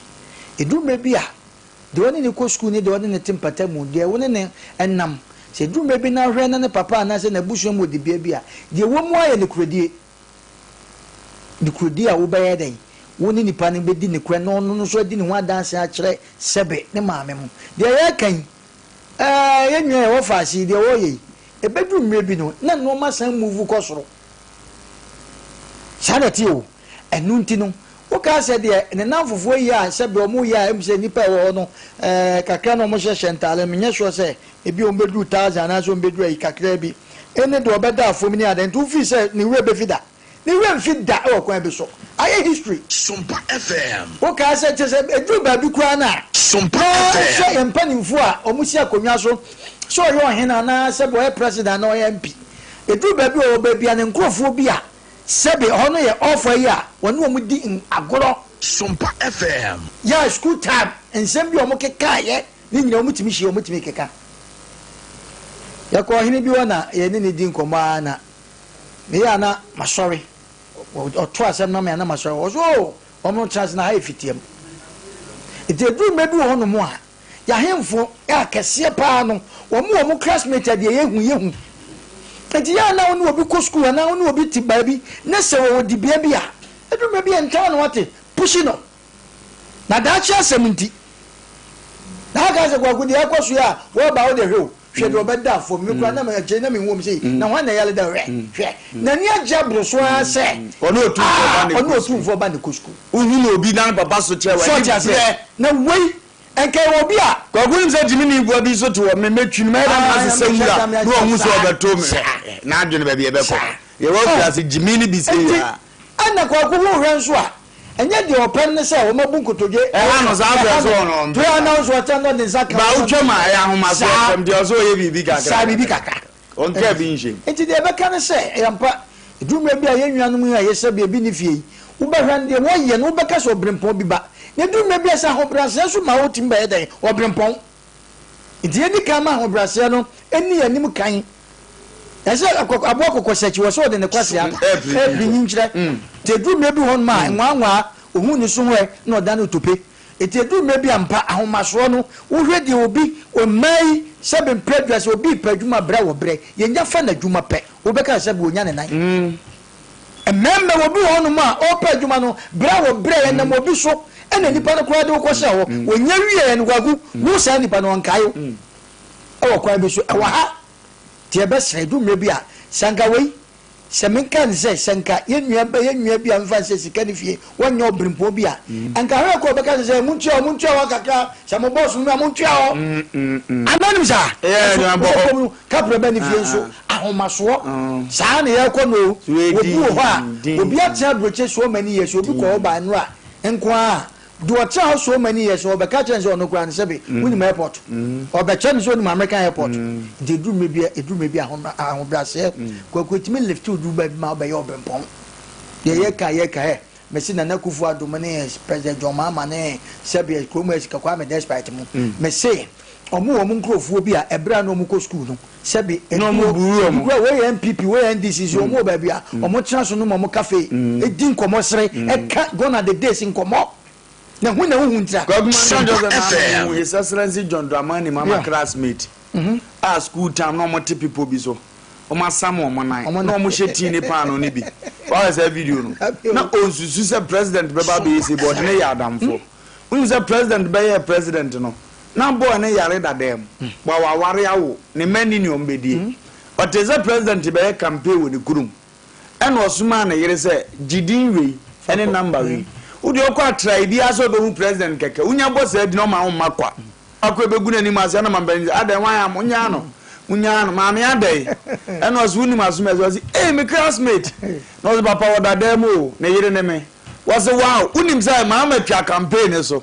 ɛduru mmerɛ bi a, Deɛ ɔne no kɔ sukuu ne deɛ ɔne no te mpata mu, deɛ wo ne no nam. Sɛ ɛduru mmerɛ bi na wohwɛ na ne papa anaasɛ n'abusua mu wɔ dibea bi a, deɛ ɛwɔ mu ara yɛ nokorɛdie. Nokorɛdie a wobɛyɛ dɛn? Wo ne nipa no bɛdi nokorɛ na ɔno nso adi ne ho adanseɛ akyerɛ sɛbe ne maame mo. Deɛ yɛreka yi, ɛɛ yɛn nua yɛwɔ faase yi, deɛ ɔreyɛ yi, ɛbɛduru mmerɛ bi no na nnoɔma san move kɔ soro. Saa na ɛteɛ o. Ɛno nti no, wokaa sɛ deɛ ne nnamfofoɔ yi a sɛdeɛ wɔn yɛ a ɛmu sɛ nnipa a ɛwɔ hɔ no ɛɛ kakra na wɔhyehyɛ ntaade no menyɛ sure sɛ ebi wɔn bɛduru thousand anaasɛ wɔn bɛduru ayi kakra bi ɛne deɛ ɔbɛda afam ne adeɛ nti wofii sɛ ne werɛ bɛfi da ne werɛ mfi da wɔ kwan bi so ayɛ history. Sompa FM. Wokaa sɛ kyerɛ sɛ ɛduru baabi koraa no a Sompa na FM. wohwɛ yɛn mpanimfoɔ a wɔsi akonnwa so sɛ ɔyɛ ɔhene anaa sɛ ɔyɛ president anaa ɔyɛ MP ɛduru baabi a ɔwɔ baabi a ne nkurɔfoɔ bi a Sɛbe ɛhɔ no yɛ ɔfa yi a wɔne wɔn di agorɔ. Sompa FM. Yɛ school time nsɛm bi a wɔn kekaeɛ ne nyinaa wɔn tumi hyia wɔn tumi keka. Yɛkɔɔ ɔhene bi hɔ na yɛne no di nkɔmmɔ ara na meyɛ a na masɔre. Ɔto asɛm no ma me a na masɔre. Ɔse oh, wɔn no tena ase na ha yɛ fitiam. Nti ɛduru mmerɛ bi wɔ hɔnom a, yɛahemfo akɛseɛ paa no, wɔn wɔ wɔn classmate a deɛ yɛhu yɛhu. Nti yɛ a na wo ne obi kɔ sukuu anaa wo ne obi te baabi na sɛ wɔwɔ dibea bi a, ɛduru mmerɛ bi a ntaa na wate, pushi no. Na daakye asɛm nti. Na aka sɛ Kwaku deɛ ɛkɔ so yi a wɔba wo deɛ hwɛ o hwɛ deɛ ɔbɛda fam me koraa na akyire na mehu wɔn sei na hwan na ɛyare da hwɛ hwɛ n'ani agye aboro so ara sɛ Ɔne otumfoɔ ba ah na ɔne ɛkɔ sukuu. otumfoɔ ba na ɛkɔ sukuu. Wohunu obi na ne papa so kyerɛ So w'ani ɔte aseɛ brɛ. na wei nka ɛwɔ obi a. Kwaku nim sɛ gyimini boa bi nso te hɔ me mɛtwi no mɛyɛ dɛ Ah masesa nyame nwura hyɛ na wahu sɛ saa ɔbɛto me saa hwɛ n'adwene baabi ɛbɛkɔ saa yɛwɔ oh afiase gyimini bi sei nti a. ɛna Kwaku ho hwɛ nso a Ɛnyɛ deɛ ɔpɛ no ne sɛ wɔabu nkotodwe Ɛha no, saa berɛ ɛha so no, ɔno ɔmpɛ toa saa. na nso ɔkyɛ na ɔde nsa ka Ba wo wotwam a, ɛyɛ ahomasoɔ Saa. fam, deɛ ɔsɛ ɔyɛ biribi kakra Saa, biribi kakra. Ɔnkaa bi nhyɛ mu. Enti deɛ ɛbɛka ne sɛ, ɛyɛ ampa, ɛduru mmerɛ bi a yɛn nuanom yi a yɛsɛ bia bi nni fie yi, wobɛhwɛ no deɛ wɔyɛ no wobɛka sɛ ɔberempɔn bi ba. Na ɛduru mmerɛ bi a sɛ ahobrɛaseɛ nso ma wotumi bɛyɛ dɛn? Ɔberempɔn. Enti yɛnni kan ma ahobrɛaseɛ no nni yɛn anim kan. Ɛsɛ aboa kɔkɔsakyi wɔ sɛ ɔde ne kwasea piri nyinkyerɛ. Nti ɛduru mmerɛ bi hɔnom a, nwaanwaa, ɔhu ne so hɔ na ɔdane otope. Nti ɛduru mmerɛ bi a mpa, ahomasoɔ no, wohwɛ deɛ obi, mmaa yi, sɛbe mpɛ adwuma, sɛ obi repɛ adwuma brɛ a wɔbrɛ, yɛnya fa no adwuma pɛ, wobɛka sɛ sɛbe ɔnya ne nan. Mmarima, obi wɔ hɔnom a ɔrepɛ adwuma no, brɛ a wɔbrɛ, ɛnam obi so na nipa no koraa de wo kɔhyɛɛ hɔ, ɔnya wieɛ no, wagu, wo saa nipa no ɔnkae wo wɔ kwan bi so. Ɛwɔ ha. Nti yɛbɛsrɛ, ɛdu mmerɛ bi a, sɛ anka wei, sɛ menka no sɛ, sɛ nka yɛn nua ba, yɛn nua bi a memfa no sɛ sika ne fie, wɔnyɛ ɔberempɔn bi a, anka hwɛ kɔ ɔbɛka sɛ, sɛ montua hɔ, montua hɔ kakra, sɛ mo bɔs no mu a, montua hɔ. Anaa nim saa? Ɛyɛ Nso, nua bɔ wɔ hɔ. fam no, kaprɛ ba ne fie nso, ahomasoɔ, saa na yɛrekɔ no o. So yɛ Obi wɔ hɔ a, din, din. obi atena aburokyire so many years, obi kɔ hɔ ba nnora nko ara a, Deɛ ɔtena hɔ so many years no ɔbɛka kyerɛ no sɛ ɔno koraa no sɛbe wonim airport ɔbɛkyerɛ no sɛ onim American airport nti ɛduru mmerɛ bi a ɛduru mmerɛ bi a ahobrɛaseɛ Kwaku ɛtumi lift wo duru baabi ma wobɛyɛ ɔbrempɔn deɛ yɛka yɛka ɛ mese Nana Akufo Addo mo ne President John Mahama ne sɛbe kurom ha sika Kwame Despite mo mese ɔmo wɔ ɔmo nkurɔfoɔ bi a ɛberɛ a na ɔmo kɔ school no sɛbe Na ɔmo buru ebi ɔmo. koraa wei yɛ NPP wei yɛ NDC nso ɔmo wɔ baabi a ɔmo tena so nom ɔmo cafe di nkɔmɔ sere ɛka gone are the days nkɔmɔ na hu na wohu ntira. Kwaku Mansa Simpa Joseph na FM. hu His Excellency John Dramani Mahama classmate a school time na ɔmo te bepɔ bi so ɔmo asam ɔmo nan na ɔmo hyɛ tea ne paano no bi wahwɛ saa video no na onsusu sɛ president bɛba abɛyɛ sei but ɔde no yɛ adamfoɔ wonim sɛ president bɛyɛɛ president no Na boy no yare dada mu, but waware awo, ne mma nni nea wɔbɛdie. Ɔtee sɛ president rebɛyɛ campaign wɔ ne kurom, ɛna ɔsomaa ne yere sɛ, gye din wei ne number wei. Wo deɛ wokɔ atrae biara sɛ wobɛhu president kɛkɛ, wonya bɔ saa din no ɔma wo mma kwa. Akɔ ɛbɛgu n'anim ase ɛna mampanin sɛ, adɛn why am, monyaa no, monyaa no, maame adɛn? Ɛna ɔse wonim asomasi? Ɔse, ei me classmate! Na ɔse papa wɔ dadaa mu o, ne yere ne me. Wɔse wow, wonim sɛ maama twa campaign no so.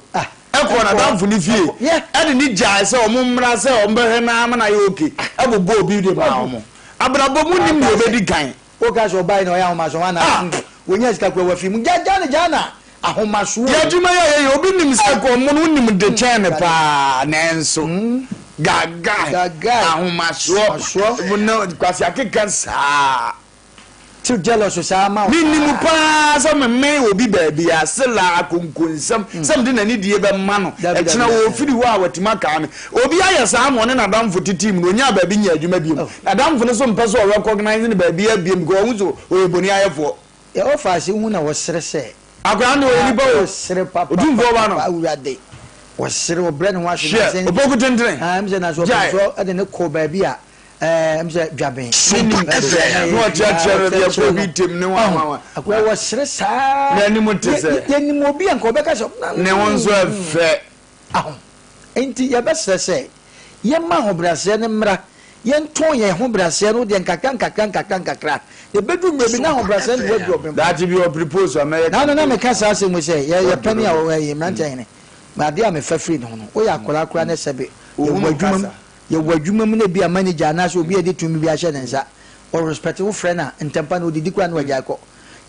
Ɛkɔɔ n'adamfo no fie ɛde no gyae sɛ wɔn mmra sɛ wɔn bɛhwɛ no ara ma no ayɛ okay, ɛbobɔɔ bi de maa wɔn. Abrabɔ mu nnim nea ɔbɛdi kan. Woka sɛ ɔbae na ɔyɛ ahomasoɔ hwan na Ah! wɔnya sika kura wafi mu gya gya no gya na ahomasoɔ Yɛ adwuma yi a yɛyɛ obi nim sɛ kɔn mono wonim de kyɛn no paa nanso gagae Gagae. ahomasoɔ Ahomasoɔ. no kwasi akeka saa. Too jealous saa ma wo Menim paa. paa sɛ memee obi baabi a sela akonkonsɛm sɛ mede n'anidie bɛma no Dabi, dabi, ɛkyena dabi. ɔfiri hɔ a watumi akaa me. Obi ayɛ saa ma ɔne n'adamfo te team no ɔnyaa baabi nyɛ adwuma biom. Oh. N'adamfo no nso mpɛ sɛ ɔ recognise no baabiara biom because wahu sɛ ɔyɛ boniayɛfoɔ. Yɛ ɔfa ase hu na wɔsere sɛ. Akwadaa no deɛ ɔyɛ nipa o. Wɔsere papa Otumfoɔ ba no. papa awurade. Wɔsere ɔbrɛ ne ho ase Hwɛ, nansa. opoku tentene. Ah, ɛm sɛ nanso Gyae. ɔpɛnsoɔ de ne kɔɔ baabi a Ɛɛ m sɛ dwaben. Menim. FM. Na ɔkyerɛkyerɛ no deɛ kɔ bi tem ne wa wa wa. Akora wɔsere saa. N'anim te sɛ. Yɛnim obi a nka ɔbɛka sɛ. Ne ho nso ɛfɛ. Aho. Enti yɛbɛsrɛ sɛ yɛmma ahobrɛaseɛ no mmra. Yɛntɔn yɛn ahobrɛaseɛ no deɛ nkakra nkakra nkakra nkakra. Ɛbɛduru mmerɛ bi na ahobrɛaseɛ no de waduru ɔbempɔn. Daakye bi ɔprepose a mɛyɛ Naano na campaign. meka saa asɛm yi sɛ yɛ yɛ panin a Ɔduru. ɔwɔ ɛyi mmeranteɛ hene. Adeɛ a mefa firi ne ho no, woyɛ akwadaa koraa na sɛbe yɛwɔ Ohunu adwuma mu. kasa. Yɛwɔ adwuma mu na ebia manager anaasɛ obi a yɛde tumi bi ahyɛ ne nsa, ɔ respect wo frɛ no a, ntɛmpa no odidi koraa na wagyae kɔ.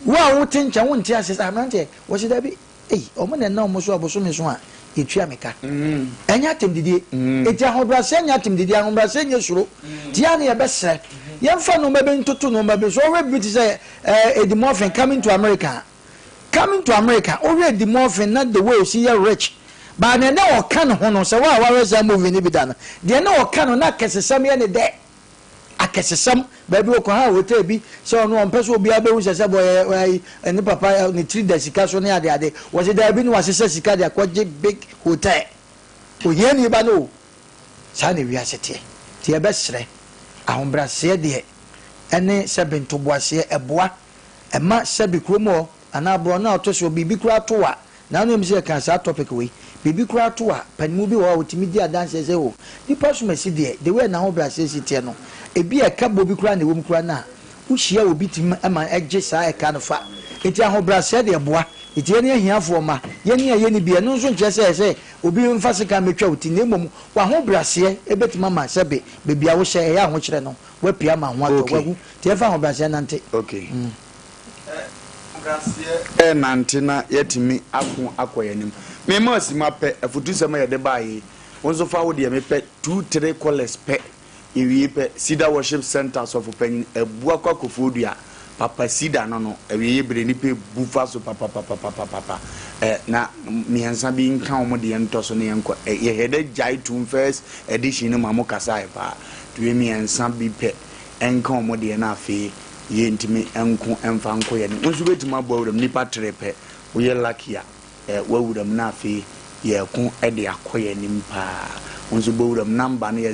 Wo a wote nkyɛn wonte aseɛ sɛ aberanteɛ, wɔse dabi, ei, wɔn na ɛnam wɔn so a bosome so a yɛtua me ka. Ɛnyɛ atɛmdidie. Enti ahobrɛaseɛ nyɛ atɛmdidie, ahobrɛaseɛ nyɛ suro. Nti yɛ a na yɛbɛsrɛ, yɛmfa nnoɔma bi ntoto nnoɔma bi so. Wohwɛ biribi te sɛ eh, Eddie Murphy, Coming to America a, Coming to America, wohwɛ Eddie Murphy na the way ɔsi yɛ rich, but deɛ na ɔka ne ho no, sɛ wo a woahwɛ saa movie no bi da no, deɛ na ɔka no na akɛsesɛm yɛ ne dɛ. Akɛsesɛm, baabi ɔkɔhaa hotel bi sɛ ɔno ɔmpɛ sɛ obiara bɛhu sɛ sɛbe ɔyɛ ayi, ne papa ne tiri da sika so ne adeade. Wɔse daabi na wasesa sika de akɔgye big hotel. Ohiani ba no o. Saa na wiase teɛ. Nti yɛbɛsrɛ, ahobraseɛ deɛ ɛne sɛbe ntoboaseɛ ɛboa. Ɛma sɛbe kurom hɔ anaa borɔno a ɔte soɔ biribi koraa to wo a, Nanom sɛ yɛkaa saa topic wei, biribi koraa to a, panimu bi wɔ hɔ a ɔtumi di adanseɛ sɛ oh, nipa asomasi deɛ, the way a n'ahobrɛaseɛ si teɛ no, ebi a ɛka bɔ bi koraa na ɛwɔ mu koraa no a, wohyia obi tumi ma ɛgye saa ɛka no fa. Enti ahobrɛaseɛ deɛ ɛboa. Enti yɛne ahiafoɔ mma, yɛne a yɛnni bi, ɛno nso nkyerɛ sɛ ɛsɛ obi mfa sekan mmɛtwa wo ti, na mmom w'ahobrɛaseɛ bɛtumi ama sɛbe baabi a wohyɛ, ɛyɛ ahokyerɛ no, woapue ama ho atɔ wo, wahu. Nti yɛmfa ahobrɛaseɛ nnante. Okay. Ahobrɛaseɛ renante na yɛatumi ako akɔ yɛn anim. Mema simma pɛ, afutusɛm a yɛde baeɛ yi, wo nso fa wo deɛ, mepɛ two, three callers pɛ, yɛwie pɛ, Cedar Worship Centre Sɔfopanyin Abuakwa Kofoɔdua, Papa Cedar no no, awieeɛ berɛ nnipa bu fa so papapapapapa, eh, na mmiɛnsa bi nka wɔn deɛ ntɔ so na yɛnkɔ, eh, yɛhwɛ dɛ gyae tum first edition no ma mo kasaeɛ paa, nti wei mmiɛnsa bi pɛ nka wɔn deɛ na afei Yɛntumi nko mfa nko yɛn Wo nso wobɛtumi abɔ awuram nipa tere pɛ woyɛ lucky a eh w'awuram na afei yɛko de akɔ yɛn anim paa Wo nso bɔ wuram number no yɛ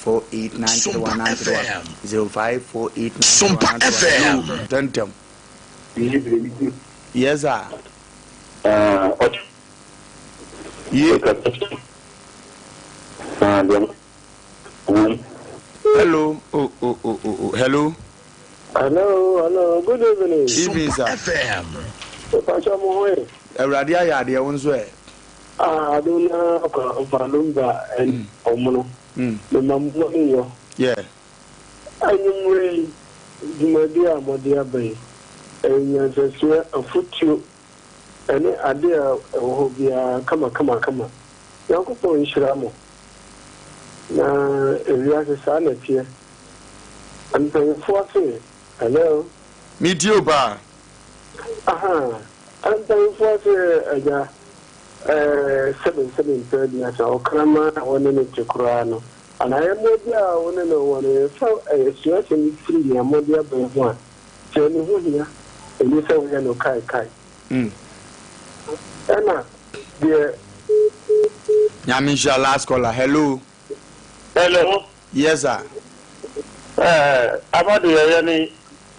0548931931 0548931931 Hello ntɛntɛm Yes sir Ye Hello oh oh oh oh oh hello. Hello hello good evening. Evening sir. FM. Mepakyɛ mo ho ye. Awurade ayɛ adeɛ wo nso ɛ. Ah adom na kwa Valumba and ɔmono. Mema mo ne yɔ. Yeah. Anwummere yi dwumadi a mode aba yi ɛyɛ nyansasua afotuo ɛne ade a ɛwɔ hɔ biara kama kama kama. Nyankopɔn nhyira mo. Na ewiase saa na ɛteɛ. Mpanyinfoɔ se, hello. Me tie wo paa. Ahaa, mpanyinfoɔ se agya ɛɛ sɛbe sɛbe mpɛ aduasa, ɔkraman a wɔne no te koraa no, anaa ɛmoa bi a wo ne no wɔ no, yɛfa asuasɛm firi nea mode aba yi ho a, sɛ ne ho hia, ɛni sɛ woyɛ no kae kae. Ɛna deɛ. Nyame nhyira last caller hello. Hello. Yes sir. Ɛɛ Amadu yɛyɛ ne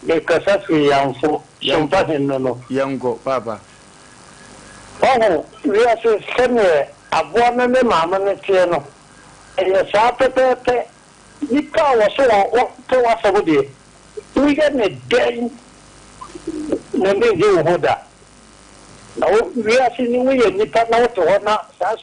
me kasa firi Yamfo Sompa hen no no. Yɛnkɔ paapa. Wahu wiase sɛdeɛ aboa no ne maame no teɛ no ɛyɛ saa pɛpɛɛpɛ nipa a wɔse wɔpɛ w'asɛm deɛ woyɛ no dɛn n'ani ngye wo ho da na wo wiase ni woyɛ nipa na wote hɔ na saa.